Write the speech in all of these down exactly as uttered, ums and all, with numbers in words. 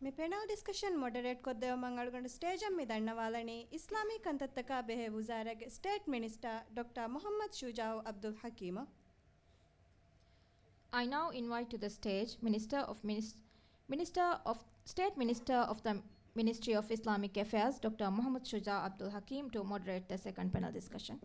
މި ޕެނަލް ޑިސްކަޝަން މޮޑަރޭޓް ކޮށްދެއްވުމަށް އަޅުގަނޑު ސްޓޭޖަށް މި ދަންނަވާލަނީ އިސްލާމީ ކަންތައްތަކާ ބެހޭ ވުޒާރާގެ ސްޓޭޓް މިނިސްޓާ ޑޮކްޓަރ މުޙައްމަދު ޝުޖާއު ޢަބްދުލް ޙަކީމަށް. I now invite to the stage Minister of Minis-, Minister of State Minister of the Ministry of Islamic Affairs, Doctor Muhammad Shuja Abdul Hakim, to moderate the second panel discussion.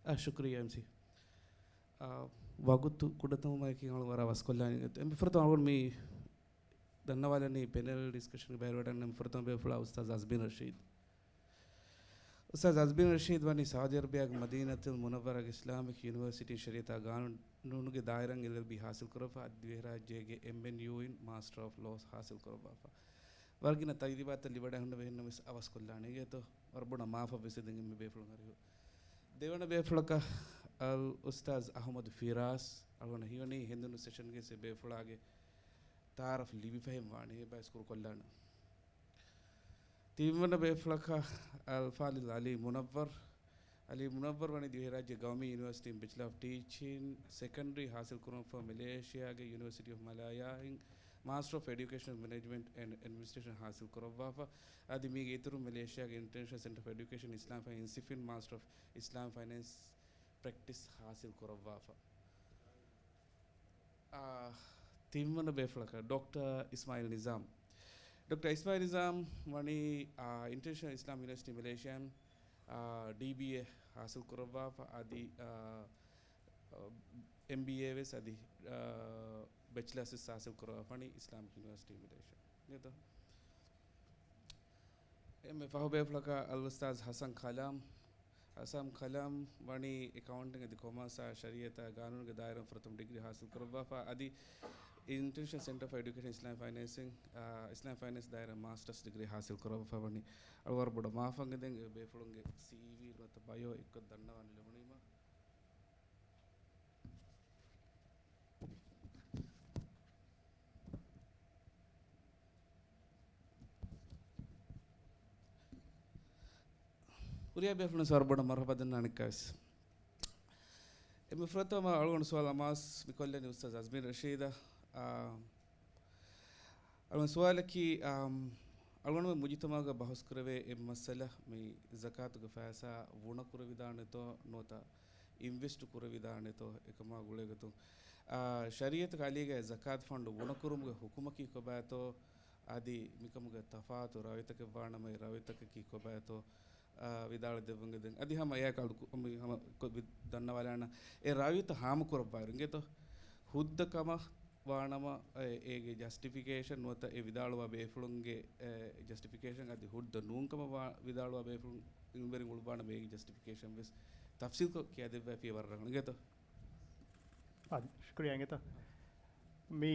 އާ، ޝުކުރިއްޔާ އެމްސީ. އާ، ވަގުތު ކުޑަތަމަމާއެކީ އަޅު ވަރަށް ވަސްކޮށްލާނީ. އެ، މިފުރަތަމަ އަޅުގަނޑު މި ދަންނަވާލަނީ ޕެނެލް ޑިސްކަޝަންގެ ބައިވެރިވެވަޑަން މިފުރަތަމަ ބޭފުޅާ އުސްތާޛް އަޒްމީން ރަޝީދު. އުސްތާޛް އަޒްމީން ރަޝީދު ވަނީ ސައުދީ އަރަބިޔާގެ މަދީނަތުލް މުނައްވަރާގެ އިސްލާމިކް ޔުނިވަރސިޓީ ޝަރީޢަތާ ގާނޫނުގެ ދާއިރާއިން އެލްއެލްބީ ޙާޞިލް ކުރައްވާ، އަދި ދިވެހިރާއްޖޭގެ އެމްއެންޔޫއިން މާސްޓަރ އޮފް ލޯސް ޙާޞިލް ކުރައްވާފަ. ވަރަށް ގިނަ ތަޖުރިބާތައް ލިބިވަޑައި ހުންނަ ބެހެއްނަމަވެސް އަވަސްކޮށްލާނެ އިނގޭތޯ. ވަރަށް ބޮޑަށް މާފަށް ވެސް އެދެން އެންމެ ބޭފުޅުން އަރިހު. ދެވަނަ ބޭފުޅަކަށް އަލް އުސްތާޛް އަޙްމަދު ފިރާސް. އަޅުގަނޑަށް ހީވަނީ ހެނދުނު ސެޝަންގެ ސެ ބޭފުޅާގެ ތަޢާރަފް ލިބިފަހެން ވާނެ. އެބައިސް ކުރުކޮށްލާނަން. ތިންވަނަ ބޭފުޅަކަށް އަލް ފާޟިލް ޢަލީ މުނައްވަރު. ޢަލީ މުނައްވަރު ވަނީ ދިވެހިރާއްޖޭ ގައުމީ ޔުނިވަރސިޓީން ބެޗްލަރ އޮފް ޓީޗިން ސެކަންޑްރީ ޙާޞިލް ކުރުމަށްފަހު މެލޭޝިޔާގެ ޔުނިވަރސިޓީ އޮފް މަލާޔާއިން މާސްޓަރ އޮފް އެޑިއުކޭޝަން މެނޭޖްމަންޓް އެންޑް އެޑްމިނިސްޓްރޭޝަން ޙާޞިލް ކުރައްވާފަ. އަދި މީގެ އިތުރުން މެލޭޝިޔާގެ އިންޓަރނޭޝަނަލް ސެންޓަރ އޮފް އެޑިއުކޭޝަން އިސްލާމް ފައިން އިންސްޓިޓިއުޝަން އިސްލާމް ފައިނޭންސް ޕްރެކްޓިސް ޙާޞިލް ކުރައްވާފަ. އާ، ތިންވަނަ ބޭފުޅަކަށް ޑޮކްޓަރ އިސްމާޢީލް ނިޒާމް. ޑޮކްޓަރ އިސްމާޢީލް ނިޒާމް ވަނީ، އާ، އިންޓަރނޭޝަނަލް އިސްލާމް ޔުނިވަރސިޓީ މެލޭޝިޔާން، އާ، ޑީބީއޭ ޙާޞިލް ކުރައްވާފަ އަދި، އާ، އެމްބީއޭ ވެސް އަދި، އާ، ބެޗްލާސް ވެސް ޙާޞިލް ކުރައްވާފަ ވަނީ އިސްލާމިކް ޔުނިވަރސިޓީ މެލޭޝިޔާ. އިނގޭތޯ؟ އެންމެ ފަހު ބޭފުޅަކަށް އަލްއުސްތާޛް ޙަސަން ކަލާމް. ޙަސަން ކަލާމް ވަނީ އެކައުންޓިން އަދި ކޮމާސް އާ ޝަރީޢަތާ ގާނޫނުގެ ދާއިރާއިން ފުރަތަމަ ޑިގްރީ ޙާޞިލް ކުރައްވާފަ އަދި އިންޓަރނޭޝަނަލް ސެންޓަރ ފޮރް އެޑިއުކޭޝަން އިސްލާމިކް ފައިނޭންސިން، އާ، އިސްލާމިކް ފައިނޭންސް ދާއިރާ މާސްޓަރސް ޑިގްރީ ޙާޞިލް ކުރައްވާފަ ވަނީ. އަޅު ވަރަށް ބޮޑަށް މާފަށް އެދެން އެ ބޭފުޅުންގެ ސީވީ ނުވަތަ ބަޔޯ އެއްކޮށް ދަންނަވާން ލެވުނީމަ. ހުރިހާ ބޭފުޅުން ވަރަށް ބޮޑަށް މަރުޙަބާ ދަންނަވާނެ އަނެއްކާވެސް. އެންމެ ފުރަތަމަ އަޅުގަނޑު ސުވާލު އަމާޒު މިކޮށްލަނީ އުސްތާޛް އަޒްމީން ރަޝީދަށް. އާ، އަޅުގަނޑު ސުވާލަކީ، އާ، އަޅުގަނޑުމެން މުޖުތަމަޢުގަ ބަހުސް ކުރެވޭ އެއް މައްސަލަ މި ޒަކާތުގެ ފައިސާ ވުނަ ކުރެވިދާނެތޯ ނުވަތަ އިންވެސްޓް ކުރެވިދާނެތޯ އެކަމާ ގުޅޭގޮތުން، އާ، ޝަރީޢަތުގެ އަލީގައި ޒަކާތު ފަންޑު ވުނަކުރުމުގެ ޙުކުމަކީ ކޮބާތޯ؟ އަދި މިކަމުގެ ތަފާތު ރައުތަކެއް ވާނަމަ އެ ރައުތަކަކީ ކޮބާތޯ؟ އާ، ވިދާޅު ދެއްވުން އެދެން. އަދި ހަމަ އެއާ ކަލު ކު-، މި ހަމަ ކޮ-، ވި-، ދަންނަވާލާނަ އެ ރައުތަ ހާމަ ކުރައްވާއިރު އިނގޭތޯ؟ ހުއްދަ ކަމަށް ވާނަމަ، އެ، އޭގެ ޖަސްޓިފިކޭޝަން ނުވަތަ އެ ވިދާޅުވާ ބޭފުޅުންގެ، އެ، ޖަސްޓިފިކޭޝަން އަދި ހުއްދަ ނޫންކަމަށް ވާ-، ވިދާޅުވާ ބޭފުޅުން އިންވެރިން އުޅުއްވާނަމަ އޭގެ ޖަސްޓިފިކޭޝަން ވެސް ތަފްސީލްކޮށް ކިޔާދެއްވާފިޔަ ވަރަށް ރަނގަޅު އިނގޭތޯ؟ އާދެ، ޝުކުރިއްޔާ އިނގޭތޯ. މީ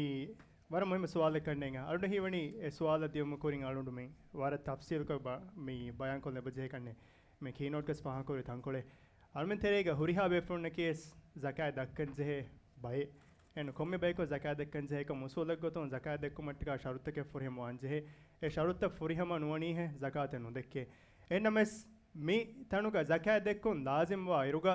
ވަރަށް މުހިއްމު ސުވާލެއް ކަންނޭނގެ. އަޅުގަނޑަށް ހީވަނީ އެ ސުވާލަށް ދިޔުމަށް ކުރިން އަޅުގަނޑު މި ވަރަށް ތަފްސީލްކޮށް ބަ-، މި ބަޔާންކޮށްލަ އެބަޖެހޭ ކަންނޭނގެ. މި ކީނޯޓްގަސް ފާހަގަކުރި ތަންކޮޅެއް. އަޅުމެން ތެރޭގަ ހުރިހާ ބޭފުޅުންނަކީ ވެސް ޒަކާތް ދައްކަން ޖެހޭ ބައެއް. އެން ކޮންމެ ބަޔަކު ޒަކާތް ދެއްކަން ޖެހޭކަން އުސޫލެއްގޮތުން ޒަކާތް ދެއްކުމަށްޓަކާ ޝަރުތަކެއް ފުރިހަމަ ވާން ޖެހޭ. އެ ޝަރުތައް ފުރިހަމަ ނުވަނީހޭ ޒަކާތެއް ނުދެއްކޭ. އެހެންނަމަވެސް މި ތަނުގަ ޒަކާތް ދެއްކުން ލާޒިމްވާ އިރުގަ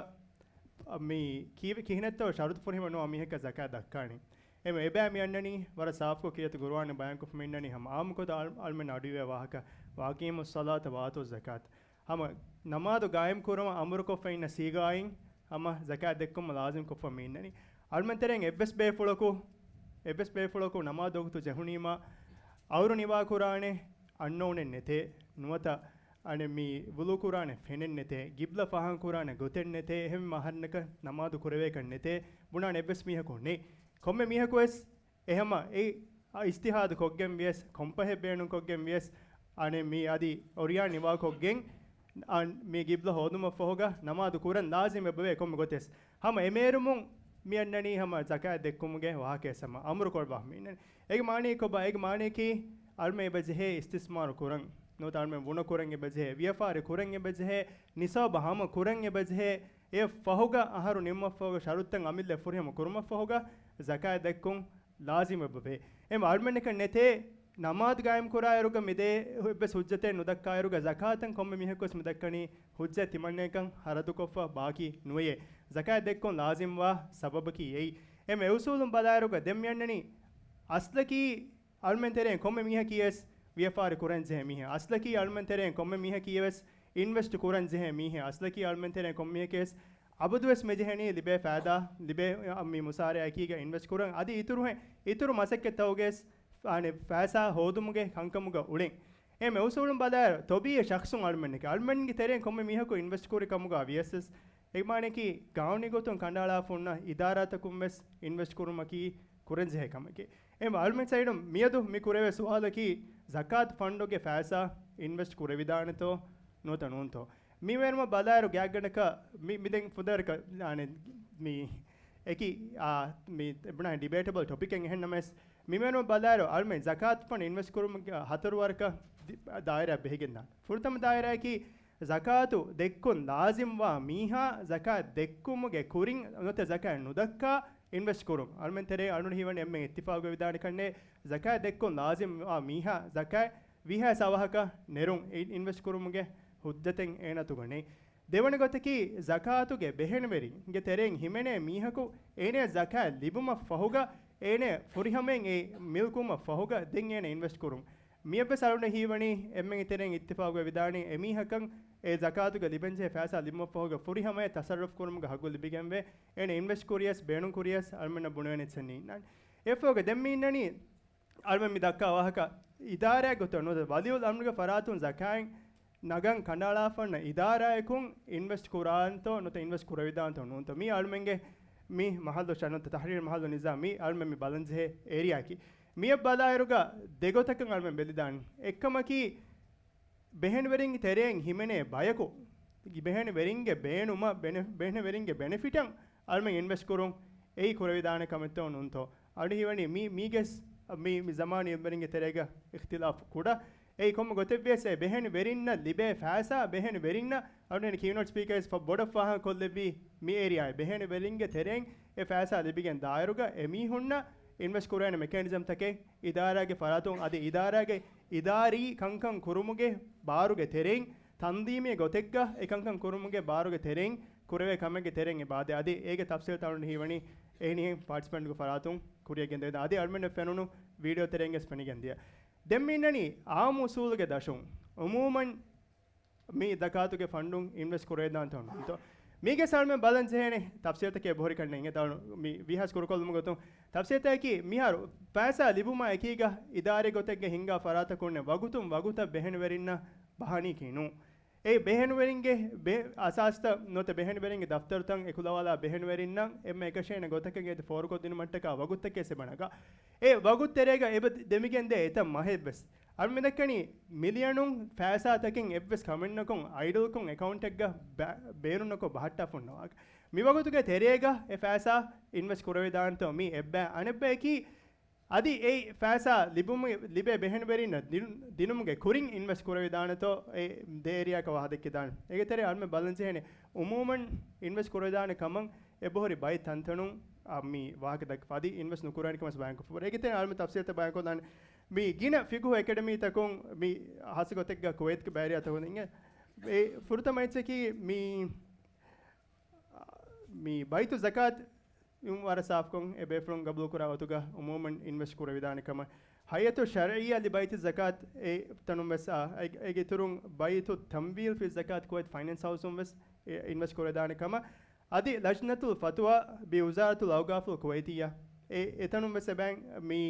މި ކީ-، ކިހިނެއްތޯ ޝަރުތު ފުރިހަމަ ނުވާ މީހަކަށް ޒަކާތް ދައްކާނީ. އެމެ އެބައި މި އަންނަނީ ވަރަށް ސާފުކޮށް ކީރިތި ގުރުއާން ބަޔާންކޮށްފަ މި އަންނަނީ ހަމަ އާއްމުކޮށް އަޅު-، އަޅުމެން އަޑުއިވޭ ވާހަކަ. ވައަޤީމުއްޞަލާތަ ވައާތުއްޒަކާތަ. ހަމަ ނަމާދު ގާއިމް ކުރުމަށް އަމުރުކޮށްފަ އިންނަ ސީގާއިން ހަމަ ޒަކާތް ދެއްކުމަށް ލާޒިމް ކޮށްފަ މި އިންނަނީ. އަޅުމެން ތެރެއިން އެއްވެސް ބޭފުޅަކު، އެއްވެސް ބޭފުޅަކު ނަމާދު ވަގުތު ޖެހުނީމާ އައުރު ނިވާ ކުރާނެ އަންނޯނެއް ނެތޭ، ނުވަތަ އަނެއް މި ވުޟޫ ކުރާނެ ފެނެއް ނެތޭ، ގިބްލަ ފާހަގަ ކުރާނެ ގޮތެއް ނެތޭ، އެހެން އަހަންނަކަށް ނަމާދު ކުރެވޭކަށް ނެތޭ، ބުނާނެ އެއްވެސް މީހަކު ނެތް. ކޮންމެ މީހަކު ވެސް އެހަމަ އެ އިޖްތިހާދު ކޮށްގެން ވިޔަސް، ކޮންޕަހެއް ބޭނުން ކޮށްގެން ވިޔަސް، އަނެއް މީ އަދި އޮރިޔާ ނިވާ ކޮށްގެން، އަން މީ ގިބްލަ ހޯދުމަށް ފަހުގަ ނަމާދު ކުރަން ލާޒިމް އެބަވޭ ކޮންމެ ގޮތެސް. ހަމަ އެމޭރުމުން މި އަންނަނީ ހަމަ ޒަކާތް ދެއްކުމުގެ ވާހަކަޔަސް ހަމަ އަމުރު ކޮށްވާ މި އިންނަނީ. އޭގެ މާނައީ ކޮބާ؟ އޭގެ މާނަޔަކީ އަޅުމެ އެބަ ޖެހޭ އިސްތިސްމާރު ކުރަން، ނުވަތަ އަޅުމެ ވުނަ ކުރަން އެބަ ޖެހޭ، ވިޔަފާރި ކުރަން އެބަ ޖެހޭ، ނިސާބަ ހަމަ ކުރަން އެބަ ޖެހޭ، އެ ފަހުގަ އަހަރު ނިމުމަށްފަހުގަ ޝަރުތައް އަމިއްލަ ފުރިހަމަ ކުރުމަށްފަހުގަ ޒަކާތް ދެއްކުން ލާޒިމް ވެއްބަވޭ. އެމް އަޅުމެންނަކަށް ނެތޭ، ނަމާދު ގާއިމް ކުރާއިރުގަ މިދޭ އެއްވެސް ހުއްޖަތެއް ނުދައްކާއިރުގަ ޒަކާތަށް ކޮންމެ މީހަކުވެސް މިދައްކަނީ ހުއްޖަތް ތިމަންނައަކަށް ހަރަދުކޮށްފަ ބާކީ ނުވެޔޭ. ޒަކާތް ދެއްކުން ލާޒިމްވާ ސަބަބަކީ އެއީ. އެމް އެއުސޫލުން ބަލާއިރުގަ ދެން މިއަންނަނީ އަސްލަކީ އަޅުމެން ތެރެއިން ކޮންމެ މީހަކީވެސް ވިޔަފާރި ކުރަން ޖެހޭ މީހެއް. އަސްލަކީ އަޅުމެން ތެރެއިން ކޮންމެ މީހަކީވެސް އިންވެސްޓް ކުރަން ޖެހޭ މީހެއް. އަސްލަކީ އަޅުމެން ތެރެއިން ކޮންމެ މީހަކީވެސް އަބަދުވެސް މިޖެހެނީ ލިބޭ ފައިދާ، ލިބޭ، މި މުސާރައަކީގަ އިންވެސްޓް ކުރަން. އަދި އިތުރުހެން، އިތުރު މަސައްކަތްތަކުގެސް، އާނެ، ފައިސާ ހޯދުމުގެ ކަންކަމުގަ އުޅެން. އެމް އެއުސޫލުން ބަލާއިރު، ތޮބީއީ ޝަޚްޞުން އަޅުމެންނަކީ، އަޅުމެންގެ ތެރެއިން ކޮންމެ މީހަކު އިންވެސްޓް ކުރި ކަމުގަ ވިޔަސް، އެ މާނައަކީ ގާނޫނީ ގޮތުން ކަނޑައަޅާފަ ހުންނަ އިދާރާތަކުން ވެސް އިންވެސްޓް ކުރުމަކީ ކުރަންޖެހޭ ކަމެކޭ. އެމް އަޅުމެން ސައިޑުން މިއަދު މި ކުރެވޭ ސުވާލަކީ، ޒަކާތު ފަންޑުގެ ފައިސާ އިންވެސްޓް ކުރެވިދާނެތޯ ނުވަތަ ނޫންތޯ؟ މި ވޭނުމަށް ބަލާއިރު ގާތްގަނޑަކަށް މި، މި ދެން ފުދޭވަރަކަށް، އާނެ، މި އެކި، އާ، މި ބުނާ ޑިބޭޓަބަލް ޓޮޕިކެއް އެހެންނަމަވެސް، މި ވޭނުމަށް ބަލާއިރު އަޅުމެން ޒަކާތު ފަންޑް އިންވެސްޓް ކުރުމުގެ ހަތަރު ވަރަކަށް ދި-، ދާއިރާ ބެހިގެންދާނެ. ފުރަތަމަ ދާއިރާއަކީ ޒަކާތު ދެއްކުން ލާޒިމްވާ މީހާ ޒަކާތް ދެއްކުމުގެ ކުރިން ނުވަތަ ޒަކާތް ނުދައްކާ އިންވެސްޓް ކުރުން. އަޅުމެން ތެރޭ އަޅުން ހީވަނީ އެންމެން އިއްތިފާގުވެވިދާނެ ކަންނޭ، ޒަކާތް ދެއްކުން ލާޒިމްވާ މީހާ ޒަކާތް ވީހާވެސް އަވަހަކަށް ނެރުން އި-، އިންވެސްޓް ކުރުމުގެ ހުއްޖަތެއް އޭނަތުގަ ނެތް. ދެވަނަ ގޮތަކީ، ޒަކާތުގެ ބެހެންވެރިންގެ ތެރެއިން ހިމެނޭ މީހަކު އޭނަ ޒަކާތް ލިބުމަށް ފަހުގަ އޭނަ ފުރިހަމައިން އެ މިލްކުވުމަށް ފަހުގަ ދެން އޭނަ އިންވެސްޓް ކުރުން. މިއަށްވެސް އަޅުން ހީވަނީ އެންމެންގެ ތެރެއިން އިއްތިފާގުވެވިދާނީ އެމީހަކަށް އެ ޒަކާތުގެ ލިބެންޖެހޭ ފައިސާ ލިބުމަށްފަހުގަ ފުރިހަމައަށް ތަސައްރަފް ކުރުމުގެ ހައްގު ލިބިގެންވޭ. އޭނަ އިންވެސްޓް ކުރިޔަސް ބޭނުން ކުރިޔަސް އަޅުމެންނަށް ބުނެވޭނެ އެއްޗެއް ނީންނާނެ. އެއަށްފަހުގަ ދެން މި އިންނަނީ އަޅުމެން މި ދައްކާ ވާހަކަ އިދާރާގެ ގޮތުން ނުވަތަ ވަލިއުލް އަމްރުގެ ފަރާތުން ޒަކާތް ނަގަން ކަނޑައަޅާފަ ހުންނަ އިދާރާއަކުން އިންވެސްޓް ކުރާނެތޯ ނުވަތަ އިންވެސްޓް ކުރެވިދާނެތޯ ނޫންތޯ. މީ އަޅުމެންގެ މި މަހައްލު ޝަނުންތަ ތަހްރީރު މަހައްލު ނިޒާމް މީ އަޅުމެން މި ބަލަންޖެހޭ އޭރިއާއަކީ. މިއަށް ބަލާއިރުގަ ދެގޮތަކަށް އަޅުމެން ބެލިދާނެ. އެއްކަމަކީ، ބެހެންވެރިންގެ ތެރެއިން ހިމެނޭ ބަޔަކު، ބެހެންވެރިންގެ ބޭނުމަށް، ބެނެ-، ބެހެންވެރިންގެ ބެނެފިޓަށް އަޅުމެން އިންވެސްޓް ކުރުން އެއީ ކުރެވިދާނެ ކަމެއްތޯ ނޫންތޯ؟ އަޅު ހީވަނީ މީ، މީގެސް، މީ، މި ޒަމާނީ އިލްމުވެރިންގެ ތެރޭގަ އިޚްތިލާފު ކުޑަ. އެއީ ކޮންމެ ގޮތެއްވިޔަސް އެ ބެހެންވެރިންނަށް ލިބޭ ފައިސާ ބެހެންވެރިންނަށް އަޅުގަނޑު ކީނޯޓް ސްޕީކަރސް ފަ-، ބޮޑަށް ފާހަގަ ކޮށްލެއްވީ މި އޭރިއާއެއް. ބެހެންވެރިންގެ ތެރެއިން އެ ފައިސާ ލިބިގެން ދާއިރުގަ އެމީހުންނަށް އިންވެސްޓް ކުރޭނެ މެކޭނިޒަމްތަކެއް އިދާރާގެ ފަރާތުން އަދި އިދާރާގެ އިދާރީ ކަންކަން ކުރުމުގެ ބާރުގެ ތެރެއިން، ތަންޒީމީ ގޮތެއްގަ އެ ކަންކަން ކުރުމުގެ ބާރުގެ ތެރެއިން ކުރެވޭ ކަމެއްގެ ތެރެއިން އެބަ އާދޭ. އަދި އޭގެ ތަފްސީލްތައް އަޅުގަނޑު ހީވަނީ އެހެނިހެން ޕާޓިސިޕެންޓްގެ ފަރާތުން ކުރިއަށް ގެންދެވޭ. އަދި އަޅުމެންނަށް ފެނުނު ވީޑިއޯ ތެރެއިން ވެސް ފެނިގެން ދިޔަ. ދެން މި އިންނަނީ އާއްމު އުސޫލުގެ ދަށުން. އުމޫމަން މި ޒަކާތުގެ ފަންޑުން އިންވެސްޓް ކުރެވިދާނެތޯ ނޫންތޯ؟ މީގެ ސަރުމެން ބަލަން ޖެހޭނެ ތަފްސީލްތަކެއް އެބަހުރި ކަންނޭނގެ ދާނު މި ވީހާވެސް ކުރުކޮށްލުމުގެ ގޮތުން ތަފްސީލްތަކަކީ މިހާރު ފައިސާ ލިބުމާ އެކީގަ އިދާރީ ގޮތެއްގަ ހިންގާ ފަރާތަކުންނެ ވަގުތުން ވަގުތަށް ބެހެނިވެރިންނަށް ބަހަނީކީ ނޫން. އެ ބެހެނިވެރިންގެ ބެ-، އަސާސްތައް ނުވަތަ ބެހެނިވެރިންގެ ދަފްތަރުތައް އެކުލަވާލާ ބެހެނިވެރިންނަށް އެންމެ އެކަށޭނެ ގޮތަކަށް އޭތި ފޯރުކޮށްދިނުމަށްޓަކާ ވަގުތުތަކެއް އެބަނަގާ. އެ ވަގުތު ތެރޭގަ އެބަ ދެމިގެންދޭ އެތައް މަހެއްވެސް. އަޅު މިދައްކަނީ މިލިއަނުން ފައިސާތަކެއް އެއްވެސް ކަމެއްނަކުން އައިޑަލްކޮށް އެކައުންޓެއްގަ ބަ-، ބޭނުންނަކޮށް ބަހައްޓާފަ ހުންނަވާ. މި ވަގުތުގެ ތެރޭގަ އެ ފައިސާ އިންވެސްޓް ކުރެވިދާނެތޯ މީ އެއްބައި. އަނެއްބަޔަކީ އަދި އެ ފައިސާ ލިބުމުގެ، ލިބޭ ބެހެނިވެރިންނަށް ދިނު-، ދިނުމުގެ ކުރިން އިންވެސްޓް ކުރެވިދާނެތޯ އެ ދެ އޭރިއާއަކަށް ވާހަކަ ދެއްކިދާނެ. އޭގެ ތެރޭ އަޅުމެން ބަލަން ޖެހޭނެ އުމޫމަން އިންވެސްޓް ކުރެވިދާނެ ކަމަށް އެބަހުރި ބައެއް ތަންތަނުން، އާ، މި ވާހަކަ ދައްކަފަ އަދި އިންވެސްޓް ނުކުރާނެ ކަމަށް ބަޔާންކޮށްފަ. އޭގެ ތެރޭ އަޅުމެން ތަފްސީލްތައް ބަޔާންކޮށްލާނެ. މި ގިނަ ފިގުހު އެކަޑަމީތަކުން މި ހާއްސަ ގޮތެއްގަ ކުވައިތުގެ ބައިރިއާތަކުން އިނގޭ. އެ ފުރަތަމަ އެއްޗަކީ މި، މި ބައިތު ޒަކާތް ވަރަށް ސާފުކޮށް އެ ބޭފުޅުން ގަބޫލުކުރާ ގޮތުގަ އުމޫމަން އިންވެސްޓް ކުރެވިދާނެ ކަމަށް. ހައިއަތު ޝަރްޢިއްޔާ ލި ބައިތި ޒަކާތް އެ ތަނުން ވެސް އާ، އެ-، އޭގެ އިތުރުން ބައިތު ތަމްވީލް ފި ޒަކާތް ކުވައިތު ފައިނޭންސް ހައުސުން ވެސް އެ އިންވެސްޓް ކުރެވިދާނެ ކަމަށް. އަދި ލަޖްނަތުލް ފަތުވާ ބި ވުޒާރަތުލް އައުގާފުލް ކުވައިތިއްޔާ އެ އެތަނުން ވެސް އެބައިން މި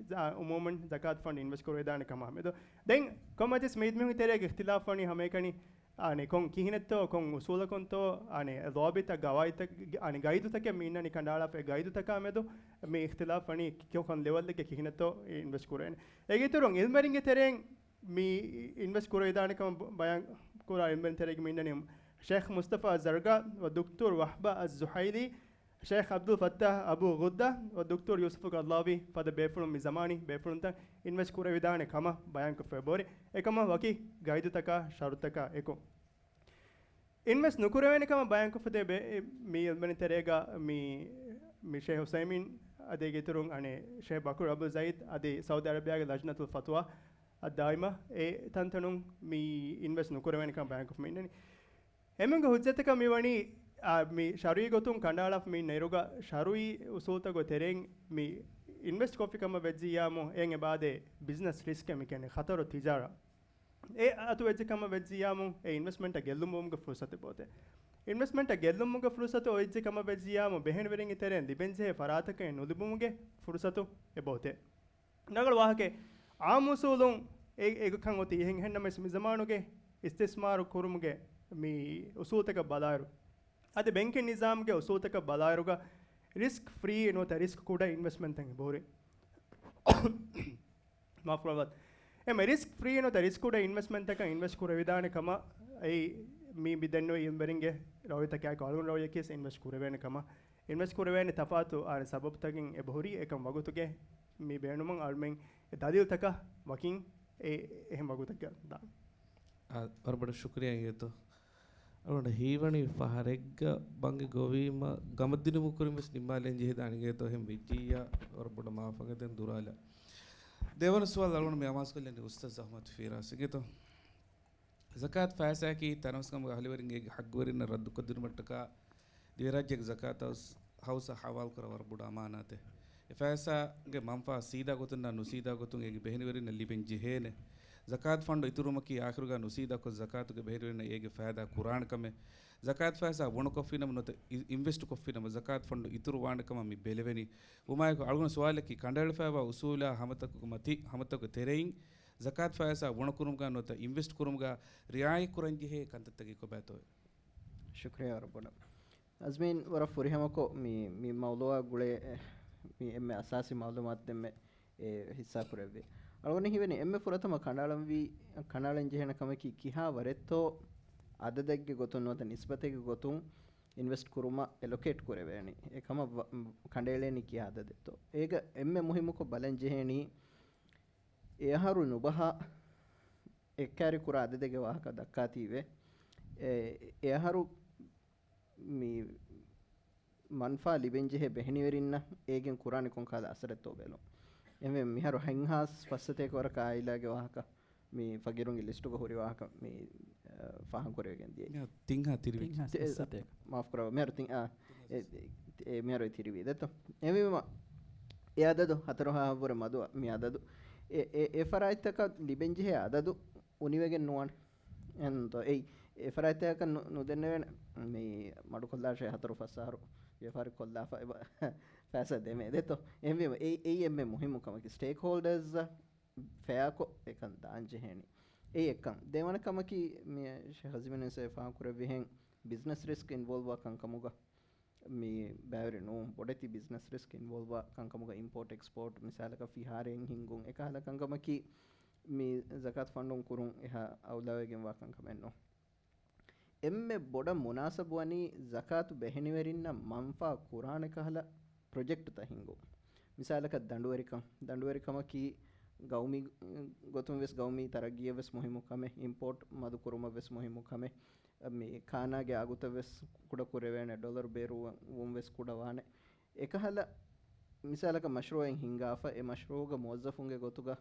ޒާ-، އުމޫމަން ޒަކާތު ފަންޑް އިންވެސްޓް ކުރެވިދާނެ ކަމާ މެދު. ދެން ކޮންމެސް މީ މީހުން ތެރޭގެ އިޚްތިލާފް ވަނީ ހަމައެކަނި އާނެ ކޮން ކިހިނެއްތޯ، ކޮން އުސޫލަކުންތޯ، އާނެ ޟާބިތަށް ގަވާއިދުތައް، އާނެ ގައިދުތަކެއް މި އިންނަނީ ކަނޑައަޅާފަ އެ ގައިދުތަކާ މެދު މި އިޚްތިލާފް ވަނީ ކޮން ލެވަލްއެއްގެ ކިހިނެއްތޯ އިންވެސްޓް ކުރޭނެ. އޭގެ އިތުރުން އިލްމެރިންގެ ތެރެއިން މި އިންވެސްޓް ކުރެވިދާނެ ކަމަށް ބަ-، ބަޔާން ކުރާ އިލްމެރިން ތެރޭގެ މި އިންނަނީ ޝޭޚް މުސްތަފާ ޒަރްގާ ވަ ދުކްތޫރް ވަހްބާ އައްޒުހައިލީ، ޝޭޚް އަބްދުލް ފައްތާހް އަބޫ ޣުއްދާ ވަ ދުކްތޫރް ޔޫސުފު ގައްލާވީ ފަދަ ބޭފުޅުން މި ޒަމާނީ ބޭފުޅުންތައް އިންވެސްޓް ކުރެވިދާނެ ކަމަށް ބަޔާންކޮށްފަ އެބަހުރި. އެކަމަށް ވަކި ގައިދުތަކާ ޝަރުތަކާ އެކު. އިންވެސްޓް ނުކުރެވޭނެ ކަމަށް ބަޔާންކޮށްފަ ތިބޭ މި އިލްމެރިން ތެރޭގަ މި، މި ޝޭޚް ހުސައިމީން އަދި އޭގެ އިތުރުން އަނެއް ޝޭޚް ބަކުރު އަބު ޒައިދް އަދި ސައުދި އަރަބިޔާގެ ލަޖްނަތުލް ފަތުވާ އައްދާއިމާ އެ ތަންތަނުން މި އިންވެސްޓް ނުކުރެވޭނެ ކަމަށް ބޭންކް އޮފް މި އިންނަނީ. އެމެންގެ ހުއްޖަތަކަށް މި ވަނީ، އާ، މި ޝަރުއީ ގޮތުން ކަނޑައަޅާފަ މި ނެރުގަ ޝަރުއީ އުސޫލުތަކުގެ ތެރެއިން މި އިންވެސްޓް ކޮށްފި ކަމަށް ވެއްޖިއްޔާމު، އެއިން އެބާދޭ ބިޒްނަސް ރިސްކް މި ކިޔަނީ ޚަތަރު ތިޖާރާ. އެ އަތު ވެއްޖެ ކަމަށް ވެއްޖިއްޔާމު، އެ އިންވެސްޓްމަންޓަށް ގެއްލުމުގެ ފުރުސަތެއް ބޯތެ. އިންވެސްޓްމަންޓަށް ގެއްލުމުގެ ފުރުސަތު އޮތްޖެ ކަމަށް ވެއްޖިއްޔާމު، ބެހެނިވެރިންގެ ތެރެއިން ލިބެންޖެހޭ ފަރާތަކަށް ނުލިބުމުގެ ފުރުސަތު އެބޯތެ. ރަނގަޅު ވާހަކައެއް. އާއްމު އުސޫލުން އެ، އެކަން އޮތީ އެހެން. އެހެންނަމަވެސް މި ޒަމާނުގެ އިސްތިސްމާރު ކުރުމުގެ މި އުސޫލުތަކަށް ބަލާއިރު، އަދި ބެންކިން ނިޒާމްގެ އުސޫލުތަކަށް ބަލާއިރުގަ ރިސްކް ފްރީ ނުވަތަ ރިސްކް ކުޑަ އިންވެސްޓްމަންޓްތައް އެބަހުރި. މާފުކުރައްވާތި. އެމެ ރިސްކް ފްރީ ނުވަތަ ރިސްކް ކުޑަ އިންވެސްޓްމަންޓްތަކަށް އިންވެސްޓް ކުރެވިދާނެ ކަމަށް އެއީ މި، މި ދެންނެވި އިލްމުވެރިންގެ ރައުޔަތަކާއެކު އަޅުގަނޑު ރައުޔަކީވެސް އިންވެސްޓް ކުރެވޭނެ ކަމަށް. އިންވެސްޓް ކުރެވޭނެ ތަފާތު އާނ ސަބަބުތަކެއް އެބަހުރީ. އެކަން ވަގުތުގެ މި ބޭނުމަށް އަޅުމެން އެ ދަލީލްތަކަށް ވަކިން އެ، އެހެން ވަގުތަކަށް ދާން. އާ، ވަރަށް ބޮޑަށް ޝުކުރިއްޔާ އިނގޭތޯ. އަޅުގަނޑަށް ހީވަނީ ފަހަރެއްގަ ބަންގި ގޮވީމަ ގަމަށް ދިނުމު ކުރިން ވެސް ނިންމާލަން ޖެހިދާނެ އިނގޭތޯ. އެހެން ވެއްޖިއްޔާ ވަރަށް ބޮޑަށް މާފަށް ދެން ދުރާލާ. ދެވަނަ ސުވާލު އަޅުގަނޑު މި އަމާޒުކޮށްލަނީ އުސްތާޛް އަޙްމަދު ފިރާސް އިނގޭތޯ. ޒަކާތު ފައިސާއަކީ ތަނަވަސްކަމުގެ އަހުލުވެރިންގެ ޙައްޤުވެރިންނަށް ރައްދުކޮށްދިނުމަށްޓަކާ ދިވެހިރާއްޖޭގެ ޒަކާތު ހައުސް، ހައުސަށް ހަވާލުކުރާ ވަރަށް ބޮޑު އަމާނާތެއް. އެ ފައިސާގެ މަންފާ ސީދާ ގޮތުންނާ ނުސީދާ ގޮތުން އޭގެ ބެހެނިވެރިންނަށް ލިބެން ޖެހޭނެ. ޒަކާތު ފަންޑު އިތުރުވުމަކީ އާޚިރުގަ ނުސީދާކޮށް ޒަކާތުގެ ބެހެނިވެރިންނަށް އޭގެ ފައިދާ ކުރާނެ ކަމެއް. ޒަކާތު ފައިސާ ވުނުކޮށްފިނަމަ ނުވަތަ އި-، އިންވެސްޓް ކޮށްފިނަމަ ޒަކާތު ފަންޑު އިތުރުވާނެ ކަމަށް މި ބެލެވެނީ. ހުމާއެކު އަޅުގަނޑު ސުވާލަކީ ކަނޑައެޅިފައިވާ އުސޫލާ ހަމަތަކުގެ މަތި-، ހަމަތަކުގެ ތެރެއިން ޒަކާތު ފައިސާ ވުނަކުރުމުގަ ނުވަތަ އިންވެސްޓް ކުރުމުގަ ރިޢާޔަތްކުރަންޖެހޭ ކަންތައްތަކީ ކޮބާތޯއޭ؟ ޝުކްރިޔާ ވަރަށް ބޮޑަށް. އަޒްމީން ވަރަށް ފުރިހަމަކޮށް މި، މި މައުޟޫޢާ ގުޅޭ، މި އެންމެ އަސާސީ މައުލޫމާތު ދެންމެ އެ ހިއްސާ ކުރެއްވި. އަޅުގަނޑަށް ހީވަނީ އެންމެ ފުރަތަމަ ކަނޑައަޅަންވީ، ކަނޑައަޅަން ޖެހޭނެ ކަމަކީ ކިހާ ވަރެއްތޯ އަދަދެއްގެ ގޮތުން ނުވަތަ ނިސްބަތެއްގެ ގޮތުން އިންވެސްޓް ކުރުމަށް އެލޮކޭޓް ކުރެވޭނީ. އެ ކަމަށް ވަ-، ކަނޑައެޅޭނީ ކިހާ އަދަދެއްތޯ. އޭގަ އެންމެ މުހިއްމުކޮށް ބަލަން ޖެހޭނީ އެ އަހަރު ނުބަހާ އެއްކާރި ކުރާ އަދަދެއްގެ ވާހަކަ ދައްކާތީވެ. އެ، އެ އަހަރު މި މަންފާ ލިބެންޖެހޭ ބެހެނިވެރިންނަށް އޭގެން ކުރާނެ ކޮން ކަހަލަ އަސަރެއްތޯ ބެލުން. އެހެންވެ މިހާރު ހަތްހާސް ފަސްސަތޭކަ ވަރަކަށް އާއިލާގެ ވާހަކަ މި ފަގީރުންގެ ލިސްޓުގަ ހުރި ވާހަކަ މި، އަ، ފާހަގަކުރެވިގެން ދިޔައީ. މިހާ ތިންހާ ތިރިވި. ތިންހާސް ތި-، ފަސްސަތޭކަ. މާފު ކުރައްވާ. މިހާރު ތިން، އާ، އެ، އެ، މިހާރު ތިރިވި ދެތޯ. އެހެންވީމަ އެ އަދަދު ހަތަރު ހާހަށްވުރެ މަދު މި އަދަދު. އެ، އެ، އެ ފަރާތްތަކަށް ލިބެންޖެހޭ އަދަދު އުނިވެގެން ނުވާނެ. އެންތޯ، އެއް، އެ ފަރާތްތަކަށް ނު-، ނުދެންނެވޭނެ. މި މަޑުކޮށްލާށޭ ހަތަރު ފަސް އަހަރު ވިޔަފާރި ކޮށްލާފަ އެބަ ފައިސާ ދެމޭ ދެތޯ. އެހެންވީމަ އެ-، އެއީ އެންމެ މުހިއްމު ކަމަކީ. ސްޓޭކްހޯލްޑާސް ފެއާކޮށް އެކަން ދާން ޖެހޭނީ. އެއީ އެއްކަން. ދެވަނަ ކަމަކީ މި ޝޭޚް އަޒްމީން ވެސް އެ ފާހަގަކުރެއްވިހެން ބިޒްނަސް ރިސްކް އިންވޯލްވް ވާ ކަންކަމުގަ މި ބައިވެރި ނޫން. ބޮޑެތި ބިޒްނަސް ރިސްކް އިންވޯލްވް ވާ ކަންކަމުގަ އިމްޕޯޓް އެކްސްޕޯޓް މިސާލަކަށް ފިހާރައެއް ހިންގުން އެކަހަލަ ކަންކަމަކީ މި ޒަކާތު ފަންޑުން ކުރުން އެހާ އައުލާވެގެންވާ ކަންކަމެއް ނޫން. އެންމެ ބޮޑަށް މުނާސަބުވަނީ ޒަކާތު ބެހެނިވެރިންނަށް މަންފާ ކުރާނެ ކަހަލަ ޕްރޮޖެކްޓްތައް ހިންގުން. މިސާލަކަށް ދަނޑުވެރިކަން. ދަނޑުވެރިކަމަކީ ގައުމީ ގޮތުން ވެސް ގައުމީ ތަރައްގީއަށް ވެސް މުހިއްމު ކަމެއް، އިމްޕޯޓް މަދު ކުރުމަށް ވެސް މުހިއްމު ކަމެއް. މި ކާނާގެ އާގުތައް ވެސް ކުޑަ ކުރެވޭނެ، ޑޮލަރު ބޭރުވުން ވެސް ކުޑަ ވާނެ. އެކަހަލަ މިސާލަކަށް މަޝްރޫއެއް ހިންގާފަ، އެ މަޝްރޫގަ މުވައްޒަފުންގެ ގޮތުގަ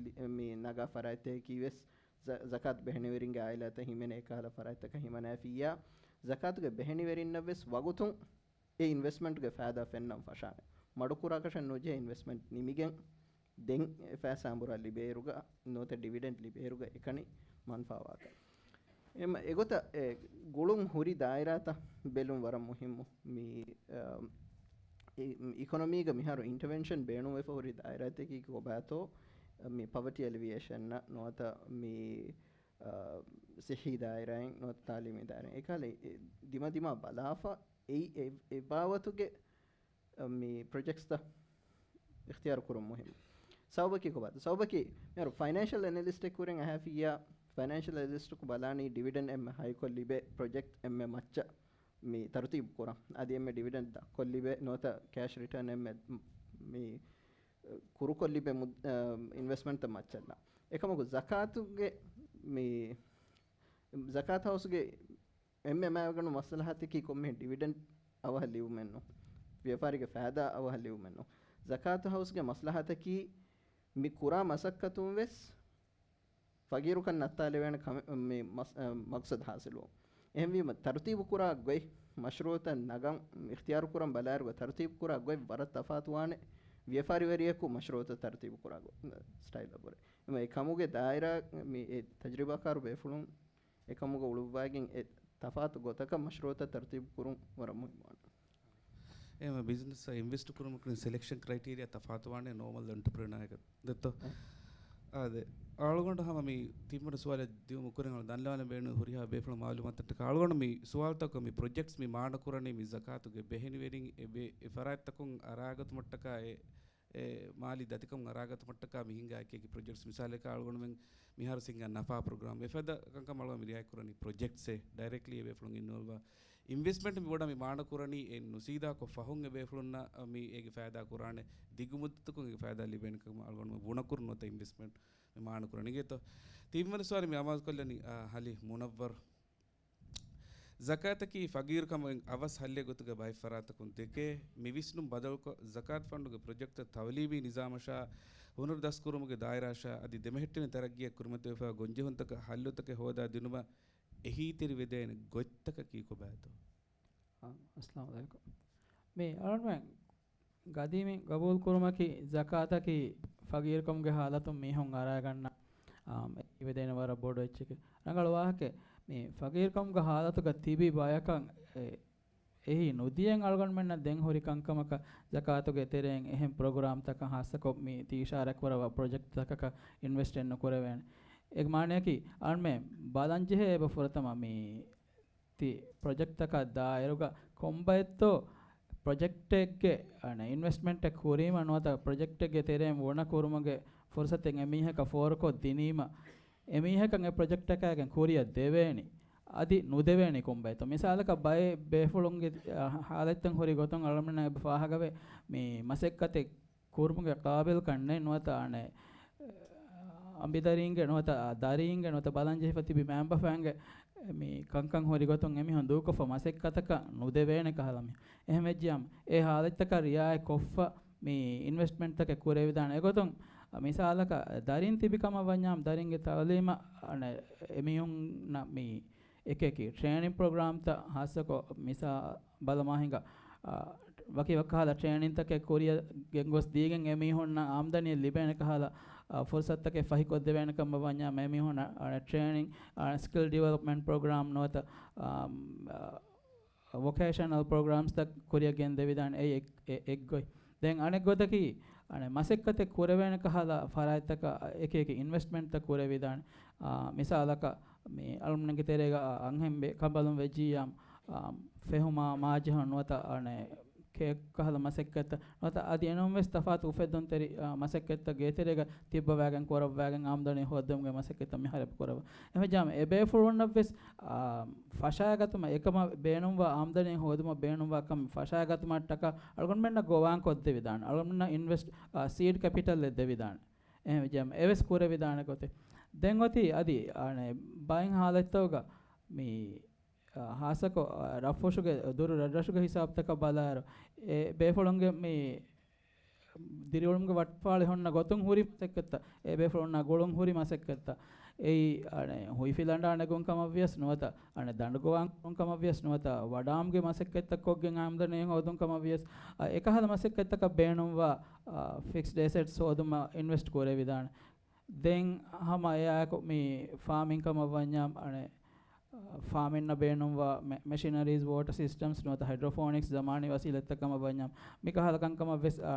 ލި-، މި ނަގާ ފަރާތްތަކަކީ ވެސް ޒަ-، ޒަކާތު ބެހެނިވެރިންގެ އާއިލާތައް ހިމެނޭ އެކަހަލަ ފަރާތްތަކަށް ހިމަނައިފިއްޔާ، ޒަކާތުގެ ބެހެނިވެރިންނަށް ވެސް ވަގުތުން އެ އިންވެސްޓްމަންޓްގެ ފައިދާ ފެންނަން ފަށާނެ. މަޑުކުރާކަށެއް ނުޖެހޭ އިންވެސްޓްމަންޓް ނިމިގެން ދެން އެ ފައިސާ އަނބުރާ ލިބޭއިރުގަ ނުވަތަ ޑިވިޑެންޑް ލިބޭއިރުގަ އެކަނި މަންފާވާކަށް. އެމަ އެގޮތަށް އެ ގުޅުން ހުރި ދާއިރާތައް ބެލުން ވަރަށް މުހިއްމު. މި، އަ، އި-، އިކޮނޮމީގަ މިހާރު އިންޓަވެންޝަން ބޭނުންވެފަ ހުރި ދާއިރާތަކީ ކޮބާތޯ، މި ޕަވަޓީ އެލިވިއޭޝަންއަށް ނުވަތަ މި، އަ، ސިއްހީ ދާއިރާއިން ނުވަތަ ތާލީމީ ދާއިރާއިން އެކަހަލަ އެ ދިމަ ދިމާ ބަލާފަ އެ، އެ، އެ ބާވަތުގެ މި ޕްރޮޖެކްޓްސްތައް އިޚްތިޔާރު ކުރުން މުހިއްމު. ސަބަބަކީ ކޮބާތަ؟ ސަބަބަކީ މިހާރު ފައިނޭންޝަލް އެނަލިސްޓެއް ކުރިން އަހާފިއްޔާ، ފައިނޭންޝަލް އެނަލިސްޓަކު ބަލާނީ ޑިވިޑެންޑް އެންމެ ހައިކޮށް ލިބޭ ޕްރޮޖެކްޓް އެންމެ މައްޗަށް މި ތަރުތީބު ކުރަން. އަދި އެންމެ ޑިވިޑެންޑް ދަށްކޮށް ލިބޭ ނުވަތަ ކޭޝް ރިޓާން އެންމެ މި ކުރުކޮށް ލިބޭ މު-، އަ، އިންވެސްޓްމަންޓްތައް މައްޗަށްލާ. އެކަމަކު ޒަކާތުގެ މި ޒަކާތު ހައުސްގެ އެންމެ މައިގަނޑު މައްސަލަހަތަކީ ކޮންމެހެން ޑިވިޑެންޑް އަވަހަށް ލިބުމެއްނު. ވިޔަފާރީގެ ފައިދާ އަވަހަށް ލިބުމެއް ނޫން. ޒަކާތު ހައުސްގެ މަސްލަހަތަކީ މި ކުރާ މަސައްކަތުން ވެސް ފަގީރުކަން ނައްތާލެވޭނެ ކަމެއް މި މަސް-، އަ، މަގްސަދު ހާސިލުވުން. އެހެންވީމަ، ތަރުތީބު ކުރާ ގޮތް، މަޝްރޫއުތައް ނަގަން އިޚްތިޔާރު ކުރަން ބަލާއިރުގަ ތަރުތީބު ކުރާ ގޮތް ވަރަށް ތަފާތުވާނެ. ވިޔަފާރިވެރިޔަކު މަޝްރޫއުތައް ތަރުތީބު ކުރާ ގޮ-، ސްޓައިލަށް ވުރެ. އެމަ އެ ކަމުގެ ދާއިރާ މި އެ ތަޖްރިބާކާރު ބޭފުޅުން އެކަމުގަ އުޅުއްވާގެން އެ ތަފާތު ގޮތަކަށް މަޝްރޫއުތައް ތަރުތީބު ކުރުން ވަރަށް މުހިއްމުވާނެ. އެހެންވެ، ބިޒްނަސްއަށް އިންވެސްޓް ކުރުމަކުން ސެލެކްޝަން ކްރައިޓީރިއާ ތަފާތުވާނެ ނޯމަލް އެންޓަޕްރެނާއަކަށް ދެއްތޯ؟ އާދެ، އަޅުގަނޑު ހަމަ މި ތިންވަނަ ސުވާލަށް ދިއުމު ކުރިން އަޅު ދަންނަވާނެ ބޭނުން ހުރިހާ ބޭފުޅުން މައުލޫމާތުތަކަށް އަޅުގަނޑު މި ސުވާލުތަކަށް މި ޕްރޮޖެކްޓްސް މި މާނަ ކުރަނީ މި ޒަކާތުގެ ބެހެނިވެރިން އެ ބެ-، އެ ފަރާތްތަކުން އަރާގަތުމަށްޓަކާ އެ އެ މާލީ ދަތިކަމުން އަރާގަތުމަށްޓަކާ މި ހިނގާ އެކި އެކި ޕްރޮޖެކްޓްސް. މިސާލަކަށް އަޅުގަނޑުމެން މިހާރު ސިނގާ ނަފާ ޕްރޮގްރާމް އެފަދަ ކަންކަމަށް އަޅުގަނޑު މި ރިއާޔަތް ކުރަނީ ޕްރޮޖެކްޓްސްއެއް ޑައިރެކްޓްލީ އެ ބޭފުޅުން އިންވޮލްވް އިންވެސްޓްމަންޓް މި ބޮޑަށް މި މާނަ ކުރަނީ އެ ނުސީދާކޮށް ފަހުން އެ ބޭފުޅުންނަށް މި އޭގެ ފައިދާ ކުރާނެ ދިގު މުއްދަތަކުން އޭގެ ފައިދާ ލިބޭނެ ކަމަށް އަޅުގަނޑު ބުނަކުރު ނުވަތަ އިންވެސްޓްމަންޓް މި މާނަ ކުރަނީ ގެތޯ. ތިންވަނަ ސުވާލު މި އަމާޒުކޮށްލަނީ، އާ، ހަލީ މުނައްވަރު. ޒަކާތަކީ ފަގީރުކަމުގެ އަވަސް ހައްލެއް ގޮތުގަ ބައެއް ފަރާތަކުން ދެކޭ. މި ވިސްނުން ބަދަލުކޮށް، ޒަކާތު ފަންޑުގެ ޕްރޮޖެކްޓްތައް ތައުލީމީ ނިޒާމަށާ ހުނަރު ދަސްކުރުމުގެ ދާއިރާއަށާ އަދި ދެމެހެއްޓެނި ތަރައްގީއަށް ކުރިމަތިވެފައިވާ ގޮންޖެހުންތަކަށް ހައްލުތަކެއް ހޯދާ ދިނުމަށް އެހީތެރިވެދޭނެ ގޮތްތަކަކީ ކޮބާތޯ؟ އާ، އައްސަލާމު ޢަލައިކުމް. މި އަޅުގަނޑުމެން ގަދީމި ގަބޫލުކުރުމަކީ ޒަކާތަކީ ފަގީރުކަމުގެ ހާލަތުން މީހުން އަރާގަންނަ، އާ، އެ އިވެދޭނެ ވަރަށް ބޮޑު އެއްޗެކޭ. ރަނގަޅު ވާހަކައެއް. މި ފަގީރުކަމުގެ ހާލަތުގަ ތިބި ބަޔަކަށް އެ-، އެހީ ނުދިޔަން އަޅުގަނޑުމެންނަށް ދެން ހުރި ކަންކަމަކަށް ޒަކާތުގެ ތެރެއިން އެހެން ޕްރޮގްރާމްތަކަށް ހާއްސަކޮށް މި ތި އިޝާރާތް ކުރައްވާ ޕްރޮޖެކްޓްތަކަކަށް އިންވެސްޓެއް ނުކުރެވޭނެ. އެ މާނަޔަކީ އަޅުމެން ބަލަން ޖެހޭ އެބަ ފުރަތަމަ މި ތި ޕްރޮޖެކްޓްތަކާ ދާއިރުގަ ކޮންބައެއްތޯ ޕްރޮޖެކްޓެއްގެ، އަނެ، އިންވެސްޓްމަންޓެއް ކުރީމަ ނުވަތަ ޕްރޮޖެކްޓެއްގެ ތެރެއިން ވުނަ ކުރުމުގެ ފުރުސަތެއް އެމީހަކަށް ފޯރުކޮށް ދިނީމަ، އެމީހަކަށް އެ ޕްރޮޖެކްޓަކާގެން ކުރިއަށް ދެވޭނީ، އަދި ނުދެވޭނީ ކޮންބައެއްތޯ. މިސާލަކަށް ބައެއް ބޭފުޅުންގެ، އަ، ހާލަތްތައް ހުރި ގޮތުން އަޅުމެންނަށް އެބަ ފާހަގަވޭ މި މަސައްކަތެއް ކުރުމުގެ ޤާބިލްކަން ނެތް ނުވަތަ އަނެއް، އަނބިދަރީންގެ ނުވަތަ ދަރީންގެ ނުވަތަ ބަލަންޖެހިފަ ތިބި މައިންބަފައިންގެ މި ކަންކަން ހުރި ގޮތުން އެމީހުން ދޫކޮށްފަ މަސައްކަތަކަށް ނުދެވޭނެ ކަހަލަ މި. އެހެންވެއްޖިއްޔާ އެ ހާލަތްތަކަށް ރިއާޔަތް ކޮށްފަ މި އިންވެސްޓްމަންޓްތަކެއް ކުރެވިދާނެ. އެގޮތުން މިސާލަކަށް ދަރިން ތިބި ކަމަށް ވަންޏާ ދަރިންގެ ތައުލީމަށް އަނެއް އެމީހުންނަށް މި އެކި އެކި ޓްރޭނިން ޕްރޮގްރާމްތައް ހާއްސަކޮށް މިސާ ބަލަމާ ހިނގާ، އާ، ވަކި ވަކި ކަހަލަ ޓްރޭނިންތަކެއް ކުރިއަށް ގެންގޮސް ދީގެން އެމީހުންނަށް އާމްދަނީ ލިބޭނެ ކަހަލަ، އާ، ފުރުސަތުތަކެއް ފަހިކޮށްދެވޭނެ ކަމަށް ވަންޏާ އެމީހުންނަށް، އާ، ޓްރޭނިން، އާ، ސްކިލް ޑިވެލޮޕްމަންޓް ޕްރޮގްރާމް ނުވަތަ، އާ، އާ، ވޮކޭޝަނަލް ޕްރޮގްރާމްސްތައް ކުރިއަށް ގެންދެވިދާނެ. އެއީ އެއް-، އެ-، އެއްގޮތް. ދެން އަނެއް ގޮތަކީ، އަނެއް މަސައްކަތެއް ކުރެވޭނެ ކަހަލަ ފަރާތްތަކަށް އެކި އެކި އިންވެސްޓްމަންޓްތައް ކުރެވިދާނެ. އާ، މިސާލަކަށް މި އަޅުމެންގެ ތެރޭގަ އަންހެން ބޭ-، ކަނބަލުން ވެއްޖިއްޔާ، އާ، ފެހުމާ މާޖަހަން ނުވަތަ އަނެއް ކޭކް ކަހަލަ މަސައްކަތްތައް ނުވަތަ އަދި އެނޫންވެސް ތަފާތު އުފެއްދުންތެރި، އާ، މަސައްކަތްތައް ގޭތެރޭގަ ތިއްބަވާގެން ކުރައްވާގެން އާމްދަނީ ހޯއްދެވުމުގެ މަސައްކަތްތައް މިހާރު އެބަ ކުރައްވާ. އެހެންވެއްޖާމަ އެ ބޭފުޅުންނަށްވެސް، އާ، ފަށާގަތުމަށް އެކަމަށް ބޭނުންވާ އާމްދަނީ ހޯދުމަށް ބޭނުންވާ ކަމެއް ފަށާގަތުމަށްޓަކާ އަޅުގަނޑުމެންނަށް ގޮވާން ކޮށްދެވިދާނެ. އަޅުގަނޑުމެންނަށް އިންވެސްޓް، އާ، ސީޑް ކެޕިޓަލްއެއް ދެވިދާނެ. އެހެންވެއްޖާމަ އެވެސް ކުރެވިދާނެ ގޮތެއް. ދެން އޮތީ އަދި، އާނެ، ބައެއް ހާލަތްތަކުގަ މި، އާ، ހާއްސަކޮށް، އާ، ރަށްފުށުގެ ދުރު ރަށްރަށުގެ ހިސާބުތަކަށް ބަލާއިރު، އެ ބޭފުޅުންގެ މި ދިރިއުޅުމުގެ ވައްޓަފާޅި ހުންނަ ގޮތުން ހުރި މަސައްކަތްތައް، އެ ބޭފުޅުންނާ ގުޅުން ހުރި މަސައްކަތްތައް، އެއީ، އަނެއް، ހުއިފިލަނޑާ ނެގުން ކަމަށް ވިޔަސް ނުވަތަ، އަނެއް، ދަނޑުގޮވާން ކުރުން ކަމަށް ވިޔަސް ނުވަތަ، ވަޑާމުގެ މަސައްކަތްތައް ކޮށްގެން އާމްދަނީ ހޯދުން ކަމަށް ވިޔަސް، އަ، އެކަހަލަ މަސައްކަތްތަކަށް ބޭނުންވާ، އަ، ފިކްސްޑް އެސެޓްސް ހޯދުމަށް އިންވެސްޓް ކުރެވިދާނެ. ދެން ހަމަ އެއާއެކު މި ފާމިން ކަމަށް ވަންޏާ، އަނެއް، އަ، ފާމިންނަށް ބޭނުންވާ މެ-، މެޝިނަރީޒް، ވޯޓަ ސިސްޓަމްސް ނުވަތަ ހައިޑްރޯފޯނިކްސް ޒަމާނީ ވަސީލަތްތައް ކަމަށް ވަންޏާ، މި ކަހަލަ ކަންކަމަށް ވެސް، އަ،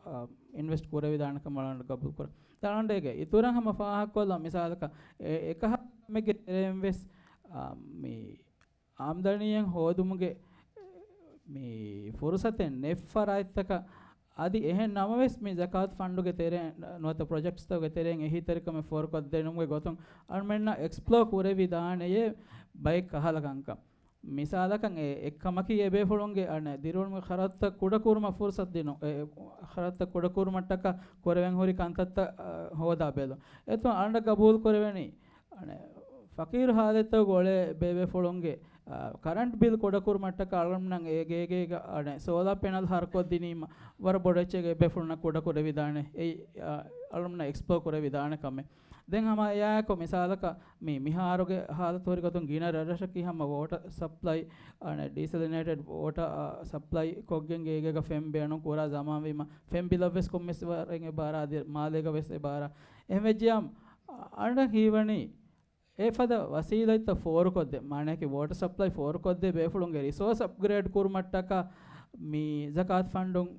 އަ، އިންވެސްޓް ކުރެވިދާނެ ކަމަށް ގަބޫލު ކުރަން. ދާންޑޭގެ އިތުރަށް ހަމަ ފާހަގަކޮށްލަން މިސާލަކަށް، އެ-، އެކަހަލަ ކަމެއްގެ ތެރެއިން ވެސް، އަ، މި އާމްދަނީއެއް ހޯދުމުގެ މި ފުރުސަތެއް ނެތް ފަރާތްތަކަށް އަދި އެހެން ނަމަވެސް މި ޒަކާތު ފަންޑުގެ ތެރެއިން ނުވަތަ ޕްރޮޖެކްޓްސްތަކުގެ ތެރެއިން އެހީތެރިކަމެއް ފޯރުކޮށްދިނުމުގެ ގޮތުން އަޅުމެންނަށް އެކްސްޕްލޯ ކުރެވިދާނެޔޭ ބައެއް ކަހަލަ ކަންކަން. މިސާލަކަށް އެ އެއްކަމަކީ އެބޭފުޅުންގެ އަނެއް ދިރިއުޅުމުގެ ޚަރަދުތައް ކުޑަކުރުމަށް ފުރުސަތު ދިނުން، އެ ޚަރަދުތައް ކުޑަކުރުމަށްޓަކާ ކުރެވެން ހުރި ކަންތައްތައް، އަ، ހޯދާ ބެލުން. އެތަން އަނޑަށް ގަބޫލު ކުރެވެނީ އަނެއް ފަޤީރު ހާލަތްތަކުގަ އުޅޭ ބޭބޭފުޅުންގެ ކަރަންޓް ބިލް ކުޑަކުރުމަށްޓަކާ އަޅުގަނޑުމެންނަށް އޭގެ އޭގެ އަނެއް ސޯލާ ޕެނަލް ހަރުކޮށްދިނީމަ ވަރަށް ބޮޑު އެއްޗެއް އެބޭފުޅުންނަށް ކުޑަކުރެވިދާނެ. އެއީ، އަ، އަޅުގަނޑުމެންނަށް އެކްސްޕްލޯ ކުރެވިދާނެ ކަމެއް. ދެން ހަމަ އެއާއެކު މިސާލަކަށް މި މިހާރުގެ ހާލަތު ހުރި ގޮތުން ގިނަ ރަށްރަށަކީ ހަމަ ވޯޓަ ސަޕްލައި، އަނެއް ޑީސެލިނޭޓެޑް ވޯޓަ، އަ، ސަޕްލައި ކޮށްގެން އޭގެ ފެން ބޭނުން ކުރާ ޒަމާންވީމަ ފެން ބިލަށްވެސް ކޮންމެސް ވަރެއް އެބަ އަރާ އަދި މާލޭގަވެސް އެބަ އަރާ. އެހެންވެއްޖިޔާ އަ، އަންނަ ހީވަނީ އެފަދަ ވަސީލަތްތައް ފޯރުކޮށްދޭ، މާނައަކީ ވޯޓަ ސަޕްލައި ފޯރުކޮށްދޭ ބޭފުޅުންގެ ރިސޯސް އަޕްގްރޭޑް ކުރުމަށްޓަކާ މި ޒަކާތު ފަންޑުން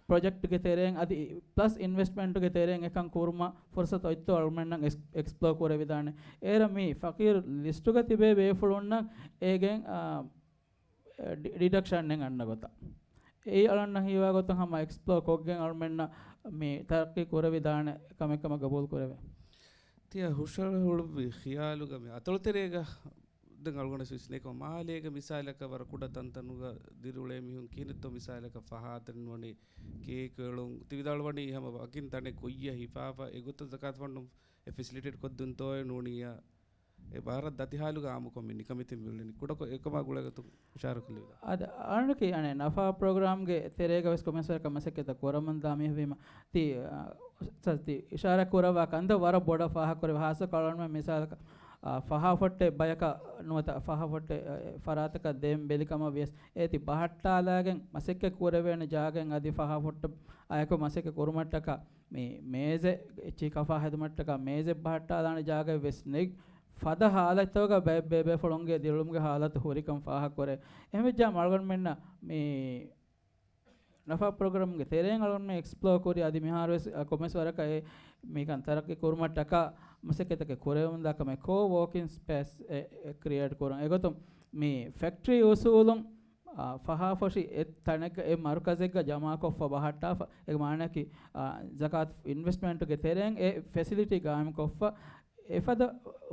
ޕްރޮޖެކްޓްގެ ތެރެއިން އަދި ޕްލަސް އިންވެސްޓްމަންޓުގެ ތެރެއިން އެކަން ކުރުމަށް ފުރުސަތު އޮތްތޯ އަޅުމެންނަށް އެކްސް-، އެކްސްޕްލޯ ކުރެވިދާނެ. އޭރަށް މި ފަޤީރު ލިސްޓުގަ ތިބޭ ބޭފުޅުންނަށް އޭގެން، އާ، ޑި-، ޑިޑަކްޝަންއެއް އަންނަ ގޮތަށް. އެއީ އަޅަންނަށް ހީވާ ގޮތުން ހަމަ އެކްސްޕްލޯ ކޮށްގެން އަޅުމެންނަށް މި ތަރައްޤީ ކުރެވިދާނެ ކަމެއް ކަމަށް ގަބޫލު ކުރެވޭ. ތިޔަ ހުށަހެޅުއްވި ޚިޔާލުގަ މި އަތޮޅުތެރޭގަ ދެން އަޅުގަނޑަށް ވިސްނޭކޮށް މާލޭގަ މިސާލަކަށް ވަރަށް ކުޑަ ތަންތަނުގަ ދިރިއުޅޭ މީހުން ކިހިނެއްތޯ މިސާލަކަށް ފަހާތައް ނުވަނީ ކޭކު އެޅުން ތި ވިދާޅުވަނީ ހަމަ ވަކިން ތަނެއް ކުއްޔަށް ހިފާފަ އެގޮތަށް ޒަކާތު ފަންޑުން އެ ފެސިލިޓޭޓް ކޮށްދުންތޯއޭ ނޫނިއްޔާ އެ ވަރަށް ދަތި ހާލުގަ އާއްމުކޮށް މި ނިކަމެތިން މިއުޅެނީ. ކުޑަކޮށް އެކަމާ ގުޅޭގޮތުން އިޝާރާތް ކުރެވިދާނެ. އަދި އަޅުގަނޑަކީ އަނެއް ނަފާ ޕްރޮގްރާމްގެ ތެރޭގަވެސް ކޮންމެސް ވަރަކަށް މަސައްކަތްތައް ކުރަމުންދާ މީހެއްވީމަ، ތި، އާ، އުސްތާޛް ތި އިޝާރާތް ކުރައްވާ ކަންތައް ވަރަށް ބޮޑަށް ފާހަގަކުރެވޭ. ހާއްސަކޮށް އަޅުގަނޑުމެން މިސާލަކަށް، އާ، ފަހާ ފޮއްޓެއް ބަޔަކަށް ނުވަތަ ފަހާ ފޮއްޓެއް، އެ، ފަރާތަކަށް ދޭން ބެލި ކަމަށް ވިޔަސް، އޭތި ބަހައްޓާލާގެން މަސައްކަތް ކުރެވޭނެ ޖާގައިން އަދި ފަހާ ފޮއްޓަށް އާއެކު މަސައްކަތް ކުރުމަށްޓަކާ މި މޭޒެއް އެއްޗިހި ކަފާ ހެދުމަށްޓަކާ މޭޒެއް ބަހައްޓާލާނެ ޖާގައެއް ވެސް ނެތް. ފަދަ ހާލަތްތަކުގަ ބައެއް ބޭބޭފުޅުންގެ ދިރިއުޅުމުގެ ހާލަތު ހުރިކަން ފާހަގަކުރޭ. އެހެންވެއްޖާމަ އަޅުގަނޑުމެންނަށް މި ނަފާ ޕްރޮގްރާމްގެ ތެރެއިން އަޅުގަނޑުމެން އެކްސްޕްލޯ ކުރި އަދި މިހާރުވެސް، އަ، ކޮންމެސް ވަރަކަށް އެ މިކަން ތަރައްޤީ ކުރުމަށްޓަކާ މަސައްކަތްތަކެއް ކުރެވެމުންދާ ކަމެއް ކޯ ވޯކިން ސްޕޭސް އެއް، އެއް ކްރިއޭޓް ކުރުން. އެގޮތުން މި ފެކްޓްރީ އުސޫލުން، އާ، ފަހާފޮށި އެއް ތަނެއްގަ އެއް މަރުކަޒެއްގަ ޖަމާކޮށްފަ ބަހައްޓާފަ، އޭގެ މާނައަކީ، އާ، ޒަކާތު އިންވެސްޓްމަންޓުގެ ތެރެއިން އެ ފެސިލިޓީ ގާއިމްކޮށްފަ، އެފަދަ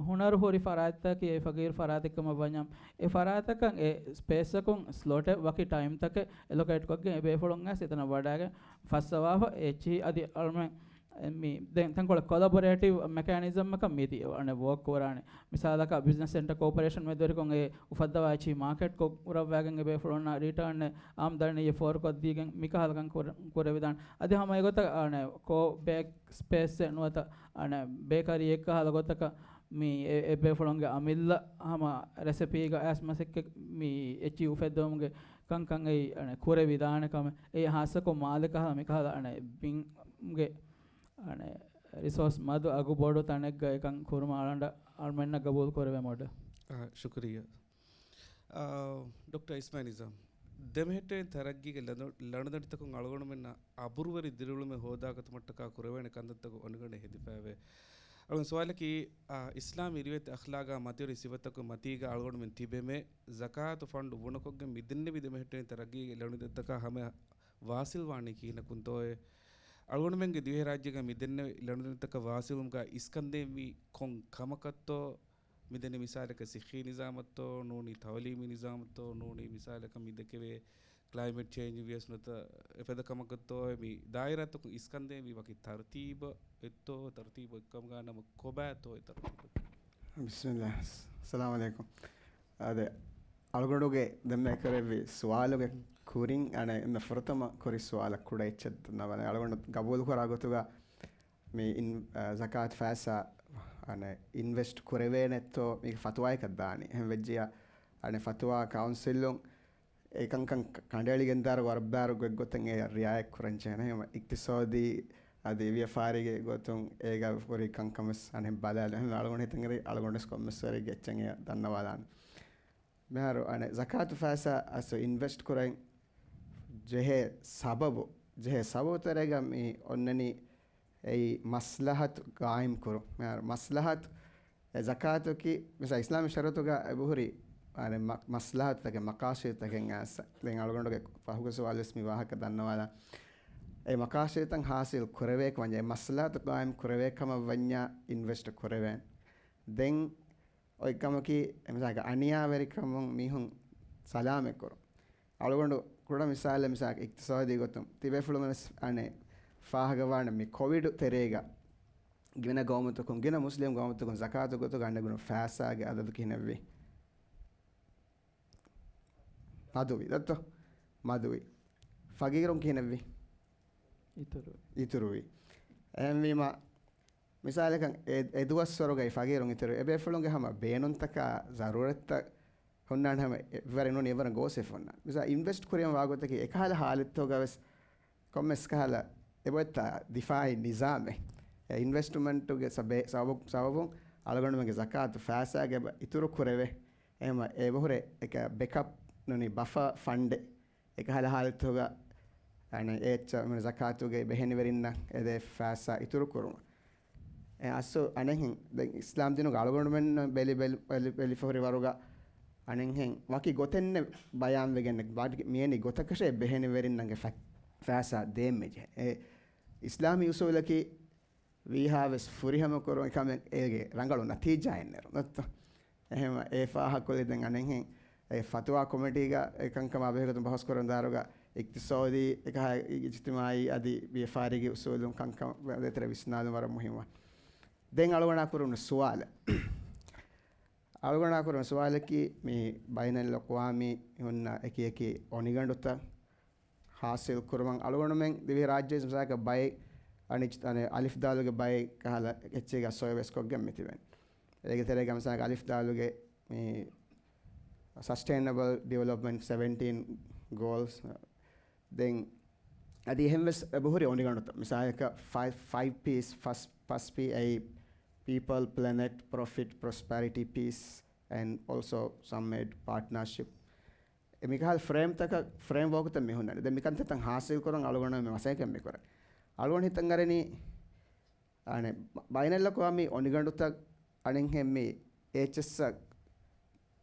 ހުނަރު ހުރި ފަރާތްތަކަކީ އެ ފަގީރު ފަރާތެއްކަމަށް ވަންޏާ، އެ ފަރާތަކަށް އެ ސްޕޭސްއަކުން ސްލޮޓެއް ވަކި ޓައިމްތަކެއް އެލޮކޭޓްކޮށްގެން އެ ބޭފުޅުން އައިސް އެތަނަށް ވަޑައިގެން ފައްސަވާފަ އެއްޗިހި އަދި އަޅުމެން މި ދެން ތަންކޮޅެއް ކޮލަބޮރޭޓިވް މެކޭނިޒަމްއަކަށް މިދިޔަ އަނެއް ވޯކް ކުރާނެ. މިސާލަކަށް ބިޒްނަސް ސެންޓަރ ކޯޕަރޭޝަން މެދުވެރިކޮށް އެ އުފައްދަވާ އެއްޗިހި މާކެޓްކޮށް ކުރައްވާގެން އެ ބޭފުޅުންނަށް ރީޓާން އެއް އާމްދަނީއެއް ފޯރުކޮށްދީގެން މިކަހަލަ ކަން ކުރ-، ކުރެވިދާނެ. އަދި ހަމަ އެގޮތަށް އަނެއް ކޯ ބޭކް ސްޕޭސްއެއް ނުވަތަ އަނެއް ބޭކަރީ އެއްކަހަލަ ގޮތަކަށް މި އެ-، އެ ބޭފުޅުންގެ އަމިއްލަ ހަމަ ރެސިޕީގަ އައިސް މަސައްކަތް މި އެއްޗިހި އުފެއްދެވުމުގެ ކަންކަން އެއީ އަނެއް ކުރެވިދާނެ ކަމެއް. އެއީ ހާއްސަކޮށް މާލެ ކަހަލަ މިކަހަލަ އަނެއް ބިންގެ އަނެއް ރިސޯސް މަދު އަގު ބޮޑު ތަނެއްގަ އެކަން ކުރުމަށް އަޅަނޑަށް އަޅުމެންނަށް ގަބޫލު ކުރެވޭ މޮޑެލް. އާ، ޝުކުރިއްޔާ. އާ، ޑޮކްޓަރ އިސްމާއިލް ނިޒާމް، ދެމެހެއްޓެނި ތަރައްގީގެ ލަނޑު-، ލަނޑުދަނޑިތަކުން އަޅުގަނޑުމެންނަށް އަބުރުވެރި ދިރިއުޅުމެއް ހޯދާކަތުމަށްޓަކާ ކުރެވޭނެ ކަންތައްތަކުން އަންގަނޑެއް ހެދިފައެވެ. އަޅުގަނޑު ސުވާލަކީ، އާ، އިސްލާމީ ރިވެތި އަޚްލާގާ މަތިވެރި ސިފަތަކުން މަތީގަ އަޅުގަނޑުމެން ތިބެމެ، ޒަކާތު ފަންޑު ބުނަކޮށްގެން މިދެންނެވި ދެމެހެއްޓެނި ތަރައްގީގެ ލަނޑުދަނޑިތަކާ ހަމަ ވާސިލް ވާނީ ކިހިނަކުންތޯއޭ؟ އަޅުގަނޑުމެންގެ ދިވެހިރާއްޖޭގަ މިދެންނެވި ލަނޑުދަނޑިތަކަށް ވާސިލުވުމުގަ އިސްކަންދޭންވީ ކޮން ކަމަކަށްތޯ؟ މިދެންނެވި މިސާލަކަށް ސިއްހީ ނިޒާމަށްތޯ ނޫނީ، ތައުލީމީ ނިޒާމަށްތޯ ނޫނީ، މިސާލަކަށް މި ދެކެވޭ ކްލައިމެޓް ޗޭންޖް ވިޔަސް ނުވަތަ އެފަދަ ކަމަކަށްތޯ މި ދާއިރާތަކުން އިސްކަންދޭންވީ ވަކި ތަރުތީބަށް އެއްތޯ؟ ތަރުތީބު އެއްކަމުގަ ނަމަ ކޮބާތޯ އެ ތަރުތީބު؟ ބިސްމިއްލާ. އައްސަލާމު ޢަލައިކުމް. އާދެ، އަޅުގަނޑުގެ ދެންމެ ކުރެއްވި ސުވާލުގެ ކުރިން އަނެއް އެންމެ ފުރަތަމަ ކުރި ސުވާލަށް ކުޑަ އެއްޗެއް ދަންނަވާލަން. އަޅުގަނޑު ގަބޫލު ކުރާ ގޮތުގަ މި އިން-، އަ، ޒަކާތު ފައިސާ އަނެއް އިންވެސްޓް ކުރެވޭނެތޯ މީގެ ފަތުވާއަކަށް ދާނީ. އެހެން ވެއްޖިޔާ އަނެއް ފަތުވާ ކައުންސިލުން އެކަންކަން ކަނޑައެޅިގެންދާއިރު ވަރަށް ބާރު ގޮތްގޮތުން އެ ރިއާޔަތް ކުރަން ޖެހޭނެ. އެހެންވެ އިޤްތިޞާދީ އަދި ވިޔަފާރީގެ ގޮތުން އޭގަ ހުރި ކަންކަން ވެސް އަނެއް ބަލާލި. އެހެންވެ އަޅުގަނޑު ހިތަށް އެރި އަޅުގަނޑު ވެސް ކޮންމެސް ވަރެއްގެ އެއްޗެއް އެ ދަންނަވާލާނެ. މިހާރު އަނެއް ޒަކާތު ފައިސާ އަސް އިންވެސްޓް ކުރަން ޖެހޭ ސަބަބު، ޖެހޭ ސަބަބު ތެރޭގަ މި އޮންނަނީ އެއީ މަސްލަހަތު ގާއިމް ކުރުން. މިހާރު މަސްލަހަތު އެ ޒަކާތަކީ މިސާ އިސްލާމީ ޝަރުޢަތުގަ އެބަހުރި އަނެއް މަ-، މަސްލަހަތުތަކެއް، މަޤާޞިދުތަކެއް އައިސް. ދެން އަޅުގަނޑުގެ ފަހުގެ ސުވާލު ވެސް މި ވާހަކަ ދަންނަވާލާ. އެ މަޤާޞިދުތައް ހާސިލް ކުރެވޭކަމަށް ވަންޏާ، އެ މަސްލަހަތު ގާއިމް ކުރެވޭ ކަމަށް ވަންޏާ އިންވެސްޓް ކުރެވޭނެ. ދެން އޮތް ކަމަކީ، މިސާލަކަށް އަނިޔާވެރިކަމުން މީހުން ސަލާމަތް ކުރުން. އަޅުގަނޑު ކުޑަ މިސާލެއް، މިސާލަކަށް އިޤްތިޞާދީ ގޮތުން ތިބޭފުޅުން ވެސް އަނެއް ފާހަގަވާނެ މި ކޮވިޑު ތެރޭގަ ގިނަ ގައުމުތަކުން، ގިނަ މުސްލިމް ގައުމުތަކުން ޒަކާތު ގޮތުގަ އަންނަ ގުނަ ފައިސާގެ އަދަދު ކިހިނެއްވީ؟ މަދުވި ދައްތޯ؟ މަދުވި. ފަގީރުން ކިހިނެއްވި؟ އިތުރުވި. އިތުރުވި. އެހެންވީމަ، މިސާލަކަށް އެ، އެ ދުވަސްވަރުގައި ފަގީރުން އިތުރުވި. އެބޭފުޅުންގެ ހަމަ ބޭނުންތަކާ ޒަރޫރަތްތައް ހުންނާނެ ހަމަ އެ، އެއްވަރެއް ނޫނީ އެއްވަރަށް ގޯސްވެފަ ހުންނާނެ. މިސާ އިންވެސްޓް ކުރިއަށް ވާގޮތަކީ އެކަހަލަ ހާލަތްތަކުގަ ވެސް ކޮންމެސް ކަހަލަ އެބައޮތްތާ ދިފާއީ ނިޒާމެއް. އެ އިންވެސްޓްމަންޓުގެ ސަބެ-، ސަބަބު-، ސަބަބުން އަޅުގަނޑުމެންގެ ޒަކާތު ފައިސާގެ އެބަ އިތުރު ކުރެވޭ. އެހެންވީމަ އެބަހުރޭ އެކަ ބެކަޕް ނޫނީ ބަފަ ފަންޑެއް. އެކަހަލަ ހާލަތުގަ އަނެއް އެއްޗެއް މި ޒަކާތުގެ ބެހެނިވެރިންނަށް އެދޭ ފައިސާ އިތުރު ކުރުމަށް. އެ އަސްލު އަނެއްހެން ދެން އިސްލާމް ދީނުގަ އަޅުގަނޑުމެން ބެލި، ބެލި، ބެލި، ބެލިފަ ހުރި ވަރުގަ އަނެއްހެން ވަކި ގޮތެއްނެއް ބަޔާންވެގެން މި އެންޑި ގޮތަކަށޭ ބެހެނިވެރިންނަށް ފަ-، ފައިސާ ދޭން މިޖެހޭ. އެ އިސްލާމީ އުސޫލަކީ ވީހާވެސް ފުރިހަމަ ކުރުން ކަމެއް އޭގެ ރަނގަޅު ނަތީޖާއެއް ނެރުން ނަތްތަ؟ އެހެން އެ ފާހަގަކޮށްލި ދެން އަނެއްހެން އެ ފަތުވާ ކޮމިޓީގަ އެ ކަންކަމާ ބެހޭގޮތުން ބަހުސް ކުރަން ދާއިރުގަ އިޤްތިޞާދީ އެކަހަ އިޖްތިމާޢީ އަދި ވިޔަފާރީގެ އުސޫލުން ކަންކަން ދޭތެރޭ ވިސްނާލުން ވަރަށް މުހިއްމު. ދެން އަޅުގަނޑާ ކުރުނު ސުވާލެއް. އަޅުގަނޑާ ކުރުނު ސުވާލަކީ މި ބައިނަލްއަޤްވާމީ ހުންނަ އެކި އެކި އޮނިގަނޑުތައް ހާސިލް ކުރުމަށް އަޅުގަނޑުމެން ދިވެހި ރާއްޖޭ މިސާލަކަށް ބައެއް އަނި-، އަނެއް އަލިފް ދާލުގެ ބައެއް ކަހަލަ އެއްޗެއްގަ ސޮއިވެސް ކޮށްގެން މިތިބެން. އޭގެ ތެރޭގަ މިސާލަކަށް އަލިފް ދާލުގެ މި ސަސްޓެއިނަބަލް ޑިވެލޮޕްމަންޓް ސެވެންޓީން ގޯލްސް ދެން އަދި އެހެންވެސް އެބަހުރި އޮނިގަނޑުތައް. މިސާލަކަށް ފައި-، ފައިވް ޕީސް ފަސް، ފަސް ޕީ އައި ޕީޕަލް، ޕްލެނެޓް، ޕްރޮފިޓް، ޕްރޮސްޕެރިޓީ، ޕީސް، އެންޑް އޯލްސޯ ސަމްމިޓް ޕާޓްނާޝިޕް. އެ މިކަހަލަ ފްރޭމްތަކަށް، ފްރޭމްވޯކުތައް މި ހުންނަނީ. ދެން މިކަންތައްތައް ހާސިލް ކުރަން އަޅުގަނޑު މި މަސައްކަތް މި ކުރަނީ. އަޅުގަނޑު ހިތަށް އަރަނީ، އަނެއް ބައިނަލްއަޤްވާމީ އޮނިގަނޑުތައް އަނެއްހެން މި އެއްޗެއްސަށް،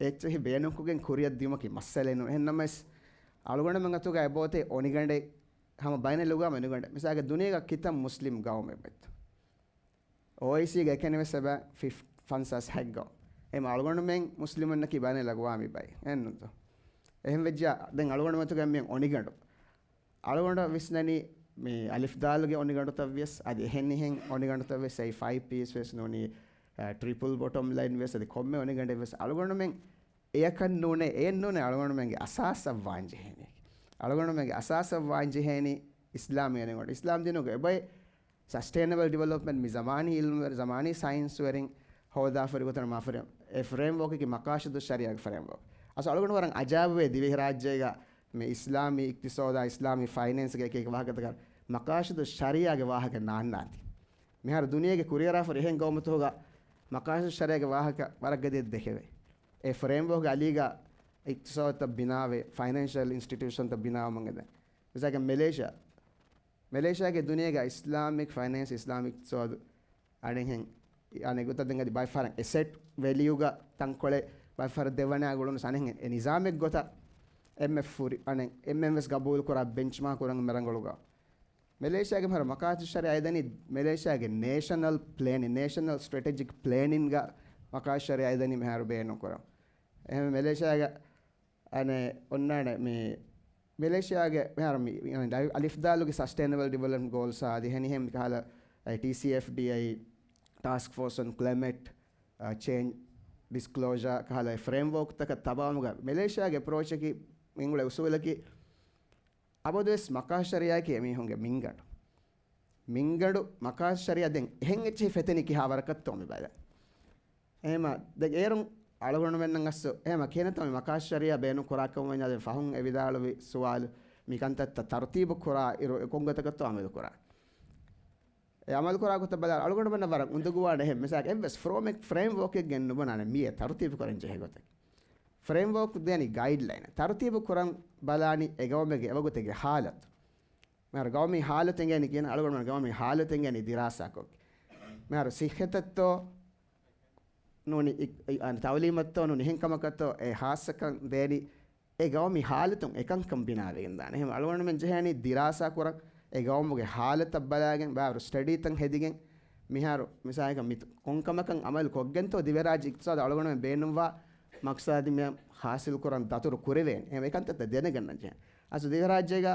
އެއްޗެހި ބޭނުންކޮށްގެން ކުރިއަށް ދިއުމަކީ މައްސަލައެއް ނޫން. އެހެންނަމަވެސް އަޅުގަނޑުމެން އަތުގަ އެބައޮތޭ އޮނިގަނޑެއް ހަމަ ބައިނަލްއަޤްވާމީ އޮނިގަނޑެއް. މިސާލަކަށް ދުނިޔޭގަ ކިތައް މުސްލިމް ގައުމެއް އޮތްތޯ؟ އޯއައިސީގެ އެކަނިވެސް އެބަ ފިފް-، ފަންސާސް ހައްގަ. އެމަ އަޅުގަނޑުމެން މުސްލިމުންނަކީ ބައިނަލްއަޤްވާމީ ބައެއް. އެހެންނޫންތޯ؟ އެހެން ވެއްޖާ ދެން އަޅުގަނޑުމެން އަތުގަ މި އޮނިގަނޑު. އަޅުގަނޑަށް ވިސްނަނީ މި އަލިފް ދާލުގެ އޮނިގަނޑުތައް ވިޔަސް، އަދި އެހެނިހެން އޮނިގަނޑުތައް ވެސް، އެ ފައިވް ޕީސް ވެސް ނޫނީ، އަ، ޓްރިޕްލް ބޮޓަމް ލައިން ވެސް، އަދި ކޮންމެ އޮނިގަނޑެއް ވެސް އަޅުގަނޑުމެން އެޔަކަށް ނޫނޭ، އެއެއް ނޫނޭ އަޅުގަނޑުމެންގެ އަސާސަށް ވާން ޖެހޭނީ. އަޅުގަނޑުމެންގެ އަސާސަށް ވާން ޖެހޭނީ އިސްލާމީ އޮނިގަނޑު. އިސްލާމް ދީނުގެ އެބައި ސަސްޓެއިނަބަލް ޑިވެލޮޕްމަންޓް މި ޒަމާނީ އިލްމުވެރި، ޒަމާނީ ސައިންސްވެރިން ހޯދާފަރި ގޮތަށް މާފަރި އެ ފްރޭމްވޯކަކީ މަޤާޞިދު ޝަރީޢާގެ ފްރޭމްވޯކް. އަސް އަޅުގަނޑު ވަރަށް އަޖާބުވޭ ދިވެހިރާއްޖޭގަ މި އިސްލާމީ އިޤްތިޞާދާ، އިސްލާމީ ފައިނޭންސްގެ އެކި އެކި ވާހަކަތަކަށް މަޤާޞިދު ޝަރީޢާގެ ވާހަކަ ނާންނާތީ. މިހާރު ދުނިޔޭގެ ކުރިއަރާފަރި އެހެން ގައުމުތަކުގަ މަޤާޞިދު ޝަރީޢާގެ ވާހަކަ ވަރަށް ގަދައަށް ދެކެވޭ. އެ ފްރޭމްވޯކްގެ އަލީގަ އިޤްތިޞާދުތައް ބިނާވެ، ފައިނޭންޝަލް އިންސްޓިޓިއުޝަންތައް ބިނާވުމުން އެދެން. މިސާލަކަށް މެލޭޝިޔާ، މެލޭޝިޔާގެ ދުނިޔޭގަ އިސްލާމިކް ފައިނޭންސް، އިސްލާމިކް އިޤްތިޞާދު އަނެއްހެން، އަނެއް ގޮތަށް ދެން އަދި ބައެއް ފަހަރަށް އެސެޓް ވެލިއުގަ ތަންކޮޅެއް ބައެއް ފަހަރަށް ދެވަނައާ ގުޅުނު އަނެއްހެން އެ ނިޒާމެއް ގޮތަށް އެންމެ ފުރި، އަނެއް އެންމެން ވެސް ގަބޫލު ކުރާ ބެންޗްމާކް ކުރަން މި ރަނގަޅު ގައުމެއް. މެލޭޝިޔާގެ މިހާރު މަޤާޞިދު ޝަރީޢާ އެދަނީ މެލޭޝިޔާގެ ނޭޝަނަލް ޕްލޭނިން، ނޭޝަނަލް ސްޓްރެޓެޖިކް ޕްލޭނިންގަ މަޤާޞިދު ޝަރީޢާ އެދަނީ މިހާރު ބޭނުން ކުރަން. އެހެން މެލޭޝިޔާގެ އަނެއް އޮންނާނެ މި މެލޭޝިޔާގެ މިހާރު މި، މި އަލިފް ދާލުގެ ސަސްޓެއިނަބަލް ޑިވެލޮޕްމަންޓް ގޯލްސް އާ އަދި އެހެނިހެން މިކަހަލަ ޓީސީއެފްޑީއައި، ޓާސްކް ފޯސް އޮން ކްލައިމެޓް ޗޭންޖް ޑިސްކްލޯޝާ ކަހަލަ އެ ފްރޭމްވޯކްތަކަށް ތަބާވުމުގަ މެލޭޝިޔާގެ އެޕްރޯޗަކީ މި އުޅޭ އުސޫލަކީ އަބަދުވެސް މަޤާޞިދު ޝަރީޢާއަކީ އެމީހުންގެ މިންގަނޑު. މިންގަނޑު މަޤާޞިދު ޝަރީޢާ ދެން އެހެން އެއްޗެހި ފެތެނީ ކިހާ ވަރަކަށްތޯ މި ބަލަން. އެހެމަ ދެން އޭރުން އަޅުގަނޑުމެންނަށް އަސް އެހެމަ ކިހިނެއްތޯ މި މަޤާޞިދު ޝަރީޢާ ބޭނުން ކުރާކަމަށް ވަންޏާ ދެން ފަހުން އެ ވިދާޅުވި ސުވާލު މި ކަންތައްތައް ތަރުތީބު ކުރާ އިރު އެ ކޮން ގޮތަކަށްތޯ އަމަލު ކުރާ. އެ އަމަލު ކުރާ ގޮތަށް ބަލާ އަޅުގަނޑުމެންނަށް ވަރަށް އުނދަގޫވާނެ އެހެން މިސާލަކަށް އެއްވެސް ފްރޭމެއް، ފްރޭމްވޯކެއް ގެން ނުބުނާނެ މިއޭ ތަރުތީބު ކުރަން ޖެހޭ ގޮތެއް. ފްރޭމްވޯކް ދޭނީ ގައިޑްލައިން. ތަރުތީބު ކުރަން ބަލާނީ އެ ގައުމެއްގެ އެވަގުތެއްގެ ހާލަތު. މިހާރު ގައުމީ ހާލަތު އެނގޭނީ ކިހިނެއް؟ އަޅުގަނޑުމެން ގައުމީ ހާލަތު އެނގޭނީ ދިރާސާކޮށް. މިހާރު ސިއްހަތަށްތޯ ނޫނީ އި-، އި-، އަން ތައުލީމަށްތޯ ނޫނީ އެހެން ކަމަކަށްތޯ އެ ހާއްސަކަން ދޭނީ އެ ގައުމީ ހާލަތުން އެކަންކަން ބިނާވެގެން ދާނެ. އެހެން އަޅުގަނޑުމެން ޖެހޭނީ ދިރާސާ ކުރަން އެ ގައުމުގެ ހާލަތަށް ބަލާގެން ބާރު ސްޓަޑީތައް ހެދިގެން މިހާރު މިސާލަކަށް މި ކޮންކަމަކަށް އަމަލު ކޮށްގެންތޯ ދިވެހިރާއްޖެ އިޤްތިޞާދު އަޅުގަނޑުމެން ބޭނުންވާ މަޤްޞަދު މި ހާސިލް ކުރަން ދަތުރު ކުރެވޭނެ. އެހެން އެކަންތައްތައް ދެނެގަންނަން ޖެހޭ. އަސް ދިވެހިރާއްޖޭގަ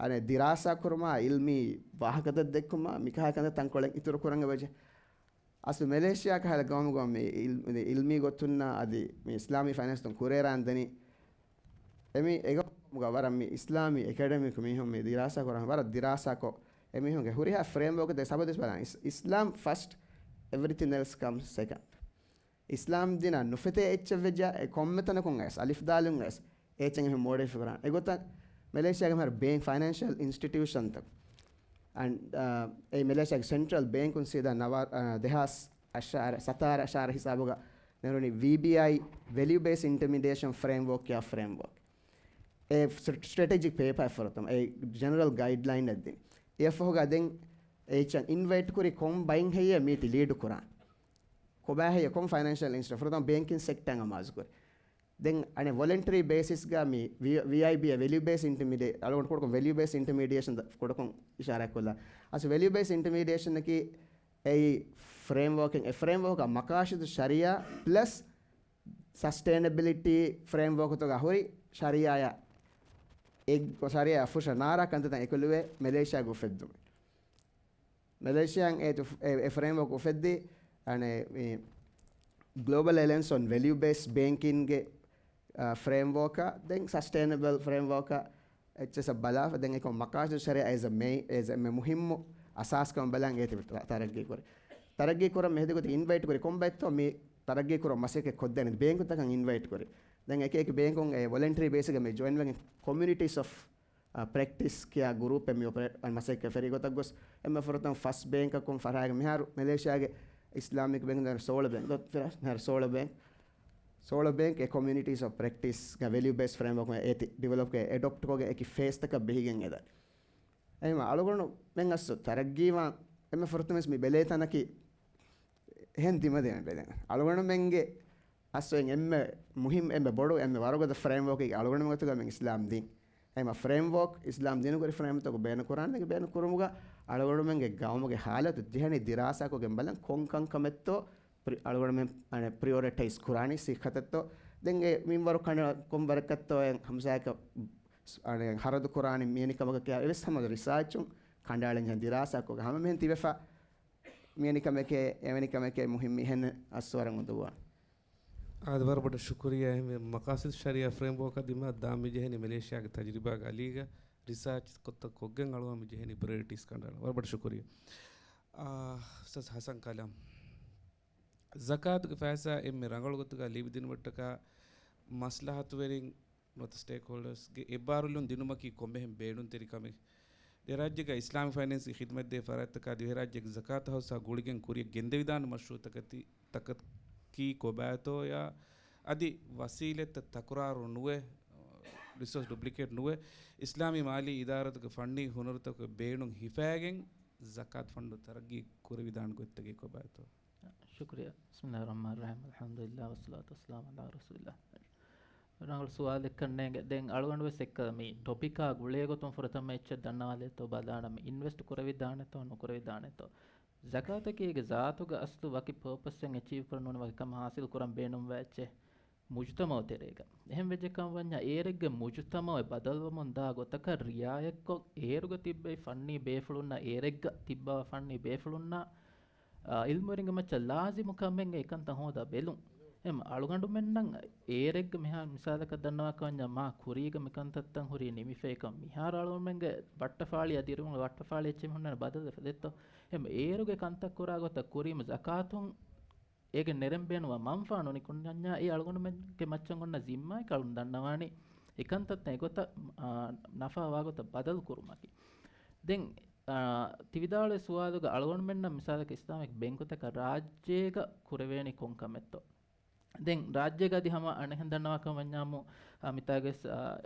އަނެއް ދިރާސާ ކުރުމާ، އިލްމީ ވާހަކަތައް ދެއްކުމާ، މިކަހަލަ ކަންތައް ތަންކޮޅެއް އިތުރު ކުރަން އެބަޖެ. އަސްލު މެލޭޝިޔާ ކަހަލަ ގައުމުގަ މި އިލް-، އިލްމީ ގޮތުންނާ އަދި މި އިސްލާމީ ފައިނޭންސްތައް ކުރިއަރާން ދަނީ އެމީ އެގޮތުގަ ވަރަށް މި އިސްލާމީ އެކަޑެމިކް މީހުން މި ދިރާސާ ކުރަން ވަރަށް ދިރާސާކޮށް، އެމީހުންގެ ހުރިހާ ފްރޭމްވޯކް ދެ ސަބަދިސް ބަލާން. އިސް-، އިސްލާމް ފަސްޓް، އެވްރިތިން އެލްސް ކަމްސް ސެކަންޑް. އިސްލާމް ދީނާ ނުފެތޭ އެއްޗެއް ވެއްޖާ، އެ ކޮންމެ ތަނަކުން އައިސް، އަލިފް ދާލުން އައިސް، އޭޗެއް އެހެން މޯޑިފައި ކުރާނެ. އެގޮތަށް މެލޭޝިޔާގެ މިހާރު ބޭންކް، ފައިނޭންޝަލް އިންސްޓިޓިއުޝަންތައް އަން، އާ، އެ މެލޭޝިޔާގެ ސެންޓްރަލް ބޭންކުން ސީދާ ނަވާ-، އާ، ދެހާސް އަށާރަ، ސަތާރަ އަށާރަ ހިސާބުގަ ނެރުނީ ވީބީއައި، ވެލިއު ބޭސް އިންޓަމީޑިއޭޝަން ފްރޭމްވޯކް ކިޔާ ފްރޭމްވޯކް. އެ ސްޓް-، ސްޓްރެޓެޖިކް ޕޭޕާއެއް ފުރަތަމަ އެ ޖެނެރަލް ގައިޑްލައިން އެއް ދިން. އެއަށްފަހުގަ ދެން އެއްޗަށް އިންވައިޓް ކުރި ކޮން ބައިން ހެއްޔޭ މީޓި ލީޑު ކުރާން؟ ކޮބާ ހެއްޔޭ ކޮން ފައިނޭންޝަލް އިންސްޓިޓިއުޝަން ފުރަތަމަ ބޭންކިން ސެކްޓަރ އަމާޒު ކުރި. ދެން އަނެއް ވޮލަންޓަރީ ބޭސިސްގަ މި ވީ-، ވީއައިބީ އަށް ވެލިއު ބޭސް އިންޓަމީޑިއޭ-، އަޅުގަނޑު ކުޑަކޮށް ވެލިއު ބޭސް އިންޓަމީޑިއޭޝަން ދަ-، ކުޑަކޮށް އިޝާރާތް ކޮށްލާ. އަސް ވެލިއު ބޭސް އިންޓަމީޑިއޭޝަނަކީ އެއީ ފްރޭމްވޯކެއް، އެ ފްރޭމްވޯކަށް މަޤާޞިދު ޝަރީޢާ ޕްލަސް ސަސްޓެއިނަބިލިޓީ ފްރޭމްވޯކުތަކާ ހުރި ޝަރީޢާއާ އެ-، ޝަރީޢާ ފުށަ ނާރާ ކަންތައްތައް އެކުލުވޭ މެލޭޝިޔާގެ އުފެއްދުމެއް. މެލޭޝިޔާއިން އެ ތު-، އެ، އެ ފްރޭމްވޯކް އުފެއްދި، އަނެ، މި ގްލޯބަލް އެލައިންސް އޮން ވެލިއު ބޭސް ބޭންކިންގެ، އާ، ފްރޭމްވޯކަށް، ދެން ސަސްޓެއިނަބަލް ފްރޭމްވޯކަށް އެއްޗެއްސަށް ބަލާފަ، ދެން އެކޮށް މަޤާޞިދު ޝަރީޢާ އެޒް އެ މެ-، އެޒް އެ މުހިއްމު އަސާސްކަމަށް ބަލަން އޭތި ތަ-، ތަރައްގީ ކުރި. ތަރައްގީ ކުރަން މި ހެދި ގޮތަށް އިންވައިޓް ކުރި ކޮންބައެއްތޯ މި ތަރައްގީ ކުރަން މަސައްކަތް ކޮށްދޭނެ ބޭންކުތަކަށް އިންވައިޓް ކުރި. ދެން އެކި އެކި ބޭންކުން އެ ވޮލަންޓަރީ ބޭސްގަ މި ޖޮއިން ވެގެން ކޮމިއުނިޓީސް އޮފް އާ، ޕްރެކްޓިސް ކިޔާ ގުރޫޕެއް މި އޮޕަރޭޓް މަސައްކަތް ފެރި ގޮތަށް ގޮސް، އެންމެ ފުރަތަމަ ފަސް ބޭންކަކުން ފަށާގެ މިހާރު މެލޭޝިޔާގެ އިސްލާމިކް ބޭންކުން ދާން ސޯޅަ ބޭން، ދޯ ފިރާ-، މިހާރު ސޯޅަ ބޭން، ސޯޅަ ބޭންކް އެ ކޮމިއުނިޓީސް އޮފް ޕްރެކްޓިސް ގަ ވެލިއު ބޭސް ފްރޭމްވޯކް އޭތި ޑިވެލޮޕް ކޮށް އެޑޮޕްޓް ކޮށްގެން އެކި ފޭސްތަކަށް ބެހިގެން އެދަން. އެހެންވީމަ އަޅުގަނޑު މެން އަސް ތަރައްގީވާން އެންމެ ފުރަތަމަ މި ބެލޭ ތަނަކީ އެހެން ދިމަދިމަ ބެލެން. އަޅުގަނޑުމެންގެ އަސް އެން އެންމެ މުހިން، އެންމެ ބޮޑު، އެންމެ ވަރުގަދަ ފްރޭމްވޯކެއް އަޅުގަނޑުމެން ގޮތުގަ މި އިސްލާމް ދީން. އެމަ ފްރޭމްވޯކް އިސްލާމް ދީނުގެ ފްރޭމްތަކު ބޭނުން ކުރާނެ، ދެން ބޭނުން ކުރުމުގަ އަޅުގަނޑުމެންގެ ގައުމުގެ ހާލަތު ޖެހެނީ ދިރާސާކޮށްގެން ބަލަން ކޮން ކަންކަމެއްތޯ ޕްރި-، އަޅުގަނޑުމެން އަނެ ޕްރިއޮރިޓައިޒް ކުރާނީ ސިއްހަތަށްތޯ، ދެން އެ މިންވަރު ކަނޑަ ކޮން ވަރަކަށްތޯ އެ ހަމަސާކަ އަނެ ހަރަދު ކުރާނީ މިއެނިކަމަކަކީ އެވެސް ހަމަ ރިސާޗުން ކަނޑައަޅަން ޖެހެން ދިރާސާކޮށް ހަމަ މިހެން ތިބެފަ މިއެނިކަމެކޭ، އެވެނި ކަމެކޭ މުހިންމު އެހެން އަސްވަރަށް އުނދަގޫވާނެ. އާދެ، ވަރަށް ބޮޑަށް ޝުކުރިއްޔާ. އެހެންވެ، މަޤާޞިދު ޝަރީޢާ ފްރޭމްވޯކަށް ދިމާ ދާ މި ޖެހެނީ މެލޭޝިޔާގެ ތަޖުރިބާގެ އަލީގަ ރިސާޗް ކޮށްތަ ކޮށްގެން އަޅުވާ މި ޖެހެނީ ޕްރަޔޮރިޓީސް ކަނޑައަޅަން. ވަރަށް ބޮޑަށް ޝުކުރިއްޔާ. އާ، އުސްތާޛް ހަސަން ކަލާމް. ޒަކާތުގެ ފައިސާ އެންމެ ރަނގަޅު ގޮތުގަ ލިބިދިނުމަށްޓަކާ މަސްލަހަތުވެރިން ނުވަތަ ސްޓޭކްހޯލްޑަރސްގެ އެއްބާރުލުން ދިނުމަކީ ކޮންމެހެން ބޭނުންތެރި ކަމެއް. ދެ ރާއްޖޭގަ އިސްލާމިކް ފައިނޭންސްގެ ޚިދުމަތްދޭ ފަރާތްތަކާ ދިވެހިރާއްޖޭގެ ޒަކާތު ހައުސާ ގުޅިގެން ކުރިއަށް ގެންދެވިދާނެ މަޝްރޫއުތަކަކީ ކޮބާތޯޔާ އަދި ވަސީލަތްތައް ތަކުރާރު ނުވެ، ރިސޯސް ޑުޕްލިކޭޓް ނުވެ، އިސްލާމީ މާލީ އިދާރާތަކުގެ ފަންނީ ހުނަރުތަކުގެ ބޭނުން ހިފައިގެން ޒަކާތު ފަންޑު ތަރައްގީ ކުރެވިދާނެ ގޮތްތަކީ ކޮބާތޯ؟ ޝުކުރިއްޔާ. ބިސްމިއްލާހިއްރަޙްމާނިއްރަޙީމް. އަލްޙަމްދުލިއްލާހި ވައްޞަލާތު ވައްސަލާމު ޢަލާ ރަސޫލިއްލާހް. ރަނގަޅު ސުވާލެއްކަން ނޭނގެ. ދެން އަޅުގަނޑު ވެސް އެއްކަލަ މި ޓޮޕިކާ ގުޅޭ ގޮތުން ފުރަތަމަ އެއްޗެއް ދަންނަވާލޭތޯ ބަލާނަމޭ. އިންވެސްޓް ކުރެވިދާނެތޯ ނުކުރެވިދާނެތޯ؟ ޒަކާތަކީ އޭގެ ޒާތުގަ އަސްލު ވަކި ޕާޕަސްއެއް އެޗީވް ކުރަން ނޫން ވަކި ކަމެއް ހާސިލް ކުރަން ބޭނުންވާ އެއްޗެއް. މުޖުތަމަޢު ތެރޭގަ. އެހެން ވެއްޖެ ކަމަށް ވަންޏާ، އޭރެއްގެ މުޖުތަމަޢު ބަދަލުވަމުން ދާ ގޮތަކަށް ރިޢާޔަތްކޮށް، އޭރުގަ ތިއްބެވި ފަންނީ ބޭފުޅުންނަށް، އޭރެއްގަ ތިއްބަވާ ފަންނީ ބޭފުޅުންނަށް، އާ، ޢިލްމުވެރިންގެ މައްޗަށް ލާޒިމު ކަމެއް އެކަންތައް ހޯދާ ބެލުން. އެމް އަޅުގަނޑުމެންނަށް އޭރެއްގަ މިހާ މިސާލަކަށް ދަންނަވާކަށް ވަންޏާ، މާ ކުރީގަ މިކަންތައްތައް ހުރީ ނިމިފައިކަން. މިހާރު އަޅުގަނޑުމެންގެ ބައްޓަފާޅިއާ ދިރިއުޅުމުގެ ބައްޓަފާޅި އެއްޗެއް ހުންނަން ބަދަލުވެފަ ދެއްތޯ. އެމް އޭރުގެ ކަންތައް ކުރާ ގޮތަށް ކުރީމަ ޒަކާތުން އޭގެ ނެރެން ބޭނުންވާ މަންފާ ނުނިކުންނަންޏާ، އެ އަޅުގަނޑުމެންގެ މައްޗަށް އޮންނަ ޒިންމާއެއް އަޅުން ދަންނަވާނީ. އެކަންތައްތައް އެގޮތަށް، އާ، ނަފާވާ ގޮތަށް ބަދަލު ކުރުމަކީ. ދެން، އާ، ތި ވިދާޅުވި ސުވާލުގަ އަޅުގަނޑުމެންނަށް މިސާލަކަށް އިސްލާމިކް ބޭންކުތަކަށް ރާއްޖޭގަ ކުރެވޭނީ ކޮން ކަމެއްތޯ؟ ދެން ރާއްޖޭގަ އަދި ހަމަ އަނެއްހެން ދަންނަވާކަށް ވަންޏާމު، އާ، މިތާގަވެސް، އާ،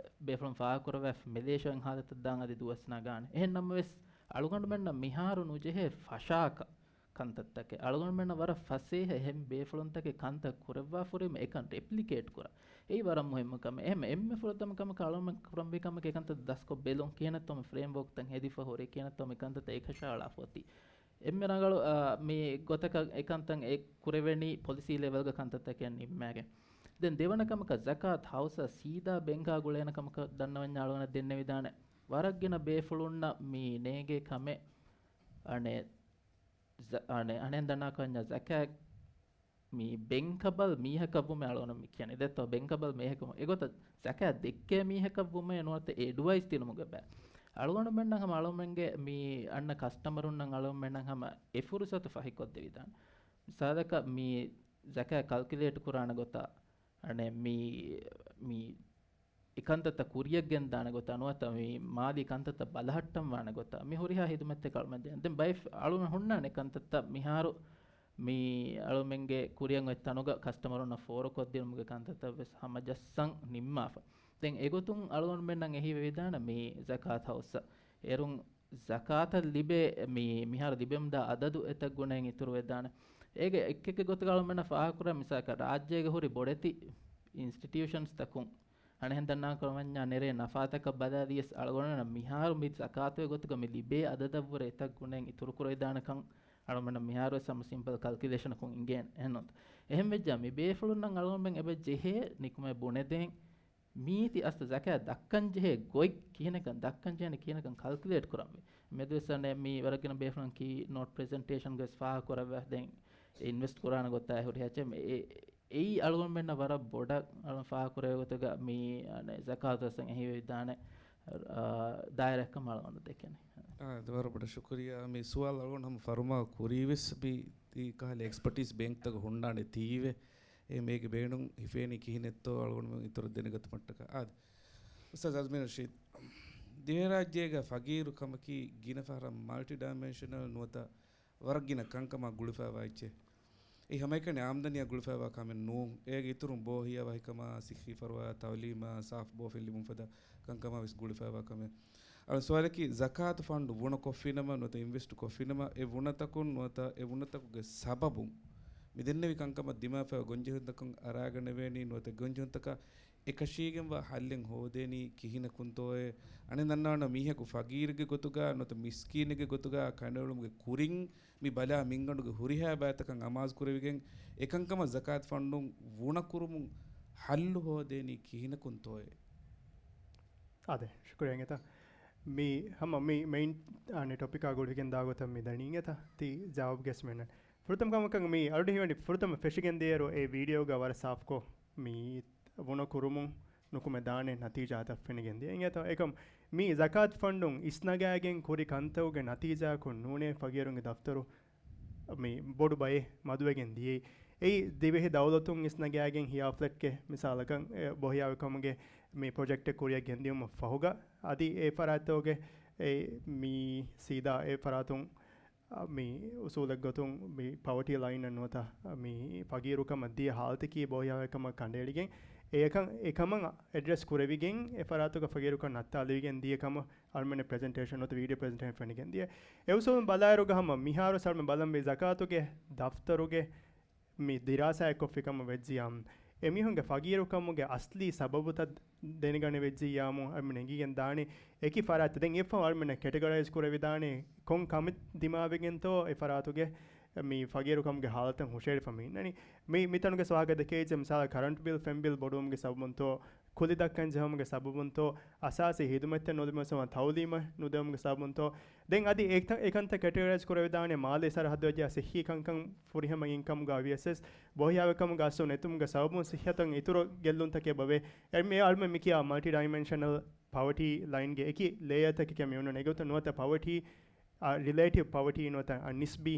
ބޭފުޅުން ފާހަގަކުރައްވާފަ މެލޭޝިޔާ ހާލަތަށް ދާން އަދި ދުވަސް ނަގާނެ. އެހެން ނަމަވެސް، އަޅުގަނޑުމެންނަށް މިހާރު ނުޖެހޭ ފަށާކަށް ކަންތައްތަކެއް. އަޅުގަނޑުމެންނަށް ވަރަށް ފަސޭހަ އެހެން ބޭފުޅުންތަކެއް ކަންތައް ކުރައްވާފަ ހުރީމަ އެކަން ރެޕްލިކޭޓް ކުރާ. އެއީ ވަރަށް މުހިއްމު ކަމެއް. އެހެން އެންމެ ފުރަތަމަ ކަމަކަށް އަޅުގަނޑުމެން ކުރަންވީ ކަމަކީ އެކަންތައް ދަސްކޮށް ބެލުން. ކިހިނެއްތޯ މި ފްރޭމްވޯކްތައް ހެދިފަ ހުރީ، ކިހިނެއްތޯ މި ކަންތައްތައް އެކަށައަޅާފަ އޮތީ. އެންމެ ރަނގަޅު، އާ، މި ގޮތަކަށް އެކަންތައް އެ ކުރެވެނީ ޕޮލިސީ ލެވެލްގަ ކަންތައްތަކެއް ނިންމާގެން. ދެން ދެވަނަ ކަމަކަށް ޒަކާތް ހައުސަށް ސީދާ ބޭންކާ ގުޅޭނެ ކަމަކަށް ދަންނަވަންޏާ އަޅުގަނޑަށް ދެންނެވިދާނެ. ވަރަށް ގިނަ ބޭފުޅުންނަށް މި ނޭނގޭ ކަމެއް އަނެއް ޒަ-، އަނެއް، އަނެއް ދަންނަވާކަށް ވަންޏާ ޒަކާތް މި ބެންކަބަލް މީހަކަށްވުމެ އަޅުގަނޑު މި ކިޔަނީ. ދެއްތޯ ބެންކަބަލް މީހަކަށް އެގޮތަށް ޒަކާތް ދެއްކޭ މީހަކަށްވުމެ ނުވަތަ އެޑްވައިސް ދިނުމުގެ ބައި. އަޅުގަނޑުމެންނަށް ހަމަ އަޅުމެންގެ މި އަންނަ ކަސްޓަމަރުންނަށް އަޅުމެންނަށް ހަމަ އެ ފުރުސަތު ފަހިކޮށްދެވިދާނެ. މިސާލަކަށް މި ޒަކާތް ކަލްކިއުލޭޓް ކުރާނެ ގޮތަށް އަނެއް މި، މި އެ ކަންތައްތައް ކުރިޔަށް ގެންދާނެ ގޮތަށް ނުވަތަ މި މާލީ ކަންތައްތައް ބަލަހައްޓަން ވާނެ ގޮތަށް މި ހުރިހާ ހިދުމަތްތައް އަޅުމެން ދޭން. ދެން ބައެއް އަޅުމެން ހުންނާނެ ކަންތައްތައް މިހާރު މި އަޅުމެންގެ ކުރިޔަށް އޮތް ތަނުގަ ކަސްޓަމަރުންނަށް ފޯރުކޮށްދިނުމުގެ ކަންތައްތައް ވެސް ހަމަޖައްސަން ނިންމާފަ. ދެން އެގޮތުން އަޅުގަނޑުމެންނަށް އެހީވެވިދާނެ މި ޒަކާތް ހައުސްއަށް އޭރުން ޒަކާތަށް ލިބޭ މި، މިހާރު ލިބެމުންދާ އަދަދު އެތައް ގުނައިން އިތުރުވެދާނެ. އޭގެ އެކެއްގެ ގޮތުގަ އަޅުމެންނަށް ފާހަގަކުރާ މިސާލަކަށް ރާއްޖޭގެ ހުރި ބޮޑެތި އިންސްޓިޓިއުޝަންސްތަކުން އަނެއްހެން ދަންނާކަމަށް ނެރޭ ނަފާތަކަށް ބަލާލިޔަސް އަޅުގަނޑުމެންނަށް މިހާރު މި ޒަކާތުގެ ގޮތުގަ މި ލިބޭ އަދަދަށްވުރެ އެތައް ގުނައިން އިތުރުކުރެވިދާނެކަން އަޅުމެންނަށް މިހާރުވެސް ހަމަ ސިމްޕަލް ކަލްކިއުލޭޝަނަކުން އިނގޭނެ އެހެންނު. އެހެންވެއްޖާ މި ބޭފުޅުންނަށް އަޅުގަނޑުމެން އެބަ ޖެހޭ ނިކުމެ ބުނެދޭން މީތި އަސްލު ޒަކާތް ދައްކަން ޖެހޭ ގޮތް ކިހިނަކަން ދައްކަން ޖެހޭނެ ކިހިނަކަން ކަލްކިއުލޭޓް ކުރަންވީ. މެދުވެސް އަނެއް މީ ވަރަށް ގިނަ ބޭފުޅުން ކީ ނޯޓް ޕްރެޒެންޓޭޝަންގަވެސް ފާހަގަކުރައްވާ ދެން އިންވެސްޓް ކުރާނެ ގޮތާ ހުރިހާ ޗެ-، އެ-، އެއީ އަޅުގަނޑުމެންނަށް ވަރަށް ބޮޑަށް އަޅު ފާހަގަކުރެވޭ ގޮތުގަ މީ އަނެއް ޒަކާތު އަސްލު އެހީވެވިދާނެ، އާ، ދާއިރާއެއްކަމަށް އަޅުގަނޑު ދެކެނީ. އާ، އެ ވަރަށް ބޮޑަށް ޝުކުރިއްޔާ. މި ސުވާލު އަޅުގަނޑު ހަމަ ފަރުމާ ކުރީވެސް މި އެ ކަހަލަ އެކްސްޕަޓީސް ބޭންކްތަކު ހުންނާނެ ތީވެ. އެ މޭގެ ބޭނުން ހިފޭނީ ކިހިނެއްތޯ އަޅުގަނޑުމެން އިތުރަށް ދެނެގަތުމަށްޓަކާ. އާދެ. އުސްތާޛް އަޒްމީން ރަޝީދު، ދިވެހިރާއްޖޭގަ ފަގީރުކަމަކީ ގިނަ ފަހަރަށް މަލްޓި ޑައިމެންޝަނަލް ނުވަތަ ވަރަށް ގިނަ ކަންކަމާ ގުޅިފައިވާ އެއްޗެއް. އެ ހަމައެކަނި އާމްދަނީއަށް ގުޅިފައިވާ ކަމެއް ނޫން. އޭގެ އިތުރުން ބޯހިޔާވަހިކަމާ، ސިއްހީ ފަރުވާ، ތައުލީމާ، ސާފު ބޯ ފެށިލުމުން ފަދަ ކަންކަމާ ވެސް ގުޅިފައިވާ ކަމެއް. އަޅު ސުވާލަކީ، ޒަކާތު ފަންޑު ވުނަ ކޮށްފިނަމަ ނުވަތަ އިންވެސްޓް ކޮށްފިނަމަ، އެ ވުނަތަކުން ނުވަތަ އެ ވުނަތަކުގެ ސަބަބުން މި ދެންނެވި ކަންކަމަށް ދިމާފައި ގޮންޖެހުންތަކުން އަރާގަނެވޭނީ ނުވަތަ ގޮންޖެހުންތަކަށް އެކަށީގެންވާ ހައްލެއް ހޯދޭނީ ކިހިނަކުންތޯއޭ؟ އަނެއް ދަންނަވަން މީހަކު ފަގީރެއްގެ ގޮތުގަ ނުވަތަ މިސްކީނެއްގެ ގޮތުގަ ކަނޑައެޅުމުގެ ކުރިން މި ބަލާ މިންގަނޑުގެ ހުރިހާ ބައިތަކަށް އަމާޒުކުރެވިގެން އެކަންކަމަށް ޒަކާތު ފަންޑުން ވުނަކުރުމުން ހައްލު ހޯދޭނީ ކިހިނަކުންތޯއޭ؟ އާދެ، ޝުކުރިއްޔާ އިނގޭތަ. މި ހަމަ މި މެއިން، އާނެ، ޓޮޕިކާ ގުޅިގެން ދާ ގޮތަށް މި ދަނީ އިނގޭތަ ތި ޖަވާބު ގެސްމެންނަށް. ފުރަތަމަ ކަމަކަށް މި އަޅުގަނޑު ހީވަނީ ފުރަތަމަ ފެށިގެން ދިޔައިރު އެ ވީޑިއޯގަ ވަރަށް ސާފުކޮށް މި ވުނަ ކުރުމުން ނުކުމެ ދާނެ ނަތީޖާތައް ފެނިގެން ދިޔަ. އިނގޭތޯ އެކަމް މި ޒަކާތު ފަންޑުން އިސްނަގާގެން ކުރި ކަންތަކުގެ ނަތީޖާއަކުން ނޫނޭ ފަގީރުންގެ ދަފްތަރު މި ބޮޑު ބައެއް މަދުވެގެން ދިޔައީ. އެއީ ދިވެހި ދައުލަތުން އިސްނަގާގެން ހިޔާ ފްލެޓްގެ މިސާލަކަށް އެ ބޮހިޔާވިކަމުގެ މި ޕްރޮޖެކްޓެއް ކުރިއަށް ގެންދިޔުމަށް ފަހުގަ އަދި އެ ފަރާތްތަކުގެ އެ މި ސީދާ އެ ފަރާތުން އަ، މި އުސޫލެއްގޮތުން މި ޕަވަޓީ ލައިނަށް ނުވަތަ މި ފަގީރުކަމަށް ދިޔަ ހާލަތަކީ ބޯހިޔާވާކަމަށް ކަނޑައެޅިގެން، އެކަން، އެކަމަށް އެޑްރެސް ކުރެވިގެން އެ ފަރާތުގަ ފަގީރުކަން ނައްތާލެވިގެން ދިޔަ ކަމަށް އަޅުމެން ޕްރެޒެންޓޭޝަން ނުވަތަ ވީޑިއޯ ޕްރެޒެންޓޭޝަން ފެނިގެން ދިޔަ. އެ އުސޫލުން ބަލާއިރުގަ ހަމަ މިހާރު ސަޅުމެ ބަލަންވީ ޒަކާތުގެ ދަފްތަރުގެ މި ދިރާސާއެއް ކޮށްފި ކަމަށް ވެއްޖިޔާމު، އެމީހުންގެ ފަގީރުކަމުގެ އަސްލީ ސަބަބުތައް ދެނެގަނެ ވެއްޖިޔާމު، އަޅުމެން އެނގިގެން ދާނެ އެކި ފަރާތްތައް. ދެން އެއަށްފަހު އަޅުމެންނަށް ކެޓަގަރައިޒް ކުރެވިދާނެ ކޮން ކަމެއް ދިމާވެގެންތޯ އެ ފަރާތުގެ މި ފަގީރުކަމުގެ ހާލަތަށް ހުށަހެޅިފަ މި އިންނަނީ. މި، މިތަނުގެ ސްވާހަކަ ދެކޭ މިސާލަށް ކަރަންޓް ބިލް، ފެން ބިލް ބޮޑުވުމުގެ ސަބަބުންތޯ، ކުލި ދައްކަން ޖެހުމުގެ ސަބަބުންތޯ، އަސާސީ ހިދުމަތްތައް ނުލިބުމަށް ތައުލީމަށް ނުދެވުމުގެ ސަބަބުންތޯ، ދެން އަދި އެކަން، އެކަންތައް ކެޓަގަރައިޒް ކުރެވިދާނެ މާލޭ ސަރަހައްދު ވެއްޖާ ސިއްހީ ކަންކަން ފުރިހަމަ އިންކަމުގަ ވިޔަސް ވެސް ބޯހިޔާވިކަމުގެ އަސްލު ނެތުމުގެ ސަބަބުން ސިއްހަތަށް އިތުރު ގެއްލުންތަކެއް އެބަވޭ. އެ މި އަޅުމެން މިކިޔާ މަލްޓި ޑައިމެންޝަނަލް ޕަވަޓީ ލައިންގެ އެކި ލޭޔަރތަކެކޭ މި އޮންނަނީ. އެގޮތަށް ނުވަތަ ޕަވަޓީ އާ، ރިލޭޓިވް ޕަވަޓީ ނުވަތަ އާ، ނިސްބީ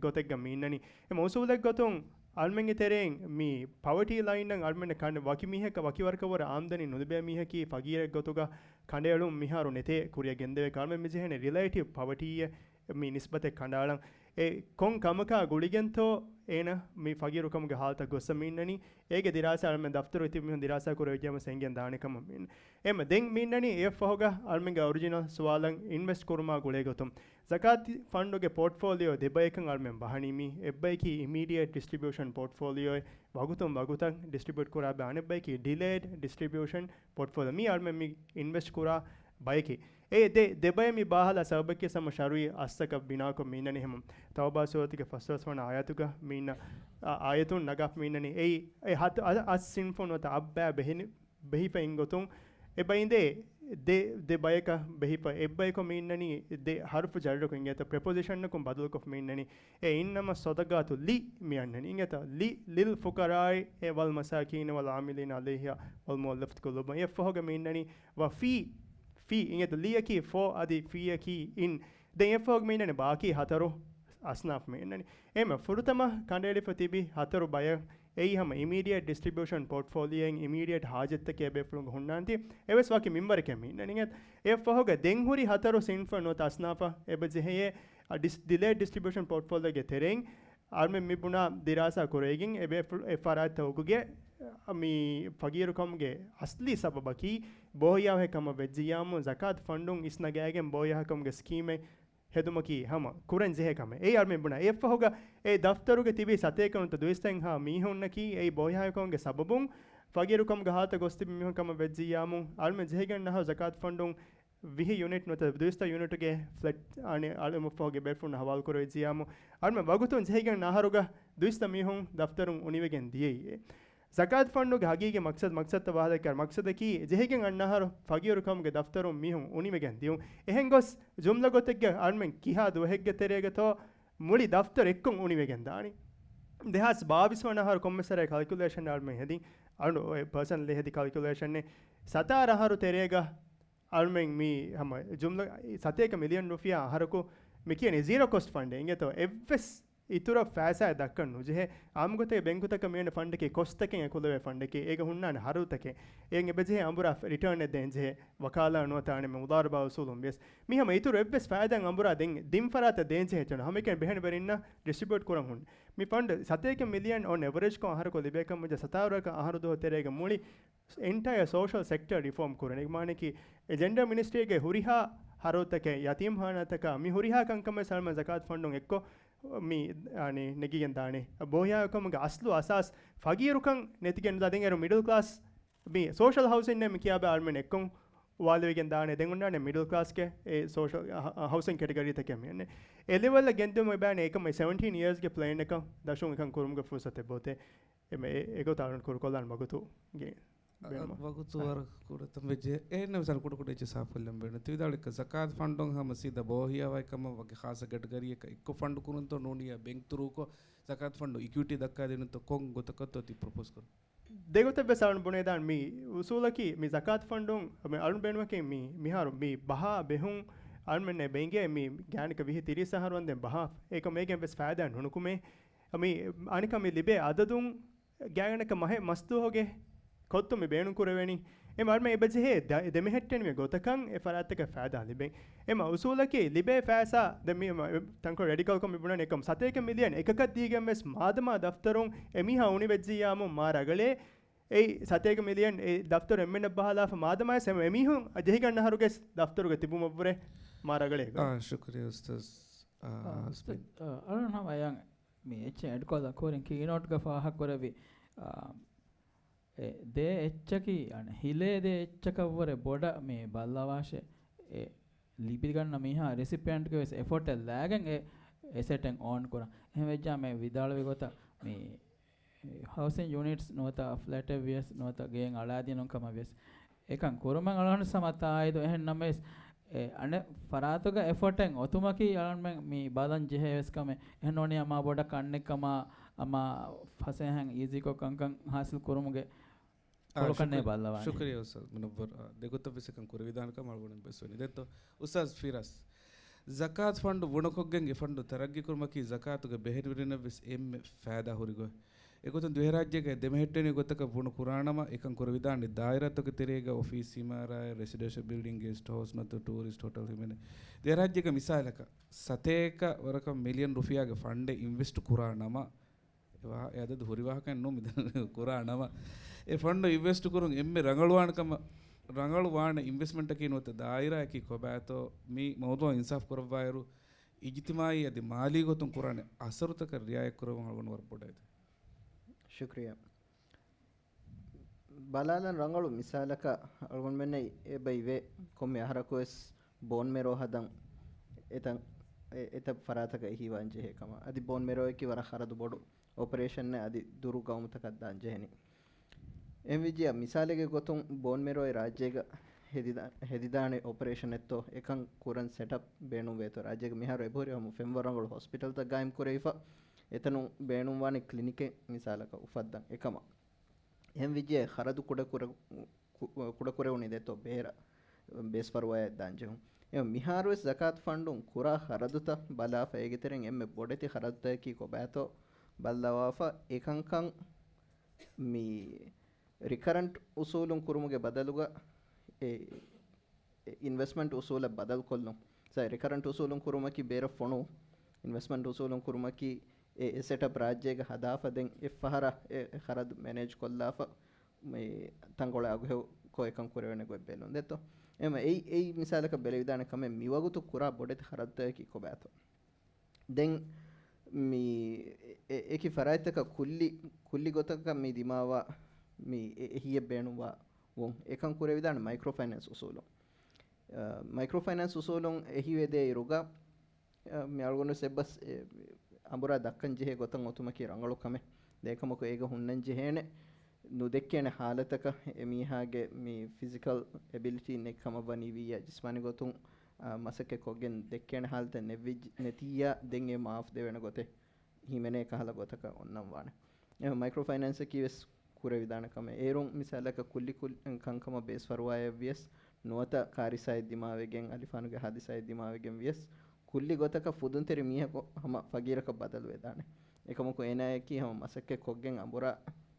ގޮތެއްގަ މި އިންނަނީ. އެ އުސޫލެއްގޮތުން އަޅުމެންގެ ތެރެއިން މި ޕަވަޓީ ލައިންއަށް އަޅުމެން ކަނޑ-، ވަކި މީހަކަށް ވަކި ވަރަކަށް ވުރެ އާމްދަނީ ނުލިބޭ މީހަކީ ފަގީރެއް ގޮތުގަ ކަނޑައެޅުން މިހާރު ނެތޭ ކުރިއަށް ގެންދެވޭ. އަޅުމެން މި ޖެހޭނެ ރިލޭޓިވް ޕަވަޓީއެއް މި ނިސްބަތެއް ކަނޑައަޅަން. އެ ކޮން ކަމަކާ ގުޅިގެންތޯ އޭނަ މި ފަގީރުކަމުގެ ހާލަތަށް ގޮއްސަ މި އިންނަނީ؟ އޭގެ ދިރާސާ އަޅުމެން ދަފްތަރު ތިބި މީހުން ދިރާސާ ކުރެވިއްޖެ ހަމަ އެނގިގެން ދާނެ ކަމަށް މި އިންނަނީ. އެމަ ދެން މި އިންނަނީ އެއަށްފަހުގަ އަޅުމެންގެ އޮރިޖިނަލް ސުވާލަށް އިންވެސްޓް ކުރުމާ ގުޅޭ ގޮތުން. ޒަކާތު ފަންޑުގެ ޕޯޓްފޯލިއޯ ދެބަޔަކަށް އަޅުމެން ބަހަނީ މީ. އެއްބަޔަކީ އިމީޑިއޭޓް ޑިސްޓްރިބިއުޝަން ޕޯޓްފޯލިއޯ ވަގުތުން ވަގުތަށް ޑިސްޓްރިބިއުޓް ކުރާ ބައި. އަނެއްބަޔަކީ ޑިލޭޑް ޑިސްޓްރިބިއުޝަން ޕޯޓްފޯލިއޯ. މީ އަޅުމެން މި އިންވެސްޓް ކުރާ ބަޔަކީ. އެ ދެ، ދެބަޔަށް މި ބާހަލާ ސަބަބަކީ ހަމަ ޝަރުއީ އަސްލަކަށް ބިނާކޮށް މި އިންނަނީ ހަމަ. ތައުބާ ސޫރަތުގެ ފަސްދޮޅަސް ވަނަ އާޔަތުގަ މި އިންނަ، އާ، އާޔަތުން ނަގާފަ މި އިންނަނީ. އެއީ، އެ ހަތަ، އަ، އަސް ސިންފުން ނުވަތަ އަށްބައި ބެހި، ބެހިފަ އިން ގޮތުން އެބައިނދޭ ދެ، ދެ ބަޔަކަށް ބެހިފަ އެއްބަޔަކު މި އިންނަނީ، ދެ ހަރުފު ޖައްރަކު އިނގޭތަ ޕްރެޕޮޒިޝަންއަކުން ބަދަލުކޮށް މި އިންނަނީ. އެ އިންނަމަ ޞަދަޤާތު ލި މި އަންނަނީ އިނގޭތަ؟ ލި، ލިލްފުޤަރާއި ވަލްމަސާކީނި ވަލްޢާމިލީނަ ޢަލައިހާ ވަލްމުއައްލަފަތި ޤުލޫބު. އެއަށްފަހުގަ މި އިންނަނީ ވަ ފީ، ފީ އިނގޭތަ؟ ލިއަކީ ފޯ އަދި ފީއަކީ އިން. ދެން އެއަށްފަހުގަ މި އިންނަނީ ބާކީ ހަތަރު އަޞްނާފް މި އިންނަނީ. އެހެންމެ ފުރަތަމަ ކަނޑައެޅިފަ ތިބި ހަތަރު ބަޔަށް އެއީ ހަމަ އިމީޑިއޭޓް ޑިސްޓްރިބިއުޝަން ޕޯޓްފޯލިއޯއިން އިމީޑިއޭޓް ހާޖަތްތަކެއް ބޭފުޅުންގެ ހުންނާންތީ، އެވެސް ވަކި މިންވަރެކޭ މި އިންނަނީ. އެއަށްފަހުގަ ދެން ހުރި ހަތަރު ސިންފަށް ނުވަތަ އަޞްނާފަށް އެބަ ޖެހެޔޭ، އަ، ޑިސް، ޑިލޭޓް ޑިސްޓްރިބިއުޝަން ޕޯޓްފޯލިއޯގެ ތެރެއިން އަޅުމެން މި ބުނާ ދިރާސާ ކުރެވިގެން އެ ބޭފުޅު، އެ ފަރާތްތައް އުގުގެ މި ފަގީރުކަމުގެ އަސްލީ ސަބަބަކީ ބޯހިޔާވަހިކަމަށް ވެއްޖިއްޔާމު ޒަކާތު ފަންޑުން އިސްނަގާގެން ބޯހިޔާވަހިކަމުގެ ސްކީމެއް ހެދުމަކީ ހަމަ ކުރަން ޖެހޭ ކަމެއް. އެއީ އަޅުމެން ބުނާ. އެއަށްފަހުގަ އެ ދަފްތަރުގަ ތިބި ސަތޭކަ ނުވަތަ ދުއިސައްތަ ހާ މީހުންނަކީ އެއީ ބޯހިޔާވަހިކަމުގެ ސަބަބުން ފަގީރުކަމުގެ ހާލަތަށް ގޮސް ތިބި މީހުން ކަމަށް ވެއްޖިއްޔާމު އަޅުމެން ޖެހިގަންނަ ހާ ޒަކާތު ފަންޑުން ވިހި ޔުނިޓް ނުވަތަ ދުއިސައްތަ ޔުނިޓުގެ ފްލެޓް އަނެއް އަޅުމަށްފަހުގެ ބޭފުޅުންނަށް ހަވާލު ކުރެވިއްޖިއްޔާމު، އަޅުމެން ވަގުތުން ޖެހިގެން އަހަރުގަ ދުއިސައްތަ މީހުން ދަފްތަރުން އުނިވެގެން ދިޔައީ. ޒަކާތު ފަންޑުގެ ހަގީގީ މަޤްޞަދު، މަޤްޞަދުތައް ވާހަކަ މަޤްޞަދަކީ ޖެހިގެން އަންނަ އަހަރު ފަގީރު ކަމުގެ ދަފްތަރުން މީހުން އުނިވެގެން ދިޔުން. އެހެން ގޮސް ޖުމްލަ ގޮތެއްގަ އަޅުމެން ކިހާ ދުވަހެއްގެ ތެރޭގަތޯ މުޅި ދަފްތަރު އެއްކޮށް އުނިވެގެން ދާނީ. ދެހާސް ބާވީސް ވަނަ އަހަރު ކޮންމެސް ވަރެއް ކަލްކިއުލޭޝަން އަޅުމެން ހެދި، އަޅު ޕާސަނަލް ހެދި ކަލްކިއުލޭޝަން ސަތާރަ އަހަރު ތެރޭގަ އަޅުމެން މި ހަމަ ޖުމްލަ ސަތޭކަ މިލިއަން ރުފިޔާ އަހަރަކު މި ކިޔަނީ ޒީރޯ ކޮސްޓް ފަންޑެއް އިނގޭތޯ އެއްވެސް އިތުރަށް ފައިސާއެއް ދައްކަން ނުޖެހޭ. އާއްމުގޮތެއް ބެންކުތަކަށް މިއަންނަ ފަންޑަކީ ކޮސްޓްތަކެއް އެކުލެވޭ ފަންޑެކޭ. އޭގަ ހުންނާނެ ހަރުތަކެއް. އޭން އެބަޖެހޭ އަނބުރާ ރިޓާންއެއް ދޭންޖެހޭ. ވަކާލާ ނުވަތަ އަނެއް މުޟާރަބާ އުސޫލުން ވިޔަސް. މި ހަމަ އިތުރު އެއްވެސް ފައިދާއެއް އަނބުރާ ދެން، ދިން ފަރާތަށް ދޭންޖެހޭ ހަމައެކަނި ބެހެނިވެރިންނަށް ޑިސްޓްރިބިއުޓް ކުރަން ހުންނެ. މި ފަންޑް ސަތޭކަ މިލިއަން އޮން އެވަރޭޖްކޮށް އަހަރަކު ލިބޭކަމަށް ސަތާރަ އަހަރު ދުވަހު ތެރޭގަ މުޅި އެންޓަޔަ ސޯޝަލް ސެކްޓަރ ރިފޯމް ކުރަނީ. މާނައަކީ އެ ޖެންޑަރ މިނިސްޓްރީގެ ހުރިހާ ހަރަދުތަކެއް، ޔަތީމްޚާނާތަކާ، މި ހުރިހާ ކަންކަމެއް ސަލްމަ ޒަކާތު ފަންޑުން އެއްކޮށް މި، އާނީ، ނެގިގެން ދާނެ. ބޯހިޔާވަހިކަމުގެ އަސްލު އަސާސް ފަގީރުކަން ނެތިގެން ނުދާ. ދެން އޭރު މިޑްލް ކްލާސް، މި ސޯޝަލް ހައުސިން މި ކިޔާބަ އަޅުމެން އެއްކޮށް ވާލެވިގެން ދާނެ. ދެން އޮންނާނެ މިޑްލް ކްލާސްގެ އެ ސޯޝަލް ހަ-، ހައުސިން ކެޓަގަރީތަކެއް މި އެ ލެވެލްއަށް ގެންދިއުމަށް ބޭނެ. އެކަމަށް ސެވެންޓީން އިޔާސްގެ ޕްލޭންއަކަށް ދަށުން އެކަން ކުރުމުގެ ފުރުސަތެއް ބޯތޭ. އެމެ އެ-، އެގޮތަށް އަޅުން ކުރުކޮށްލާން ވަގުތު ގެ-، އަ-، ބޭނުމަށް. ވަގުތު ވަރަށް ކުޑަތަން ވެއްޖެ. އެހެންނަމަ ސަރ ކުޑަކުޑަ އެއްޗެއް ސާފުކޮށްލަން ބޭނުން. ތި ވިދާޅުވި ކަ-، ޒަކާތު ފަންޑުން ހަމަ ސީދާ ބޯހިޔާވަހިކަމަށް ވަކި ޚާއްޞަ ކެޓަގަރީއަކަށް އެއްކޮށް ފަންޑު ކުރުންތޯ ނޫނިއްޔާ ބެންކް ތުރޫކޮށް ޒަކާތު ފަންޑު އިކުއިޓީ ދައްކާދިނުންތޯ ކޮން ގޮތަކަށްތޯ ތި ޕްރޮޕޯސް ކުރަން؟ ދެގޮތަށް ވެސް އަޅުން ބުނެދާން މި އުސޫލަކީ މި ޒަކާތު ފަންޑުން މި އަޅުން ބޭނުމަކީ މި މިހާރު މި ބަހާ ބެހުން އަޅުމެންނަށް ބެނގޭ މި ގާތްގަނޑަކަށް ވިހި ތިރީސް އަހަރު ވަންދެން ބަހާ. އެކަމަކު އޭގެން ވެސް ފައިދާ ނުނުކުމޭ. މި އަނެއްކާ މި ލިބޭ އަދަދުން ގާތްގަނޑަކަށް މަހެއް މަސްދުވަހުގެ ކޮށްދުން މި ބޭނުން ކުރެވޭނީ. އެ މަރުމެ އެބަޖެހޭ ދަ-، ދެމެހެއްޓެނިވި ގޮތަކަށް އެ ފަރާތްތަކަށް ފައިދާ ލިބޭ. އެމަ އުސޫލަކީ ލިބޭ ފައިސާ ދެ މި-، މަ-، ތަންކޮޅެއް ރެޑިކަލްކޮށް މި ބުނަނީ އެކަމް ސަތޭކަ މިލިއަން އެކަކަށް ދީގެން ވެސް މާދަމާ ދަފްތަރުން އެމީހާ އުނިވެއްޖިއްޔާމު މާ ރަގަޅޭ. އެއީ ސަތޭކަ މިލިއަން އެ ދަފްތަރު އެންމެންނަށް ބަހާލާފަ މާދަމާ ވެސް އެމީހުން ޖެހިގަންނަ އަހަރުގެ ދަފްތަރުގަ ތިބުމަށްވުރެ މާ ރަގަޅޭ. އާ، ޝުކުރިއްޔާ އުސްތާޒް. އާ، އާ، އުސްތާޒް، އާ، އަޅުން ހަމަ އެޔަން މި އެއްޗެއް އެޑްކޮށްލަން ކުރިން ކީނޯޓްގަ ފާހަގަކުރެއްވި، އާ، އެ ދޭ އެއްޗަކީ އަނެއް ހިލޭ ދޭ އެއްޗަކަށްވުރެ ބޮޑަށް މި ބައްލަވާށޭ. އެ ލިބިގަންނަ މީހާ ރިސިޕިއެންޓްގެ ވެސް އެފޯޓެއް ލާގެން އެ އެސެޓެއް އޯން ކުރަން. އެހެން ވެއްޖާ މި ވިދާޅުވި ގޮތަށް މި ހައުސިން ޔުނިޓްސް ނުވަތަ ފްލެޓެއް ވިޔަސް ނުވަތަ ގޭން އަޅާދިނުން ކަމަށް ވިޔަސް އެކަން ކުރުމަށް އަޅުގަނޑު ހަމަ ތާއީދު. އެހެން ނަމަވެސް، އެ، އަނެއް ފަރާތުގަ އެފޯޓެއް އޮތުމަކީ އަޅުގަނޑުމެން މި ބަލަން ޖެހޭ ވެސް ކަމެއް. އެހެން ނޫނީ އަމާ ބޮޑަށް ކަންނެއްކަމާ އަމާ ފަސޭހައިން އީޒީކޮށް ކަންކަން ހާސިލް ކުރުމުގެ އާ، ކޮޅުކަންނޭ ޝުކުރި-، ބައްލަވާނެ. ޝުކުރިއްޔާ އުސްތާޒް މުނައްވަރު. އާ، ދެގޮތަށް ވެސް އެކަން ކުރެވިދާނެ ކަމަށް އަޅުގަނޑު ބެސް ވަނީ. ދެންތޯ އުސްތާޒް ފިރާސް، ޒަކާތު ފަންޑު ވުނުކޮށްގެން އެ ފަންޑު ތަރައްގީ ކުރުމަކީ ޒަކާތުގެ ބެހެރިވެރިންނަށް ވެސް އެންމެ ފައިދާ ހުރި ގޮތް. އެގޮތުން ދިވެހިރާއްޖޭގައި ދެމެހެއްޓެނިވި ގޮތަކަށް ވުނު ކުރާނަމަ، އެކަން ކުރެވިދާނެ ދާއިރާތަކުގެ ތެރޭގަ އޮފީސް އިމާރާތް، ރެސިޑެންޝަލް ބިލްޑިން، ގެސްޓް ހައުސް ނުވަތަ ޓޫރިސްޓް ހޮޓެލް ހިމެނޭ. ދިވެހިރާއްޖޭގެ މިސާލަކަށް ސަތޭކަ ވަރަކަށް މިލިއަން ރުފިޔާގެ ފަންޑެއް އިންވެސްޓް ކުރާނަމަ، އެ ވާ-، އެ އަދަދު ހުރި ވާހަކައެއް ނޫން މި ދަން ކުރާނަމަ، އެ ފަންޑު އިންވެސްޓް ކުރުން އެންމެ ރަނގަޅުވާނެ ކަމަށް، ރަނގަޅުވާނެ އިންވެސްޓްމަންޓަކީ ނުވަތަ ދާއިރާއަކީ ކޮބާތޯ މި މައުޟޫޢަށް އިންސާފް ކުރައްވާއިރު، އިޖްތިމާޢީ އަދި މާލީ ގޮތުން ކުރާނެ އަސަރުތަކަށް ރިޢާޔަތް ކުރެވުން އަޅުގަނޑު ވަރަށް ބޮޑަށް އެދެން. ޝުކްރިޔާ. ބަލާލަން ރަނގަޅު މިސާލަކަށް އަޅުގަނޑުމެންނަށް އެބައިވޭ ކޮންމެ އަހަރަކުވެސް ބޯން މެރޯ ހަދަން އެތަން، އެ-، އެތައް ފަރާތަކަށް އެހީވާން ޖެހޭ ކަމަށް. އަދި ބޯން މެރޯއަކީ ވަރަށް ޚަރަދު ބޮޑު އޮޕަރޭޝަނެއް އަދި ދުރު ގައުމުތަކަށް ދާން ޖެހެނީ. އެހެންވެއްޖިއްޔާ މިސާލެއްގެ ގޮތުން ބޯން މެރޯއެއް ރާއްޖޭގަ ހެދިދާ-، ހެދިދާނެ އޮޕަރޭޝަނެއްތޯ އެކަން ކުރަން ސެޓަޕް ބޭނުންވޭތޯ. ރާއްޖޭގެ މިހާރު އެބަހުރި ހަމަ ފެންވަރަށް ރަނގަޅު ހޮސްޕިޓަލްތައް ގާއިމް ކުރެވިފަ، އެތަނުން ބޭނުންވާނެ ކްލިނިކެއް މިސާލަކަށް އުފައްދަން އެކަމަށް. އެހެން ވިއްޖެ ޚަރަދު ކުޑަކުރެ-، ކު-، ކުޑަކުރެވުނީ ދެއްތޯ ބޭރަށް ބޭސް ފަރުވާއެއް ދާން ޖެހުން. އެ މިހާރުވެސް ޒަކާތު ފަންޑުން ކުރާ ޚަރަދުތައް ބަލާފަ، އޭގެ ތެރެއިން އެންމެ ބޮޑެތި ޚަރަދުތަކަކީ ކޮބާތޯ ބައްލަވާފަ، އެކަންކަން މި ރިކަރަންޓް އުސޫލުން ކުރުމުގެ ބަދަލުގަ އެ، އެ އިންވެސްޓްމަންޓް އުސޫލަށް ބަދަލުކޮށްލުން. ސައި ރިކަރަންޓް އުސޫލުން ކުރުމަކީ ބޭރަށް ފޮނުވުން. އިންވެސްޓްމަންޓް އުސޫލުން ކުރުމަކީ އެ، އެ ސެޓަޕް ރާއްޖޭގަ ހަދާފަ ދެން އެއްފަހަރަށް އެ، އެ ޚަރަދު މެނޭޖް ކޮށްލާފަ، މި ތަންކޮޅެއް އަގުހެޔޮކޮށް އެކަން ކުރެވޭނެ ގޮތް ބެލުން ދެއްތޯ. އެހެންވެ އެއީ، އެއީ މިސާލަކަށް ބެލެވިދާނެ ކަމެއް މިވަގުތު ކުރާ ބޮޑެތި ޚަރަދުތަކަކީ ކޮބާތޯ. ދެން މި އެ-، އެކި ފަރާތްތަކަށް ކުއްލި، ކުއްލި ގޮތަކަށް މި ދިމާވާ މި އެ-، އެހީއެއް ބޭނުންވާ ވުން އެކަން ކުރެވިދާނެ މައިކްރޯ ފައިނޭންސް އުސޫލުން. އަ، މައިކްރޯ ފައިނޭންސް އުސޫލުން އެހީވެދޭ އިރުގަ، އަ، މި އަޅުގަނޑު ސެއްބަސް އެ، އަނބުރާ ދައްކަން ޖެހޭ ގޮތަށް އޮތުމަކީ ރަނގަޅު ކަމެއް. ދޭކަމަކު އޭގަ ހުންނަން ޖެހޭނެ ނުދެއްކޭނެ ހާލަތަކަށް އެ މީހާގެ މި ފިޒިކަލް އެބިލިޓީ ނެތް ކަމަށް ވަނީ ވިއްޔާ ޖިސްމާނީ ގޮތުން، އާ، މަސައްކަތް ކޮށްގެން ދެއްކޭނެ ހާލަތެއް ނެތްވިއްޖެ-، ނެތިއްޔާ ދެން އެ މާފް ދެވޭނެ ގޮތެއް ހިމެނޭ ކަހަލަ ގޮތަކަށް އޮންނަން ވާނެ. އެ މައިކްރޯ ފައިނޭންސަކީ ވެސް ކުރެވިދާނެ ކަމެއް. އޭރުން މިސާލަކަށް ކުއްލި ކުއް-، ކަންކަމަށް ބޭސް ފަރުވާއެއް ވިޔަސް ނުވަތަ ކާރިސާއެއް ދިމާވެގެން، އަލިފާނުގެ ހާދިސާއެއް ދިމާވެގެން ވިޔަސް ކުއްލި ގޮތަކަށް ފުދުންތެރި މީހަކު ހަމަ ފަގީރަކަށް ބަދަލުވެދާނެ. އެކަމަކު އޭނާއަކީ ހަމަ މަސައްކަތް ކޮށްގެން އަނބުރާ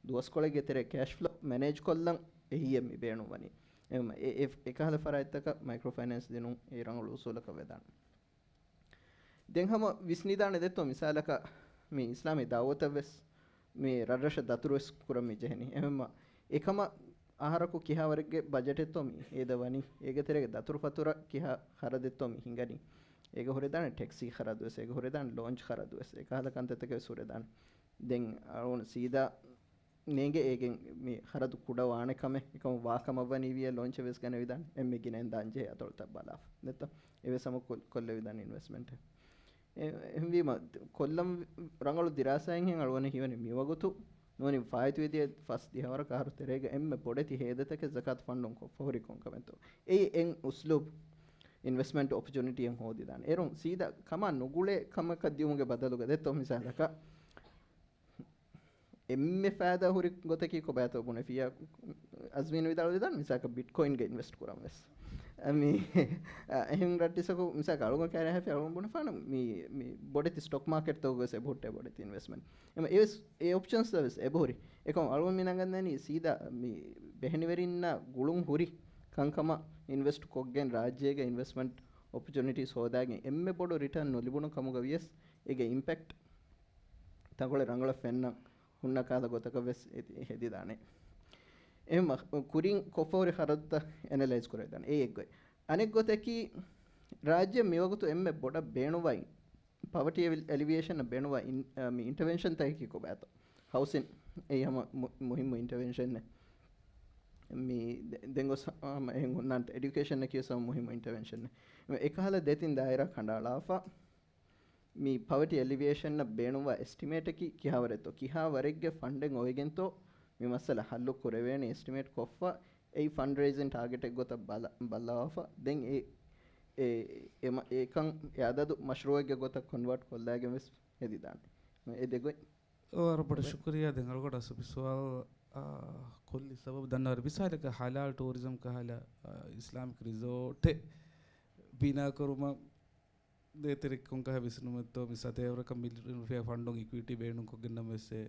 ދުވަސްކޮޅެއްގެ ތެރޭ ކޭޝް ފްލޯ މެނޭޖް ކޮށްލަން އެހީއެއް މި ބޭނުންވަނީ. އެ، އެ، އެކަހަލަ ފަރާތްތަކަށް މައިކްރޯ ފައިނޭންސް ދިނުން އެ ރަނގަޅު އުސޫލަކަށް ވެދާނެ. ދެން ހަމަ ވިސްނިދާނެ ދެއްތޯ މިސާލަކަށް މި އިސްލާމީ ދައުވަތަށް ވެސް މި ރަށްރަށަށް ދަތުރު ވެސް ކުރަން މި ޖެހެނީ. އެހެންމަ އެކަމަށް އަހަރަކު ކިހާވަރެއްގެ ބަޖެޓެއްތޯ މި ހޭދަވަނީ؟ އޭގެ ތެރޭގެ ދަތުރުފަތުރަ ކިހާ ޚަރަދެއްތޯ މި ހިނގަނީ؟ އޭގަ ހުރެދާނެ ޓެކްސީ ޚަރަދު ވެސް، އޭގަ ހުރެދާނެ ލޯންޗް ޚަރަދު ވެސް، އެކަހަލަ ކަންތައްތަކެއް ވެސް ހުރެދާނެ. ދެން އަޅުގަނޑު ސީދާ ނޭނގެ އޭގެން މި ޚަރަދު ކުޑަ ވާނެ ކަމެއް، އެކަމު ވާ ކަމަށް ވަނީ ވިޔަ ލޯންޗެއް ވެސް ގަނެވިދާނެ. އެންމެ ގިނައިން ދާން ޖެހޭ އަތޮޅުތައް ބަލާފަ. ދެއްތޯ؟ އެވެސް ހަމަ ކޮށް-، ކޮށްލެވިދާނެ އިންވެސްޓްމަންޓެއް. އެ-، އެހެންވީމަ، ކޮށްލަން ރަނގަޅު ދިރާސާއެއްހެން އަޅުގަނޑަށް ހީވަނީ މިވަގުތު ނޫނީ ފާއިތުވެދިޔަ ފަސް ދިހަވަރަކަށް އަހަރު ތެރޭގަ އެންމެ ބޮޑެތި ހޭދަތަކެއް ޒަކާތު ފަންޑުން ކޮށްފަ ހުރި ކޮންކަމެއްތޯ. އެއީ އެއް އުސްލޫބް އިންވެސްޓްމަންޓް އޮޕަޖުނިޓީއެއް ހޯދިދާނެ. އޭރުން ސީދާ ކަމާ ނުގުޅޭ ކަމަކަށް ދިޔުމުގެ ބަދަލުގަ ދެއްތޯ މިސާލަކަށް އެންމެ ފައިދާ ހުރި ގޮތަކީ ކޮބާތޯ ބުނެފިއްޔާ، އަޒްމީން ވިދާޅުވިދާނެ މިސާކަށް ބިޓްކޮއިންގެ އިންވެސްޓް ކުރަން ވެސް. އަ، މި، އަ، އެހެން ރައްޓިސަކު މިސާކަށް އަޅުގަނޑު ކައިރި ހަފި އަޅުގަނޑު ބުނެފާނު މި، މި ބޮޑެތި ސްޓޮކް މާކެޓްތަކުގަ ވެސް އެބަހުއްޓޭ ބޮޑެތި އިންވެސްޓްމަންޓް. އެމަ އެވެސް އެ އޮޕްޝަންސް ވެސް އެބަހުރި. އެކަމް އަޅުގަނޑު މި ނަގަންދަނީ ސީދާ މި ބެހެނިވެރިންނާ ގުޅުން ހުރި ކަންކަމަށް އިންވެސްޓް ކޮށްގެން ރާއްޖޭގަ އިންވެސްޓްމަންޓް އޮޕަޖުނިޓީސް ހޯދާގެން އެންމެ ބޮޑު ރިޓާން ނުލިބުނު ކަމުގަ ވިޔަސް އޭގެ އިމްޕެކްޓް ތަންކޮޅެއް ރަނގަޅަށް ފެންނަން ހުންނަ ކަހަލަ ގޮތަކަށް ވެސް އެ-، ހެދިދާނެ. އެހެން ކުރިން ކޮށްފަހުރި ޚަރަދުތައް އެނަލައިޒް ކުރެވިދާނެ. އެއީ އެއްގޮތް. އަނެއް ގޮތަކީ، ރާއްޖެ މިވަގުތު އެންމެ ބޮޑަށް ބޭނުންވާ ޕަވަޓީ އެލިވިއޭޝަން ބޭނުންވާ އިން-، އަ، މި އިންޓަވެންޝަންތަކަކީ ކޮބާތޯ؟ ހައުސިން އެއީ ހަމަ މު-، މުހިއްމު އިންޓަވެންޝަނެއް. މި ދެ-، ދެން ގޮސް ހަމަ އެހެން ހުންނާނެ. އެޑިއުކޭޝަންއަކީ ވެސް ހަމަ މުހިއްމު އިންޓަވެންޝަނެއް. އެކަހަލަ ދެތިން ދާއިރާ ކަނޑައަޅާފަ މި ޕަވަޓީ އެލިވިއޭޝަންއަށް ބޭނުންވާ އެސްޓިމޭޓަކީ ކިހާވަރެއްތޯ؟ ކިހާވަރެއްގެ ފަންޑެއް އޮވެގެންތޯ މި މައްސަލަ ހައްލު ކުރެވޭނެ އެސްޓިމޭޓް ކޮށްފަ، އެއީ ފަންޑްރޭޒިން ޓާގެޓެއް ގޮތަށް ބަލަ-، ބައްލަވާފަ، ދެން އެ، އެ، އެ މަ-، އެކަން އެ އަދަދު މަޝްރޫއެއްގެ ގޮތަށް ކޮންވާޓް ކޮށްލާގެން ވެސް ހެދިދާނެ. އެ ދެގޮތް. ވަރަށް ބޮޑަށް ޝުކުރިއްޔާ. ދެން އަޅުގަޑަށް އަސަބި ސުވާލު، އާ، ކޮށްލި ސަބަބު ދަންނަވަރު މިސާލަކަށް ހަލާލް ޓޫރިޒަމް ކަހަލަ، އާ، އިސްލާމިކް ރިސޯޓެއް ބިނާކުރުމަށް ދޭތެރެ ކޮންކަހަ ވިސްނުމެއްތޯ މި ސަތޭކަ ވަރަކަށް މިލިއަން ރުފިޔާ ފަންޑުން އިކުއިޓީ ބޭނުންކޮށްގެން ނަމަވެސް އެ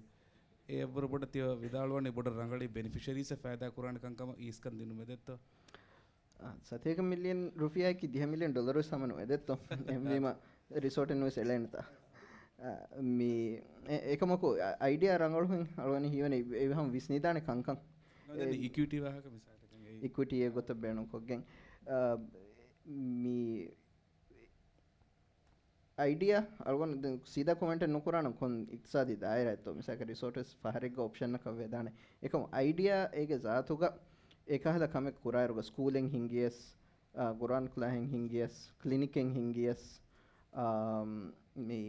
އެއްވަރު ބޮޑަށް ތިޔަ ވިދާޅުވަނީ ބޮޑަށް ރަނގަޅީ ބެނިފިޝަރީސް ފައިދާ ކުރާނެ ކަންކަމަށް އީސްކަން ދިނުމެއް ދެއްތޯ؟ އާ، ސަތޭކަ މިލިއަން ރުފިޔާއަކީ ދިހަ މިލިއަން ޑޮލަރު ސަމަނު އެދެއްތޯ؟ އެހެންވީމަ ރިސޯޓެއް ނުވެސް އެޅޭނެތާ. އާ، މި އެ-، އެކަމަކު އަ-، އައިޑިއާ ރަނގަޅުހެން އަޅުވަނީ ހީވަނީ އެ-، އެ ހަމަ ވިސްނިދާނެ ކަންކަން. އެ، އިކުއިޓީ ވާހަކަ މިސާލަކަށް އެ އިކުއިޓީއެއް ގޮތަށް ބޭނުންކޮށްގެން، އާ، މި އައިޑިއާ އަޅުގަނޑު ދެން ސީދާ ކޮމެންޓެއް ނުކުރާނަން ކޮން އިޤްތިޞާދީ ދާއިރާއެއްތޯ؟ މިސާލަކަށް ރިސޯޓް ވެސް ފަހަރެއްގަ އޮޕްޝަނަކަށް ވެދާނެ. އެކަމު އައިޑިއާ އޭގެ ޒާތުގަ އެކަހަލަ ކަމެއް ކުރާއިރުގަ ސްކޫލެއް ހިންގިޔަސް، އާ، ގުރުއާން ކްލާހެއް ހިންގިޔަސް، ކްލިނިކެއް ހިންގިޔަސް، އާ، މި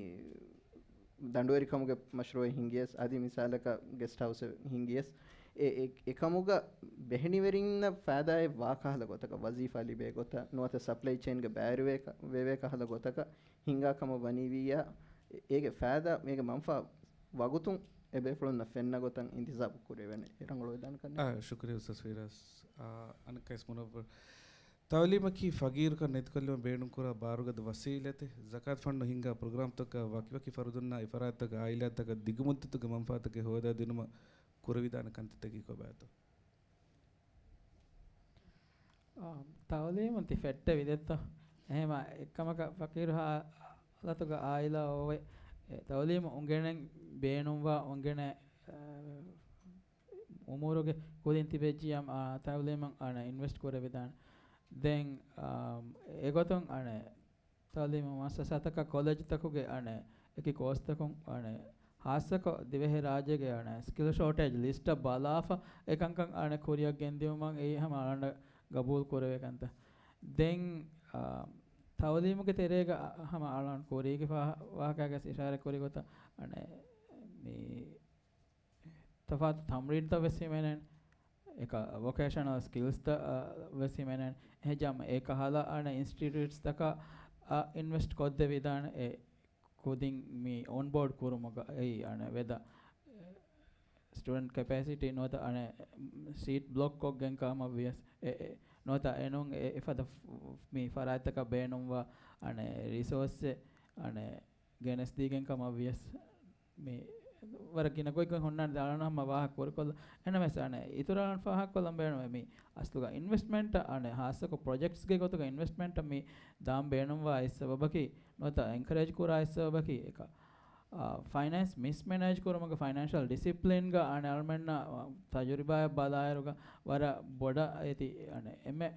ދަނޑުވެރިކަމުގެ މަޝްރޫއެއް ހިންގިޔަސް، އަދި މިސާލަކަށް ގެސްޓް ހައުސެއް ހިންގިޔަސް، އެ، އެ، އެކަމުގަ ބެހެނިވެރިންނަށް ފައިދާއެއް ވާ ކަހަލަ ގޮތަކަށް، ވަޒީފާ ލިބޭ ގޮތަށް ނުވަތަ ސަޕްލައި ޗެއިންގެ ބައިވެރިވޭ ކަ-، ވެވޭ ކަހަލަ ގޮތަކަށް ހިނގާ ކަމަށް ވަނީ ވިއްޔާ، އޭގެ ފައިދާ، އޭގެ މަންފާ ވަގުތުން އެބޭފުޅުންނަށް ފެންނަ ގޮތަށް އިންތިޒާބު ކުރެވޭނެ ރަނގަޅުވެދާނެ ކަން. އާ، ޝުކުރިއްޔާ އުސްތާޛް ފިރާޒް. އާ، އަނެއްކާވެސް މުނައްވަރު. ތައުލީމަކީ ފަގީރުކަން ނެތިކޮށްލުމަށް ބޭނުންކުރާ ބާރުގަދަ ވަސީލަތެއް. ޒަކާތު ފަންޑު ހިންގާ ޕްރޮގްރާމްތަކަށް ވަކިވަކި ފަރުދުންނާ އެ ފަރާތްތަކަށް އާއިލާތަކަށް ދިގުމުއްދަތުގެ މަންފާތަކެއް ހޯދާދިނުމަށް ކުރެވިދާނެ ކަންތައްތަކެއް ކޮބާތޯ؟ އާ، ތައުލީމުން ތި ފެއްޓެވި ދެއްތޯ؟ އެހެމަ އެއްކަމަކަށް ފަޤީރު ހާލަތުގަ އާއިލާ އޮވެ، އެ، ތައުލީމު އުނގެނެން ބޭނުންވާ އުނގެނެ، އާ، އުމޫރުގެ ކުދިން ތިބެއްޖިޔަމް، އާ، ތައުލީމަށް އަނެ އިންވެސްޓް ކުރެވިދާނެ. ދެން، އާ، އެގޮތުން އަނެ ތައުލީމު މުއައްސަސާތަކާ ކޮލެޖްތަކުގެ އަނެ އެކި ކޯސްތަކުން އަނެ ހާއްސަކޮށް ދިވެހި ރާއްޖޭގެ އަނެ ސްކިލް ޝޯޓޭޖް ލިސްޓަށް ބަލާފަ އެކަންކަން އަނެ ކުރިއަށް ގެންދިއުމަށް އެއީ ހަމަ އަޅަނޑަށް ގަބޫލު ކުރެވޭ ކަންތައް. ދެން، އާ، ތައުލީމުގެ ތެރޭގަ ހަމަ އަޅަން ކުރީގެ ފާ-، ވާހަކައިގަސް އިޝާރަތް ކުރި ގޮތަށް އަނެ މި ތަފާތު ތަމްރީންތައް ވެސް ހިމެނޭނެ. އެކަ ވޮކޭޝަނަލް ސްކިލްސްތައް، އަ، ވެސް ހިމެނޭނެ. އެހެން އެ ކަހަލަ އަނެ އިންސްޓިޓިއުޓްސްތަކަށް، އަ، އިންވެސްޓް ކޮށްދެވިދާނެ އެ ކުދިން މި އޮންބޯޑް ކުރުމުގަ އެއީ އަނެ ވެދަ ސްޓޫޑެންޓް ކެޕޭސިޓީ ނުވަތަ އަނެ ސީޓް ބްލޮކް ކޮށްގެން ކަމަށް ވިޔަސް އެ، އެ، ނުވަތަ އެނޫން އެ، އެފަދަ ފް-، މި ފަރާތްތަކަށް ބޭނުންވާ އަނެ ރިސޯސްއެއް އަނެ ގެނެސްދީގެން ކަމަށް ވިޔަސް މި ވަރަށް ގިނަ ގޮތްގޮތް ހުންނާނެ ދާނަ ހަމަ ވާހަކަ ކުރިކޮށްލަ. އެނަމެސް އަނެ އިތުރަށް ފާހަގަކޮށްލަން ބޭނުމޭ މި އަސްލުގަ އިންވެސްޓްމަންޓަށް އަނެ ހާއްސަކޮށް ޕްރޮޖެކްޓްސްގެ ގޮތުގަ އިންވެސްޓްމަންޓަށް މި ދާން ބޭނުންވާ އެއް ސަބަބަކީ ނުވަތަ އެންކަރޭޖް ކުރާ އެއް ސަބަބަކީ އެކަ، އާ، ފައިނޭންސް މިސްމެނޭޖް ކުރުމުގެ ފައިނޭންޝަލް ޑިސިޕްލިންގަ އަނެ އަޅުމެންނަށް، އާ، ތަޖުރިބާއެއް ބަލާއިރުގަ ވަރަށް ބޮޑަށް އޭތި އަނެ އެންމެ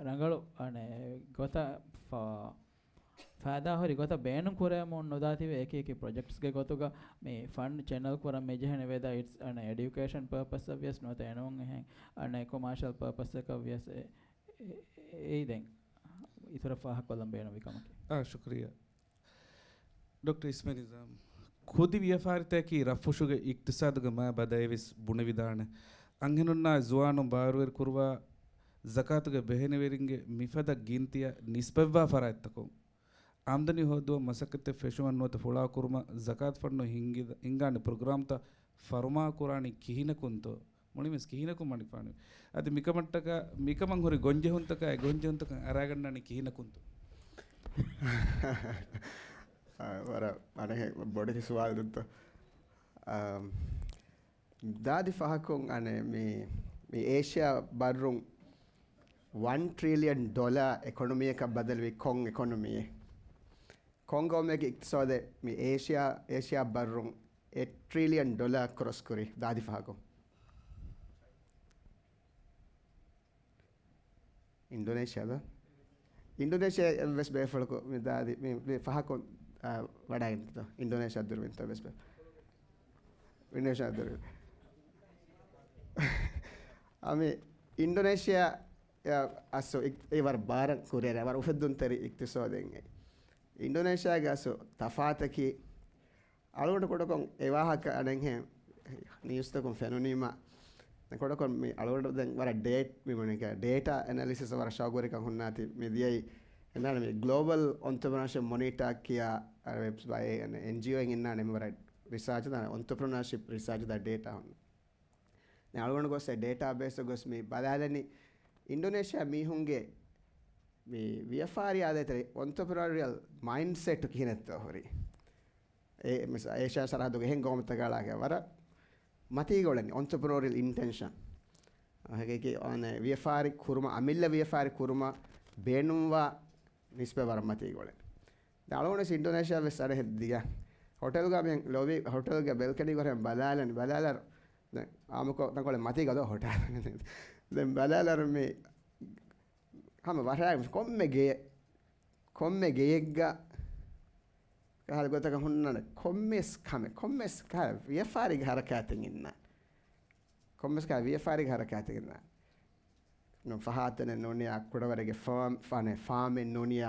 ރަނގަޅު އަނެ ގޮތަށް ފާ-، ފައިދާހުރި ގޮތަށް ބޭނުން ކުރެވެމުން ނުދާތީވެ އެކި އެކި ޕްރޮޖެކްޓްސްގެ ގޮތުގަ މި ފަންޑް ޗެނަލް ކުރަން މިޖެހެނެ ވެދާ އިޓްސް އަން އެޑިއުކޭޝަން ޕާޕަސްއަށް ވިޔަސް ނުވަތަ އެނޫން އެހެން އަން ކޮމާޝަލް ޕާޕަސްއަކަށް ވިޔަސް އެ، އެ، އެ، އެއީ ދެން އިތުރަށް ފާހަގަކޮށްލަން ބޭނުންވި ކަމަކީ. އާ، ޝުކުރިއްޔާ. ޑޮކްޓަރ އިސްމެ ނިޒާމް، ކުދި ވިޔަފާރިތަކަކީ ރަށްފުށުގެ އިޤްތިޞާދުގެ މާ ބަދައެއް ވެސް ބުނެވިދާނެ. އަންހެނުންނާއި ޒުވާނުން ބާރުވެރި ކުރުވާ ޒަކާތުގެ ބެހެނިވެރިންގެ މިފަދަ ގިންތިއަށް ނިސްބަތްވާ ފަރާތްތަކުން އާމްދަނީ ހޯދުމަށް މަސައްކަތްތައް ފެށުމަށް ނުވަތަ ފުޅާ ކުރުމަށް ޒަކާތު ފަންޑު ހިންގި-، ހިންގާނެ ޕްރޮގްރާމްތައް ފަރުމާކުރާނީ ކިހިނަކުންތޯ؟ މުޅިންވެސް ކިހިނަކުން މަނިކުފާނު؟ އަދި މިކަމަށްޓަކާ، މިކަމަށް ހުރި ގޮންޖެހުންތަކާއި ގޮންޖެހުންތަކަށް އަރާގަންނާނީ ކިހިނަކުންތޯ؟ އާ، ވަރަށް އަނެއް ބޮޑެތި ސުވާލެއްތޯ. އާ، ދާދި ފަހަކުން އަނެއް މި، މި އޭޝިޔާ ބައްރުން ވަން ޓްރިލިއަން ޑޮލާ އެކޮނޮމީއަކަށް ބަދަލުވި ކޮން އެކޮނޮމީއެއް؟ ކޮން ގައުމެއްގެ އިޤްތިޞާދެއް މި އޭޝިޔާ، އޭޝިޔާ ބައްރުން އެއް ޓްރިލިއަން ޑޮލާ ކްރޮސް ކުރި ދާދި ފަހަކުން؟ އިންޑޮނޭޝިޔާ ދޯ؟ އިންޑޮނޭޝިޔާ އެއްވެސް ބޭފުޅަކު މި ދާދި މި، މި ފަހަކުން، އާ، ވަޑައިގެންތޯ؟ އިންޑޮނޭޝިޔާ ދުރުވިންތޯ އެއްވެސް ބޭފުޅަކު؟ އިންޑޮނޭޝިޔާ ދުރުވިން. އަ، މި އިންޑޮނޭޝިޔާ، އަ، އަސް އި-، އެ ވަރަށް ބާރަށް ކުރިއަރާ، ވަރަށް އުފެއްދުންތެރި އިޤްތިޞާދެއް. އިންޑޮނޭޝިޔާގެ އަސް ތަފާތަކީ އަޅުގަނޑު ކުޑަކޮށް އެ ވާހަކަ އަނެއްހެން ނިއުސްތަކުން ފެނުނީމަ، ދެން ކުޑަކޮށް މި އަޅުގަނޑު ދެން ވަރަށް ޑޭޓް މި ބުނެ ޑޭޓާ އެނަލިސިސް ވަރަށް ޝައުގުވެރިކަން ހުންނާތީ މި ދިޔައީ އެންނާނެ މި ގްލޯބަލް އޮންޓަޕްރެނަރޝިޕް މޮނީޓާ ކިޔާ އަ، ވެބްސަ-، އެ، އެންޖީއޯއިން އިންނާނެ މި ވަރަށް ރިސާޗު ދާނެ އޮންޓަޕްރެނަރޝިޕް ރިސާޗު ދާ ޑޭޓާ ހުން. ދެން އަޅުގަނޑު ގޮސް އެ ޑޭޓާ ބޭސް ގޮސް މި ބަލާލަނީ އިންޑޮނޭޝިޔާ މީހުންގެ މި ވިޔަފާރި އާދޭތެރި އޮންޓަޕްރެނަރިއަލް މައިންޑްސެޓް ކިހިނެއްތޯ ހުރީ. އެ، މިސް-، އޭޝިޔާ ސަރަހައްދުގެ އެހެން ގައުމުތަކާ އަޅާގެ ވަރަށް މަތީގަ އުޅެނީ އޮންޓަޕްރެނަރިއަލް އިންޓެންޝަން. ހަގީގީ އަނެއް ވިޔަފާރި ކުރުމަށް، އަމިއްލަ ވިޔަފާރި ކުރުމަށް ބޭނުންވާ ނިސްބަތް ވަރަށް މަތީގަ އުޅެނީ. ދެން އަޅުގަނޑު ވެސް އިންޑޮނޭޝިޔާ ވެސް އަނެއްހެން ދިޔަ. ހޮޓެލްގަ މިހެން ލޮބީ ހޮޓެލްގެ ބެލްކަނީގަ ހުރެން ބަލާލަން، ބަލާލާ ދެން އާއްމުކޮށް ތަންކޮޅެއް މަތީގަ ދޯ ހޮޓެލް. ދެން ބަލާލާ މި ހަމަ ވަށާ ކޮންމެ ގެޔެއް، ކޮންމެ ގެޔެއްގަ ކަހަލަ ގޮތަކަށް ހުންނާނެ ކޮންމެސް ކަމެއް، ކޮންމެސް ކަހަލަ ވިޔަފާރީގެ ހަރަކާތެއް އިންނާނެ. ކޮންމެސް ކަހަލަ ވިޔަފާރީގެ ހަރަކާތެއް އިންނާނެ. ނު ފަހާތަނެއް ނޫނިޔާ ކުޑަވަރެގެ ފާމް، ފާނެ، ފާމެއް ނޫނިޔާ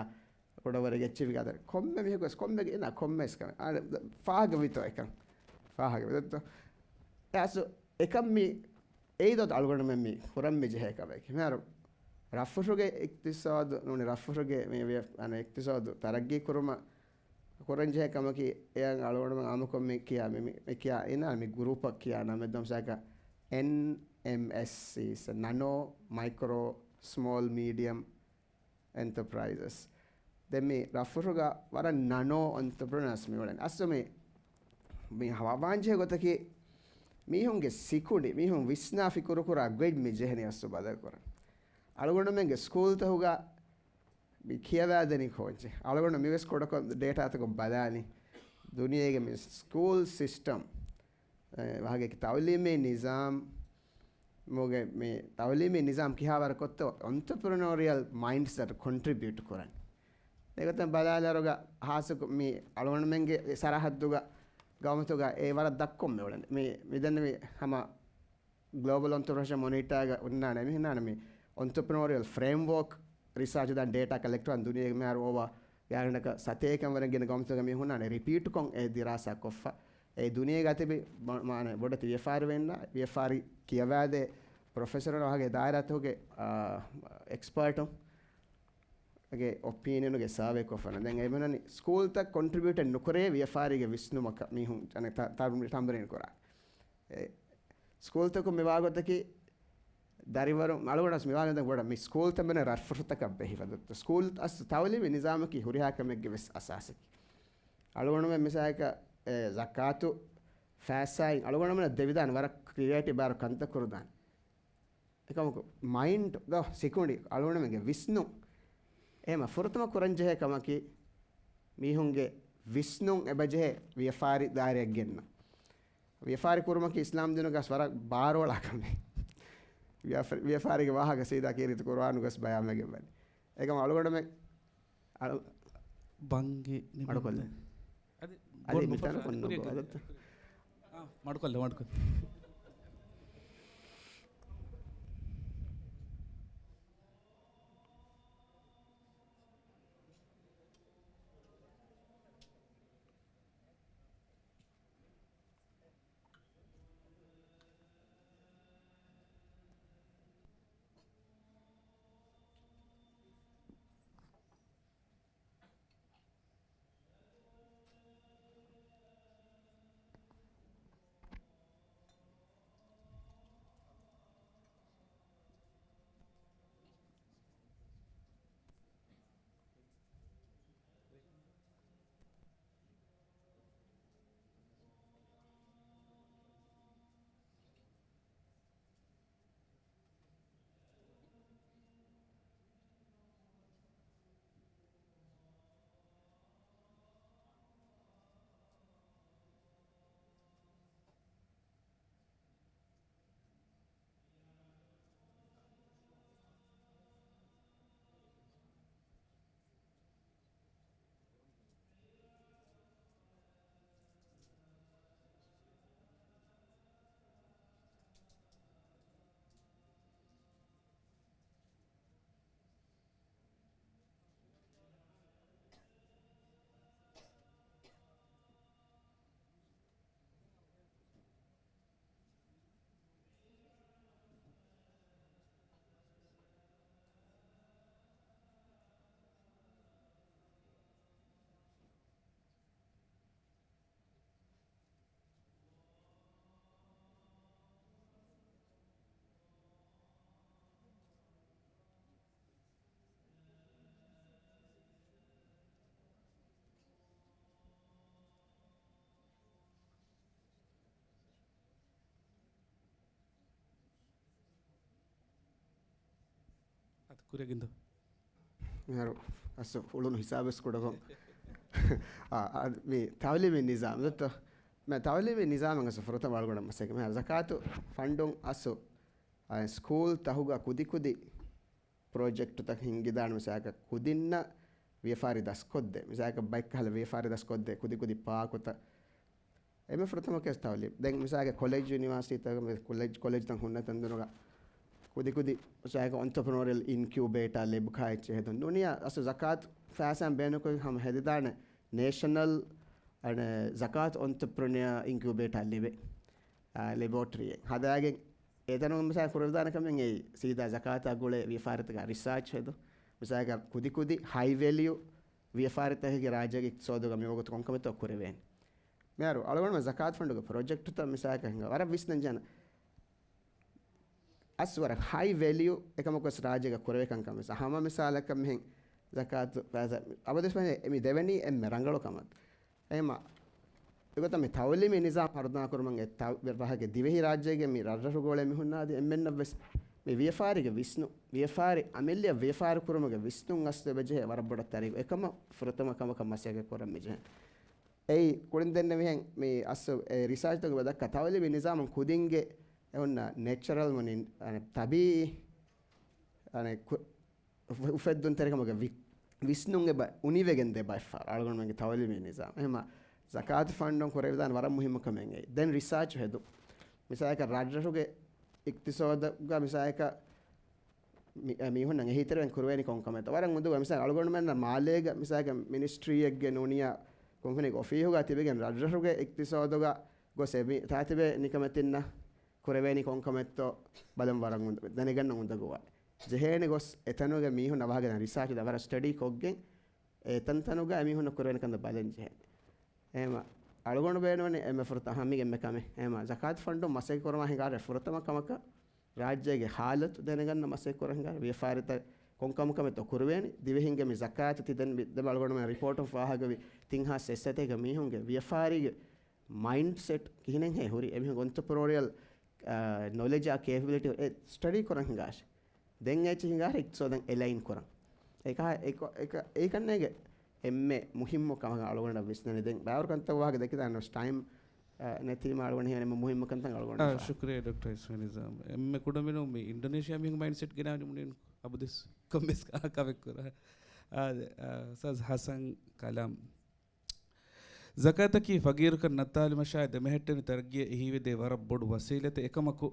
ކުޑަވަރެގެ އެއްޗެއް ވިގާދަރ. ކޮންމެ މީހަކު ވެސް ކޮންމެ ގެ އިންނާ ކޮންމެސް ކަމެއް. އާ، ފާހަގަ ވިތޯ އެކަން. ފާހަގަ ވިތޯ. އެ އަސް އެކަން މި އެއީ ދޯ އަޅުގަނޑުމެން މި ކުރަން މި ޖެހޭ ކަމެކޭ. މިހާރު ރަށްފުށުގެ އިޤްތިޞާދު ނޫނީ ރަށްފުށުގެ މި ވިޔަ-، އަނެއް އިޤްތިޞާދު ތަރައްގީ ކުރުމަށް ކުރަން ޖެހޭ ކަމަކީ، އެއަށް އަޅުގަނޑުމެން އާއްމުކޮށް މި ކިޔާ މި، މި، މި ކިޔާ އިނާ މި ގްރޫޕަށް ކިޔާ ނަމެއް ދޯ މިސާލަކަށް އެން އެމް އެސް ސީ، ނަނޯ މައިކްރޯ ސްމޯލް މީޑިއަމް އެންޓަޕްރައިޒަސް. ދެން މި ރަށްފުށުގަ ވަރަށް ނަނޯ އޮންޓަޕްރެނަރސް މި އުޅެނީ. އަސްލު މި، މި ހަވާ ވާންޖެހޭ ގޮތަކީ މީހުންގެ ސިކުނޑި، މީހުން ވިސްނާ ފިކުރު ކުރާ ގޮތް މި ޖެހެނީ އަސްލު ބަދަލު ކުރަން. އަޅުގަނޑުމެންގެ ސްކޫލްތަކުގަ މި ކިޔަވާދެނީ ކޯއްޗެއް؟ އަޅުގަނޑު މިވެސް ކުޑަކޮށް ޑޭޓާތަކުން ބަލާނީ. ދުނިޔޭގެ މި ސްކޫލް ސިސްޓަމް، އެ، ވާހަކައަކީ ތައުލީމީ ނިޒާމް، މުގެ މި ތައުލީމީ ނިޒާމް ކިހާވަރަކަށްތޯ އޮންޓަޕްރެނޯރިއަލް މައިންޑްސެޓް ކޮންޓްރިބިއުޓް ކުރަން. އެގޮތަށް ބަލާލިއިރުގަ ހާއްސަކޮށް މި އަޅުގަނޑުމެންގެ ސަރަހައްދުގަ ގައުމުތަކުގަ އެ ވަރަށް ދަށްކޮށް މި އުޅެނީ. މި، މިދެންނެވި ހަމަ ގްލޯބަލް އޮންޓަޕްރެނަރޝިޕް މޮނިޓާގަ ހުންނާނެ އެމީހުންނާނެ މި އޮންޓަޕްރެނޯރިއަލް ފްރޭމްވޯކް ރިސާޗު ދާން ޑޭޓާ ކަލެކްޓް ވާން ދުނިޔޭގެ މިހާރު އޯވާ ގާތްގަނޑަކަށް ސަތޭކަ ވަރަށް ގިނަ ގައުމުތަކުގަ މި ހުންނާނެ ރިޕީޓްކޮށް އެ ދިރާސާ ކޮށްފަ. އެ ދުނިޔޭގަ ތިބި މަ-، މާނަ ބޮޑެތި ވިޔަފާރިވެރިންނާ ވިޔަފާރި ކިޔަވާދޭ ޕްރޮފެސަރުން ވާހަކަ ދާއިރާތަކުގެ، އާ، އެކްސްޕާޓުން ގެ އޮޕީނިއަނުގެ ސާވޭ ކޮށްފަން. ދެން އެމެނަނި ސްކޫލްތައް ކޮންޓްރިބިއުޓެއް ނުކުރޭ ވިޔަފާރީގެ ވިސްނުމަކަށް މީހުން އަނެއް ތަ-، ތަ-، ތަމްރީން ކުރާ. އެ ސްކޫލްތަކުން މިވާގޮތަކީ ދަރިވަރު އަޅުގަނޑަސް މިވާގޮތަކީ ބޮޑަށް މި ސްކޫލްތައް މެން ރަށްފުށުތަކަށް ބެހިފަ. ސްކޫލް އަސް ތައުލީމީ ނިޒާމަކީ ހުރިހާ ކަމެއްގެ ވެސް އަސާސެކޭ. އަޅުގަނޑުމެން މިސާލަކަށް އެ ޒަކާތު ފައިސާއިން އަޅުގަނޑުމެން ދެވިދާނެ ވަރަށް ކްރިއޭޓިވް ބާރު ކަންތައް ކުރުދާނެ. އެކަމަކު މައިންޑް ދޯ ސިކުނޑި އަޅުގަނޑުމެންގެ ވިސްނުން އެހެމަ ފުރަތަމަ ކުރަންޖެހޭ ކަމަކީ މީހުންގެ ވިސްނުން އެބަޖެހޭ ވިޔަފާރި ދާއިރައަށް ގެންނަ. ވިޔަފާރި ކުރުމަކީ އިސްލާމް ދީނުގަސް ވަރަށް ބާރުއަޅާ ކަމެއް. ވިޔަފ-، ވިޔަފާރީގެ ވާހަކަ ސީދާ ކީރިތި ޤުރުއާނުގަސް ބަޔާންވެގެން ވަނީ. އެކަމަ އަޅުގަނޑުމެން އަޅު-، ބަންގި ނިމެންދެ. މަޑުކޮށްލެ. އަދި އަދި ބޮޑު މިތަނަށް ނުފަން ކުރިއަށް ކުރިއަށް ކުރި. އާ، މަޑުކޮށްލެ، މަޑުކޮށްލެ. އަދި ކުރެގިންދޯ. މިހާރު އަސް އުޅުނު ހިސާބެސް ކުޑަކޮށް. އާ، އާ، މި ތައުލީމީ ނިޒާމް ދައްތޯ؟ މި ތައުލީމީ ނިޒާމަށް އަސް ފުރަތަމަ އަޅުގަނޑަށް މަސައްކަތް. މިހާރު ޒަކާތު ފަންޑުން އަސް، އާ، ސްކޫލް ތަހުގަ ކުދިކުދި ޕްރޮޖެކްޓުތައް ހިންގިދާނެ މިސާލަކަށް ކުދިންނަށް ވިޔަފާރި ދަސްކޮށްދޭ. މިސާލަކަށް ބައެއްކަހަލަ ވިޔަފާރި ދަސްކޮށްދޭ ކުދިކުދި ޕާކުތައް. އެންމެ ފުރަތަމަ ކެސް ތައުލީމް. ދެން މިސާލަކަށް ކޮލެޖް ޔުނިވާސިޓީތަކަށް ކޮލެޖް، ކޮލެޖްތައް ހުންނަ ތަންދުނުގަ ކުދިކުދި މިސާލަކަށް އޮންޓަޕްރެނޯރިއަލް އިންކިއުބޭޓާ ލެބް ކާއެއްޗެއް ހެދުން. ދުނިޔެ އަސް ޒަކާތު ފައިސާ ބޭނުންކޮށް ހަމަ ހެދިދާނެ ނޭޝަނަލް އަނެ ޒަކާތު އޮންޓަޕްރެނިއާ އިންކިއުބޭޓާ ލިބޭ، އާ، ލެބޯޓްރީއެއް ހަދާގެން އެތަނުން މިސާލަކަށް ކުރެވިދާނެ ކަމެއް އެއީ ސީދާ ޒަކާތާ ގުޅޭ ވިޔަފާރިތަކާ ރިސާޗް ހެދުން. މިސާލަކަށް ކުދި ކުދި ހައި ވެލިއު ވިޔަފާރިތަކެއްގެ ރާއްޖޭގެ އިޤްތިޞާދުގަ މިވަގުތު ކޮންކަމެއްތޯ ކުރެވޭނެ. މިހާރު އަޅުގަނޑުމެން ޒަކާތު ފަންޑުގެ ޕްރޮޖެކްޓުތައް މިސާލަކަށް ހިނގާ ވަރަށް ވިސްނަން ޖެހޭނެ. އަސް ވަރަށް ހައި ވެލިއު އެކަމަކުވެސް ރާއްޖޭގަ ކުރެވޭ ކަންކަން ވެސް. ހަމަ މިސާލަކަށް މިހެން ޒަކާތު ފައިސާ އަބަދުވެސް މި ދެވެނީ އެންމެ ރަނގަޅު ކަމަށް. އެހެމަ އެގޮތަށް މި ތައުލީމީ ނިޒާމް ހަރުދަނާކުރުމުން އެ ތަ-، ވަހަކަ ދިވެހި ރާއްޖޭގެ މި ރަށްރަށުގަ އުޅޭ މީހުންނާ އަދި އެންމެންނަށްވެސް މި ވިޔަފާރީގެ ވިސްނު-، ވިޔަފާރި އަމިއްލައަށް ވިޔަފާރި ކުރުމުގެ ވިސްނުން އަސްލު އެބަޖެހޭ ވަރަށް ބޮޑަށް ތަރި-، އެކަމަށް ފުރަތަމަ ކަމަކަށް މަސައްކަތް ކުރަން މިޖެހޭ. އެއީ ކުޅިން ދެންނެވިހެން މި އަސްލު އެ ރިސާޗްތަކުގެ ދައްކާ ތައުލީމީ ނިޒާމުން ކުދިންގެ އެ ހުންނަ ނެޗަރަލް މުނިން، އަނެ، ތަބީއީ، އަނެ، ކު-، އުފެ-، އުފެއްދުންތެރިކަމުގެ ވި-، ވިސްނުން އެބަ އުނިވެގެން ދޭ ބައެއްފަހަރު އަޅުގަނޑުމެންގެ ތައުލީމީ ނިޒާމް. އެހެމަ ޒަކާތު ފަންޑުން ކުރެވިދާނެ ވަރަށް މުހިއްމު ކަމެއް އެއީ. ދެން ރިސާޗު ހެދުން. މިސާލަކަށް ރަށްރަށުގެ އިޤްތިޞާދުގަ މިސާލަކަށް މި-، އެ މީހުންނަށް އެހީތެރިވެން ކުރެވޭނީ ކޮން ކަމެއްތޯ؟ ވަރަށް އުނދަގޫ މިސާލަށް އަޅުގަނޑުމެންނަށް މާލޭގަ މިސާލަކަށް މިނިސްޓްރީއެއްގެ ނޫނިޔާ ކުންފުނިގެ އޮފީހުގަ ތިބެގެން ރަށްރަށުގެ އިޤްތިޞާދުގަ ގޮސް އެ މި-، ތާތިބޭ ނިކަމެތިންނަށް ކުރެވޭނީ ކޮން ކަމެއްތޯ ބަލަން ވަރަށް އުނދަ-، ދެނެގަންނަ އުނދަގޫވާނެ. ޖެހޭނެ ގޮސް އެތަނުގެ މީހުންނަށް ވާހަކަ ދޭން ރިސާޗު ދާ ވަރަށް ސްޓަޑީ ކޮށްގެން އެތަންތަނުގަ އެމީހުންނަށް ކުރެވޭނެ ކަންތައް ބަލަން ޖެހޭނެ. އެހެމަ އަޅުގަނޑު ބޭނުންވަނީ އެންމެ ފުރަތަމަ އަހަންމީގެ އެންމެ ކަމެއް. އެހެމަ ޒަކާތު ފަންޑުން މަސައްކަތް ކުރުމާ ހިނގާރޭ ފުރަތަމަ ކަމަކަށް ރާއްޖޭގެ ހާލަތު ދެނެގަންނަ މަސައްކަތް ކުރަން ހިނގާރޭ ވިޔަފާރިތައް ކޮން ކަމު ކަމެއްތޯ ކުރެވޭނީ. ދިވެހިންގެ މި ޒަކާތު ތި ދެން މި ދެން އަޅުގަނޑުމެން ރިޕޯޓުން ފާހަގަވި ތިން ހާސް އެއްސަތޭކަ މީހުންގެ ވިޔަފާރީގެ މައިންޑްސެޓް ކިހިނެއްހޭ ހުރީ؟ އެމީހުންގެ އޮންޓަޕްރެނިއުއަރިއަލް، އާ، ނޮލެޖާ ކޭޕަބިލިޓީ އެ ސްޓަޑީ ކުރަން ހިނގާށޭ. ދެން އެއްޗެއް ހިނގާރޭ އިޤްތިޞާދަށް އެލައިން ކުރަން. އެކަހަ-، އެކަ-، އެކަ-، އެކަންނޭގެ އެންމެ މުހިއްމު ކަމަކަށް އަޅުގަނޑަށް ވިސްނަނީ. ދެން ބައިވަރު ކަންތައް ވާހަކަ ދެކިދާނެ ވެސް ޓައިމް، އާ، ނެތީމަ އަޅުގަނޑު ހިމެނޭ އެންމެ މުހިއްމު ކަންތައް އަޅުގަނޑު އާ، ފާ. ޝުކުރިއްޔާ ޑޮކްޓަރ އިސްމާއިލް ނިޒާމް. އެންމެ ކުޑަމިނުން މި އިންޑޮނޭޝިޔާ މީހުން މައިންޑްސެޓް ގެނައިން މުނިން އަބަދުވެސް ކޮންމެސް ކާ-، ކާވެއް ކުރާ. އާ، އާ، އުސްތާޒް ހަސަން ކަލާމް. ޒަކާތަކީ ފަގީރުކަން ނައްތާލުމަށާއި ދެމެހެއްޓެނި ތަރައްގީއަށް އެހީވެދޭ ވަރަށް ބޮޑު ވަސީލަތެއް. އެކަމަކު،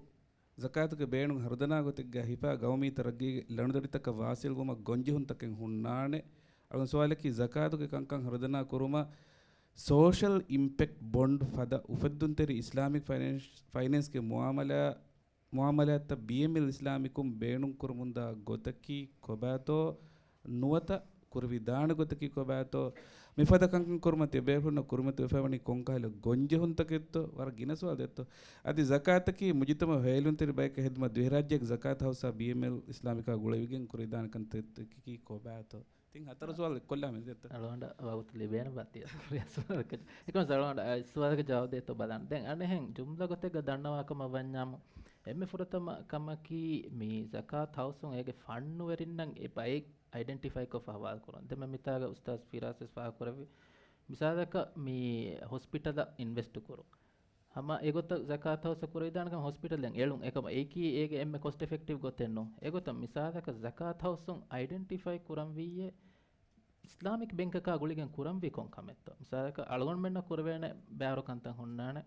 ޒަކާތުގެ ބޭނުން ހަރުދަނާ ގޮތެއްގަ ހިފާ ގައުމީ ތަރައްގީގެ ލަނޑުދަނޑިތަކަށް ވާސިލްވުމަށް ގޮންޖެހުންތަކެއް ހުންނާނެ. އަޅުގަނޑު ސުވާލަކީ ޒަކާތުގެ ކަންކަން ހަރުދަނާ ކުރުމަށް ސޯޝަލް އިމްޕެކްޓް ބޮންޑް ފަދަ އުފެއްދުންތެރި އިސްލާމިކް ފައިނޭންސް، ފައިނޭންސްގެ މުއާމަލާ މުއާމަލާތްތައް ބީއެމްއެލް އިސްލާމިކުން ބޭނުންކުރަމުންދާ ގޮތަކީ ކޮބާތޯ؟ ނުވަތަ ކުރެވިދާނެ ގޮތަކީ ކޮބާތޯ؟ މިފަދަ ކަންކަން ކުރުމަށް ތިޔަބޭފުޅުންނަށް ކުރިމަތިވެފައިވަނީ ކޮންކަހަލަ ގޮންޖެހުންތަކެއްތޯ؟ ވަރަށް ގިނަ ސުވާލުތައްތޯ؟ އަދި ޒަކާތަކީ މުޖުތަމަޢަށް ހޭލުންތެރި ބަޔަކަށް ހެދުމަށް ދިވެހިރާއްޖޭގެ ޒަކާތު ހައުސާ ބީއެމްއެލް އިސްލާމިކާ ގުޅެވިގެން ކުރެވިދާނެ ކަންތައްތަކަކީ ކޮބާތޯ؟ ތިން ހަތަރު ސުވާލު އެއްކޮށްލާ މެދު އެއްތަ؟ އަޅުގަނޑަށް ވަގުތު ލިބޭނެ ބާ ތިޔަ. އެކަމަސް އަޅުގަނޑަށް އަ، ސުވާލަކަށް ޖަވާބު ދޭތޯ ބަލާނަން. ދެން އަނެއްހެން ޖުމްލަ ގޮތެއްގަ ދަންނަވާ ކަމަށް ވަންޏާމު، އެންމެ ފުރަތަމަ ކަމަކީ މި ޒަކާތު ހައުސުން އޭގެ ފަންނުވެރިންނަށް އެ ބައެއް އައިޑެންޓިފައިކޮށް އަހުވާލު ކުރުން. ދެން މި މިތާގަ އުސްތާޒް ފިރާސް ވެސް ފާހަގަކުރެއްވި މިސާލަކަށް މި ހޮސްޕިޓަލަށް އިންވެސްޓު ކުރުން. ހަމަ އެގޮތަށް ޒަކާތު ހައުސަށް ކުރެވިދާނެ ކަމަށް ހޮސްޕިޓަލެއް އެޅުން. އެކަމަ އެއީކީ އޭގެ އެންމެ ކޮސްޓް އެފެކްޓިވް ގޮތެއް ނޫން. އެގޮތަށް މިސާލަކަށް ޒަކާތު ހައުސުން އައިޑެންޓިފައި ކުރަންވީއޭ އިސްލާމިކް ބެންކަކާ ގުޅިގެން ކުރަންވީ ކޮން ކަމެއްތޯ؟ މިސާލަކަށް އަޅުގަނޑުމެންނަށް ކުރެވޭނެ ބައިވަރު ކަންތައް ހުންނާނެ.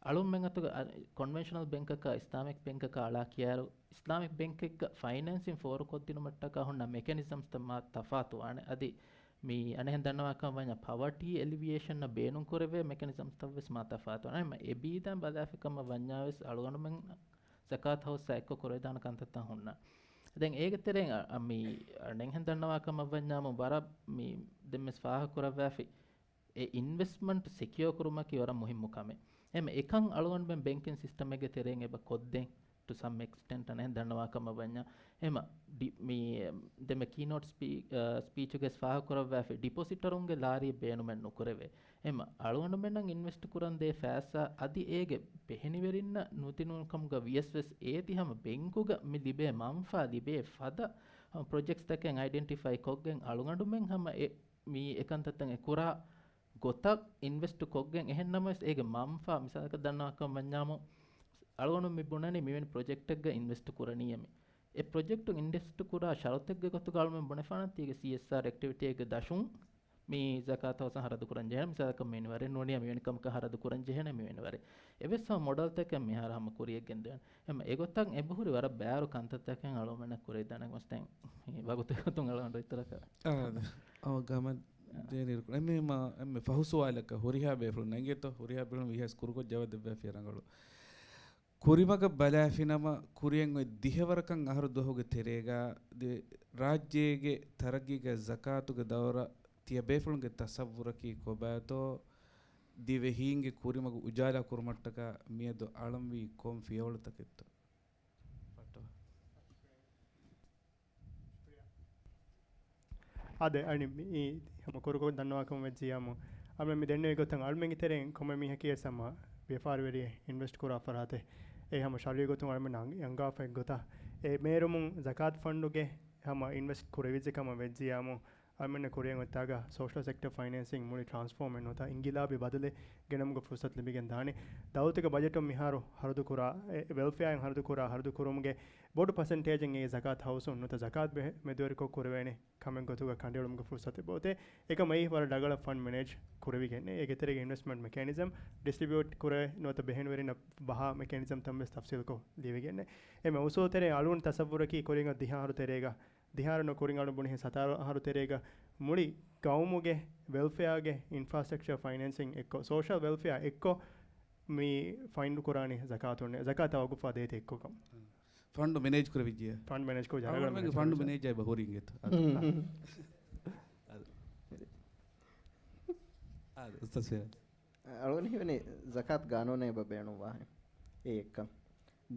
އަޅުންމެން އަތުގަ އަ، ކޮންވެންޝަނަލް ބެންކަކާ އިސްލާމިކް ބެންކަކާ އަޅާ ކިޔާއިރު، އިސްލާމިކް ބެންކެއްގަ ފައިނޭންސިން ފޯރުކޮށްދިނުމަށްޓަކާ ހުންނަ މެކެނިޒަމްސްތައް މާ ތަފާތުވާނެ. އަދި މި އަނެއްހެން ދަންނަވާކަމަށް ވަންޏާ ޕަވަޓީ އެލިވިއޭޝަންއަށް ބޭނުންކުރެވޭ މެކެނިޒަމްސްތައްވެސް މާ ތަފާތުވާނެ. އެމަ އެބީދާން ބަލާފިކަމަށް ވަންޏާވެސް އަޅުގަނޑުމެން ޒަކާތު ހައުސާ އެއްކޮށް ކުރެވިދާނެ ކަންތައްތައް ހުންނާ. ދެން އޭގެ ތެރެއިން އަ، އަ، މި އަނެއްހެން ދަންނަވާކަމަށް ވަންޏާމު ވަރަށް މި ދެންވެސް ފާހަގަކުރައްވާފި އެ އިންވެސްޓްމަންޓް ސެކިއޯ ކުރުމަކީ ވަރަށް މުހިއްމު ކަމެއް. އެމަ އެކަން އަޅުގަނޑުމެން ބެންކިން ސިސްޓަމެއްގެ ތެރެއިން އެބަ ކޮށްދޭން ޓު ސަމް އެކްސްޓެންޓް އަނެއްހެން ދަންނަވާކަމަށް ވަންޏާ. އެމަ ޑި-، މި ދެމެ ކީނޯޓް ސްޕީ-، އަ، ސްޕީޗުގެ ފާހަގަކުރައްވާފި ޑިޕޮޒިޓަރުންގެ ލާރިއެއް ބޭނުމެއް ނުކުރެވޭ. އެމަ އަޅުގަނޑުމެންނަށް އިންވެސްޓް ކުރަން ދޭ ފައިސާ އަދި އޭގެ ބެހެނިވެރިންނަށް ނުދިނުން ކަމުގަ ވިޔަސް ވެސް އޭތި ހަމަ ބެންކުގަ މި ލިބޭ މަންފާ ލިބޭ ފަދަ ހަމަ ޕްރޮޖެކްޓްސްތަކެއް އައިޑެންޓިފައި ކޮށްގެން އަޅުގަނޑުމެން ހަމަ އެ މި އެކަންތައްތައް އެ ކުރާ ގޮތަށް އިންވެސްޓް ކޮށްގެން އެހެން ނަމަވެސް އޭގެ މަންފާ މިސާލަކަށް ދަންނަވާކަމަށް ވަންޏާމު އަޅުގަނޑު މި ބުނަނީ މިވެނި ޕްރޮޖެކްޓެއްގަ އިންވެސްޓް ކުރަނީއޭ މި. އެ ޕްރޮޖެކްޓު އިންވެސްޓް ކުރާ ޝަރުތެއްގެ ގޮތުގަ އަޅުމެން ބުނެފާނަން ތީގެ ސީއެސްއާރް އެކްޓިވިޓީއެއްގެ ދަށުން މި ޒަކާތު ހައުސަށް ހަރަދު ކުރަން ޖެހޭނެ. މިސާލަކަށް މިވެނި ވަރެއް ނޫނިޔާ މިވެނި ކަމަކަށް ހަރަދު ކުރަން ޖެހޭނެ މިވެނި ވަރެއް. އެވެސް ހަމަ މޮޑަލްތަކެއް މިހާރު ހަމަ ކުރިޔަށް ގެންދެވޭނެ. އެމަ އެގޮތަށް އެބަހުރި ވަރަށް ބައިވަރު ކަންތައްތަކެއް އަޅުމެންނަށް ކުރެވިދާނެ ގޮސް ދެން ވަގުތު ގޮތުން އަޅުގަނޑު އިތުރަކަށް. އާ، އަވަ ގަމަ ދޭނި އިރުކު. އެމެ މާ، އެމެ ފަހު ސުވާލަކަށް ހުރިހާ ބޭފުޅުން ނެނގޭތޯ، ހުރިހާ ބޭފުޅުން ވީހާވެސް ކުރުކޮށް ޖަވާބު ދެއްވާފިޔާ ރަނގަޅު. ކުރިމަގަށް ބަލާފިނަމަ، ކުރިއަށް އޮތް ދިހަވަރަކަށް އަހަރު ދުވަހުގެ ތެރޭގަ ދެ-، ރާއްޖޭގެ ތަރައްގީގަ ޒަކާތުގެ ދައުރަ ތިޔަބޭފުޅުންގެ ތަސައްވުރަކީ ކޮބާތޯ؟ ދިވެހީންގެ ކުރިމަގު އުޖާލާ ކުރުމަށްޓަކާ މިއަދު އަޅަންވީ ކޮން ފިޔަވަޅުތަކެއްތޯ؟ ފައްޓަވާ. އާދެ، އަނި މި ހަމަ ކުރުކޮށް ދަންނަވާކަމަށް ވެއްޖިއްޔާމު، އަޅުމެން މި ދެންނެވި ގޮތަށް އަޅުމެންގެ ތެރެއިން ކޮންމެ މީހަކީ ވެސް ހަމަ ވިޔަފާރިވެރިއެއް، އިންވެސްޓް ކުރާ ފަރާތެއް. އެ ހަމަ ޝަރުއީ ގޮތުން އަޅުމެން އަން-، އަންގާފަ އެއްގޮތަށް. އެ މޭރުމުން ޒަކާތު ފަންޑުގެ ހަމަ އިންވެސްޓް ކުރެވިއްޖެ ކަމަށް ވެއްޖިއްޔާމު، އަޅުމެންނަށް ކުރިއަށް އޮތްތާގަ ސޯޝަލް ސެކްޓަރ ފައިނޭންސިން މުޅި ޓްރާންސްފޯމެއް ނުވަތަ އިންގިލާބީ ބަދަލެއް ގެނަމުގެ ފުރުސަތު ލިބިގެން ދާނެ. ދައުލަތުގެ ބަޖެޓުން މިހާރު ހަރަދުކުރާ، އެ، ވެލްފެއާއިން ހަރަދުކުރާ، ހަރަދުކުރުމުގެ ބޮޑު ޕަސެންޓޭޖެއް އެއީ ޒަކާތު ހައުސުން ނުވަތަ ޒަކާތު ބެހެ-، މެދުވެރިކޮށް ކުރެވޭނެ ކަމެއް ގޮތުގަ ކަނޑައެޅުމުގެ ފުރުސަތެއް ބޯތޭ. އެކަމަކީ ވަރަށް ރަނގަޅަށް ފަންޑް މެނޭޖް ކުރެވިގެން، އޭގެ ތެރޭގަ އިންވެސްޓްމަންޓް މެކޭނިޒަމް، ޑިސްޓްރިބިއުޓް ކުރެވޭ ނުވަތަ ބެހެނިވެރިންނަށް ބަހާ މެކޭނިޒަމްތައް ވެސް ތަފްސީލްކޮށް ލިޔެވިގެން. އެމެ އުސޫލު ތެރޭ އަޅުގަނޑު ތަސައްވުރަކީ ކުރިން ދިހަ އަހަރު ތެރޭގަ، ދިހަ އަހަރު ނު ކުރިން އަޅުގަނޑު ބުނިހެން ސަތާރަ އަހަރު ތެރޭގަ މުޅި ގައުމުގެ ވެލްފެއާގެ އިންފްރާސްޓްރަކްޗަރ ފައިނޭންސިން އެއްކޮށް، ސޯޝަލް ވެލްފެއާ އެއްކޮށް މި ފަންޑް ކުރާނީ ޒަކާތުން، ޒަކާތާ ވަގުފާ ދޭތެ އެއްކޮށް ކަމަށް. ފަންޑު މެނޭޖް ކުރެވިއްޖެ. ފަންޑް މެނޭޖް ކޮށް އަޅުގަނޑުމެންގެ ފަންޑު މެނޭޖް އައި ބަހުރިން ގެތު. އާދެ. އާދެ، އުސްތާޒް ފިޔާޒް. އަޅުގަނޑު ހީވަނީ ޒަކާތް ގާނޫނެއް އެބަ ބޭނުންވާހެން. އެ އެއްކަން.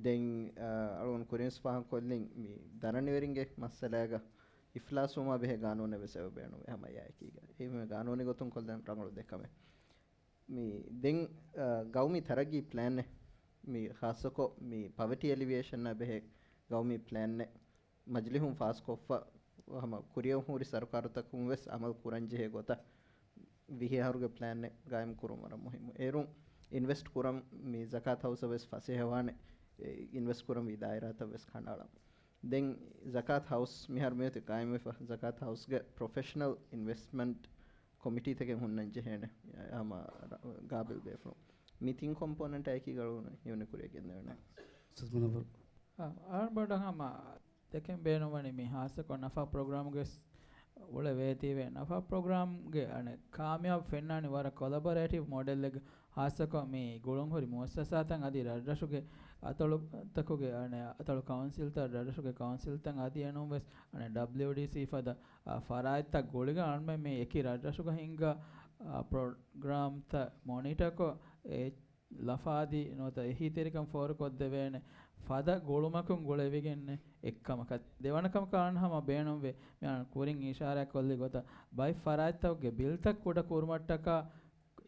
ދެން، އަ، އަޅުގަނޑު ކުރިންސް ފާހަގަ ކޮށްލިން މި ދަރަނިވެރިންގެ މައްސަލައިގަ އިފްލާސް ވުމާ ބެހޭ ގާނޫނެއް ވެސް އެބަ ބޭނުންވޭ ހަމަ އެއާއެކީގަ. އެހެންވެ ގާނޫނީ ގޮތުން ކޮށްލަން ރަނގަޅު ދެ ކަމެއް. މި ދެން، އަ، ގައުމީ ތަރައްގީ ޕްލޭނެއް، މި ޚާއްޞަކޮށް މި ޕަވަޓީ އެލިވިއޭޝަންއާ ބެހޭ ގައުމީ ޕްލޭނެއް މަޖިލިހުން ފާސްކޮށްފަ ހަމަ ކުރިއަށް ހުރި ސަރުކާރުތަކުން ވެސް އަމަލު ކުރަން ޖެހޭ ގޮތަށް ވިހި އަހަރުގެ ޕްލޭނެއް ގާއިމް ކުރުން ވަރަށް މުހިއްމު. އޭރުން އިންވެސްޓް ކުރަން މި ޒަކާތް ހައުސަށް ވެސް ފަސޭހަވާނެ، އެ، އިންވެސްޓް ކުރަންވީ ދާއިރާތައް ވެސް ކަނޑައަޅަން. ދެން ޒަކާތް ހައުސް މިހާރު މިއޮތީ ޤާއިމްވެފަ، ޒަކާތް ހައުސްގެ ޕްރޮފެޝަނަލް އިންވެސްޓްމަންޓް ކޮމިޓީތަކެއް ހުންނަން ޖެހޭނެ، ހަމަ ގާބިލް ބޭފުޅުން. މި ތިން ކޮމްޕޯނެންޓާ އެކީ އަޅުގަނޑު ހީވަނީ ކުރިއަށް ގެންދެވޭނެ. އުސްތާޒް މުނައްވަރު. އާ، އަޅުގަނޑު ހަމަ ދެކެން ބޭނުންވަނީ މި ހާއްސަކޮށް ނަފާ ޕްރޮގްރާމްގެ އުޅެ ވޭތީވެ، ނަފާ ޕްރޮގްރާމްގެ އަނެއް ކާމިޔާބު ފެންނާނީ ވަރަށް ކޮލަބޮރޭޓިވް މޮޑެލްއެއްގެ، ހާއްސަކޮށް މި ގުޅުންހުރި މުއައްސަސާތައް އަދި ރަށްރަށުގެ އަތޮޅުތަކުގެ އަނެއް އަތޮޅު ކައުންސިލްތައް، ރަށްރަށުގެ ކައުންސިލްތައް އަދި އެނޫން ވެސް އަނެއް ޑަބްލިއުޑީސީ ފަދަ، އާ، ފަރާތްތައް ގުޅިގެން އަޅުމެން މި އެކި ރަށްރަށުގަ ހިންގާ، އާ، ޕްރޮގްރާމްތައް މޮނިޓަކޮށް، އެ ލަފާދީ ނުވަތަ އެހީތެރިކަން ފޯރުކޮށްދެވޭނެ ފަދަ ގުޅުމަކުން ގުޅެވިގެންނެ އެއްކަމަކަށް. ދެވަނަ ކަމަކަށް އަން ހަމަ ބޭނުންވޭ، މި އަން ކުރިން އިޝާރާތް ކޮށްލި ގޮތަށް ބައެއް ފަރާތްތަކުގެ ބިލްތައް ކުޑަ ކުރުމަށްޓަކާ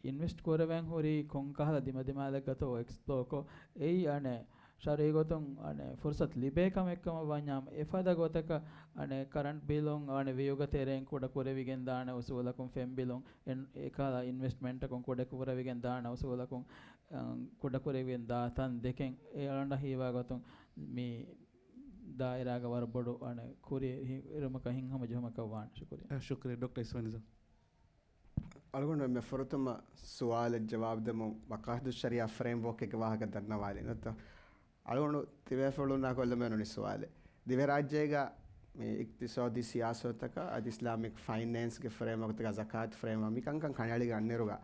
އިންވެސްޓް ކުރެވެން ހުރީ ކޮން ކަހަލަ ދިމަދިމާލެއްގަތޯ އެކްސްޕްލޯކޮށް، އެއީ އަނެއް ޝަރުއީ ގޮތުން އަނެއް ފުރުސަތު ލިބޭ ކަމެއްކަމަށް ވަންޏާމު، އެފަދަ ގޮތަކަށް އަނެއް ކަރަންޓް ބިލުން އަނެއް ވިއުގަ ތެރެއިން ކުޑަ ކުރެވިގެން ދާނެ އުސޫލަކުން ފެން ބިލުން އެން-، އެކަހަލަ އިންވެސްޓްމަންޓަކުން ކުޑަ ކުރެވިގެން ދާނެ އުސޫލަކުން، އަން، ކުޑަ ކުރެވިގެން ދާ ތަން ދެކެން އެ އަޅަނޑަށް ހީވާ ގޮތުން މި ދާއިރާގަ ވަރަށް ބޮޑު އަނެއް ކުރި ހި-، ހިރުމަކަށް ހިތްހަމަޖެހުމަކަށް ވާނެ. ޝުކުރިއްޔާ. އަ، ޝުކުރިއްޔާ، ޑޮކްޓަރ އިސްވަނިޒާ. އަޅުގަނޑު މި ފުރަތަމަ ސުވާލަށް ޖަވާބު ދެމުން މަޤާޞިދުއްޝަރީޢާ ފްރޭމްވޯކްގެ ވާހަކަ ދަންނަވާލި ނުތަ؟ އަޅުގަނޑު ތިބޭފުޅުންނާ ކޮށްލަމޭ ނުނި ސުވާލެއް. ދިވެހިރާއްޖޭގަ މި އިޤްތިޞާދީ ސިޔާސަތުތަކާ އަދި އިސްލާމިކް ފައިނޭންސްގެ ފްރޭމްވޯކްތަކާ ޒަކާތު ފްރޭމްވޯކް މިކަންކަން ކަނޑައެޅިގެން އަންނައިރުގަ،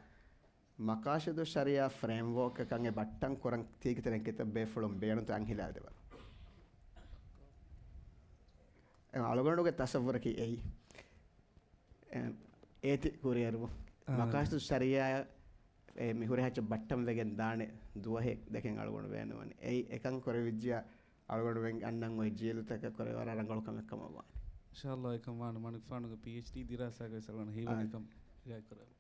މަޤާޞިދުއްޝަރީޢާ ފްރޭމްވޯކްއަކަށް އެ ބައްޓަން ކުރަން ތީކިތެރެން ކިތައް ބޭފުޅުން ބޭނުންތޯ އަންހިލާލެވޭ. އެ އަޅުގަނޑުގެ ތަޞައްވުރަކީ އެއީ. އެ، އޭތި ކުރިއެރުމު. އާ. މަޤާޞިދުއްޝަރީޢާ، އެ، މި ހުރިހާ އެއްޗެއް ބައްޓަން ވެގެން ދާނެ ދުވަހެއް ދެކެން އަޅުގަނޑު ބޭނުންވަނީ. އެއީ އެކަން ކުރެވިއްޖިޔާ އަޅުގަނޑުމެން އަންނަން އޮތް ޖީލުތަކަށް ކުރެވޭ ވަރަށް ރަނގަޅު ކަމެއް ކަމަށް ވާނެ. އިންޝާﷲ އެކަން ވާނެ. މަނިކުފާނުގެ ޕީއެޗްޑީ ދިރާސާގައި ވެސް އަޅުގަނޑަށް ހީވަނީ އާ. އެކަން ރިޔާ ކުރެވޭ.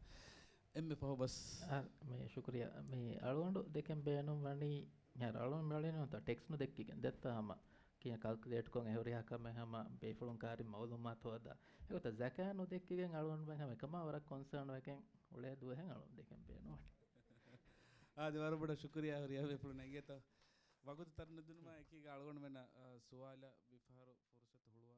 އެންމެ ފަހު ބަސް. އާ، މި ޝުކުރިއްޔާ. މި އަޅުގަނޑު ދެކެން ބޭނުން ވަނީ، މިހާރު އަޅުގަނޑު މި އަޅުގަނޑު ޓެކްސް ނުދެއްކިގެން ދެއްތާ ހަމަ ކިޔަން ކަލްކިއުލޭޓްކޮށް އެ ހުރިހާ ކަމެއް ހަމަ ބޭފުޅުން ކާރި މައުލޫމާތު ހޯދާ. އެގޮތަށް ޒަކާތް ނުދެއްކިގެން އަޅުގަނޑުމެން ހަމަ އެކަމާ ވަރަށް ކޮންސާން ވެގެން އުޅޭ ދުވަހެއް އަޅުގަނޑު ދެކެން ބޭނުން ވަނީ. އާދެ، ވަރަށް ބޮޑަށް ޝުކުރިއްޔާ ހުރިހާ ބޭފުޅުން އެނގޭތޯ. ވަގުތު ތަރަން ނުދިނުމާ އެކީގަ އަޅުގަނޑުމެންނަށް، އާ، ސުވާލަށް މިފަހަރު ފުރުސަތު ހުޅުވާ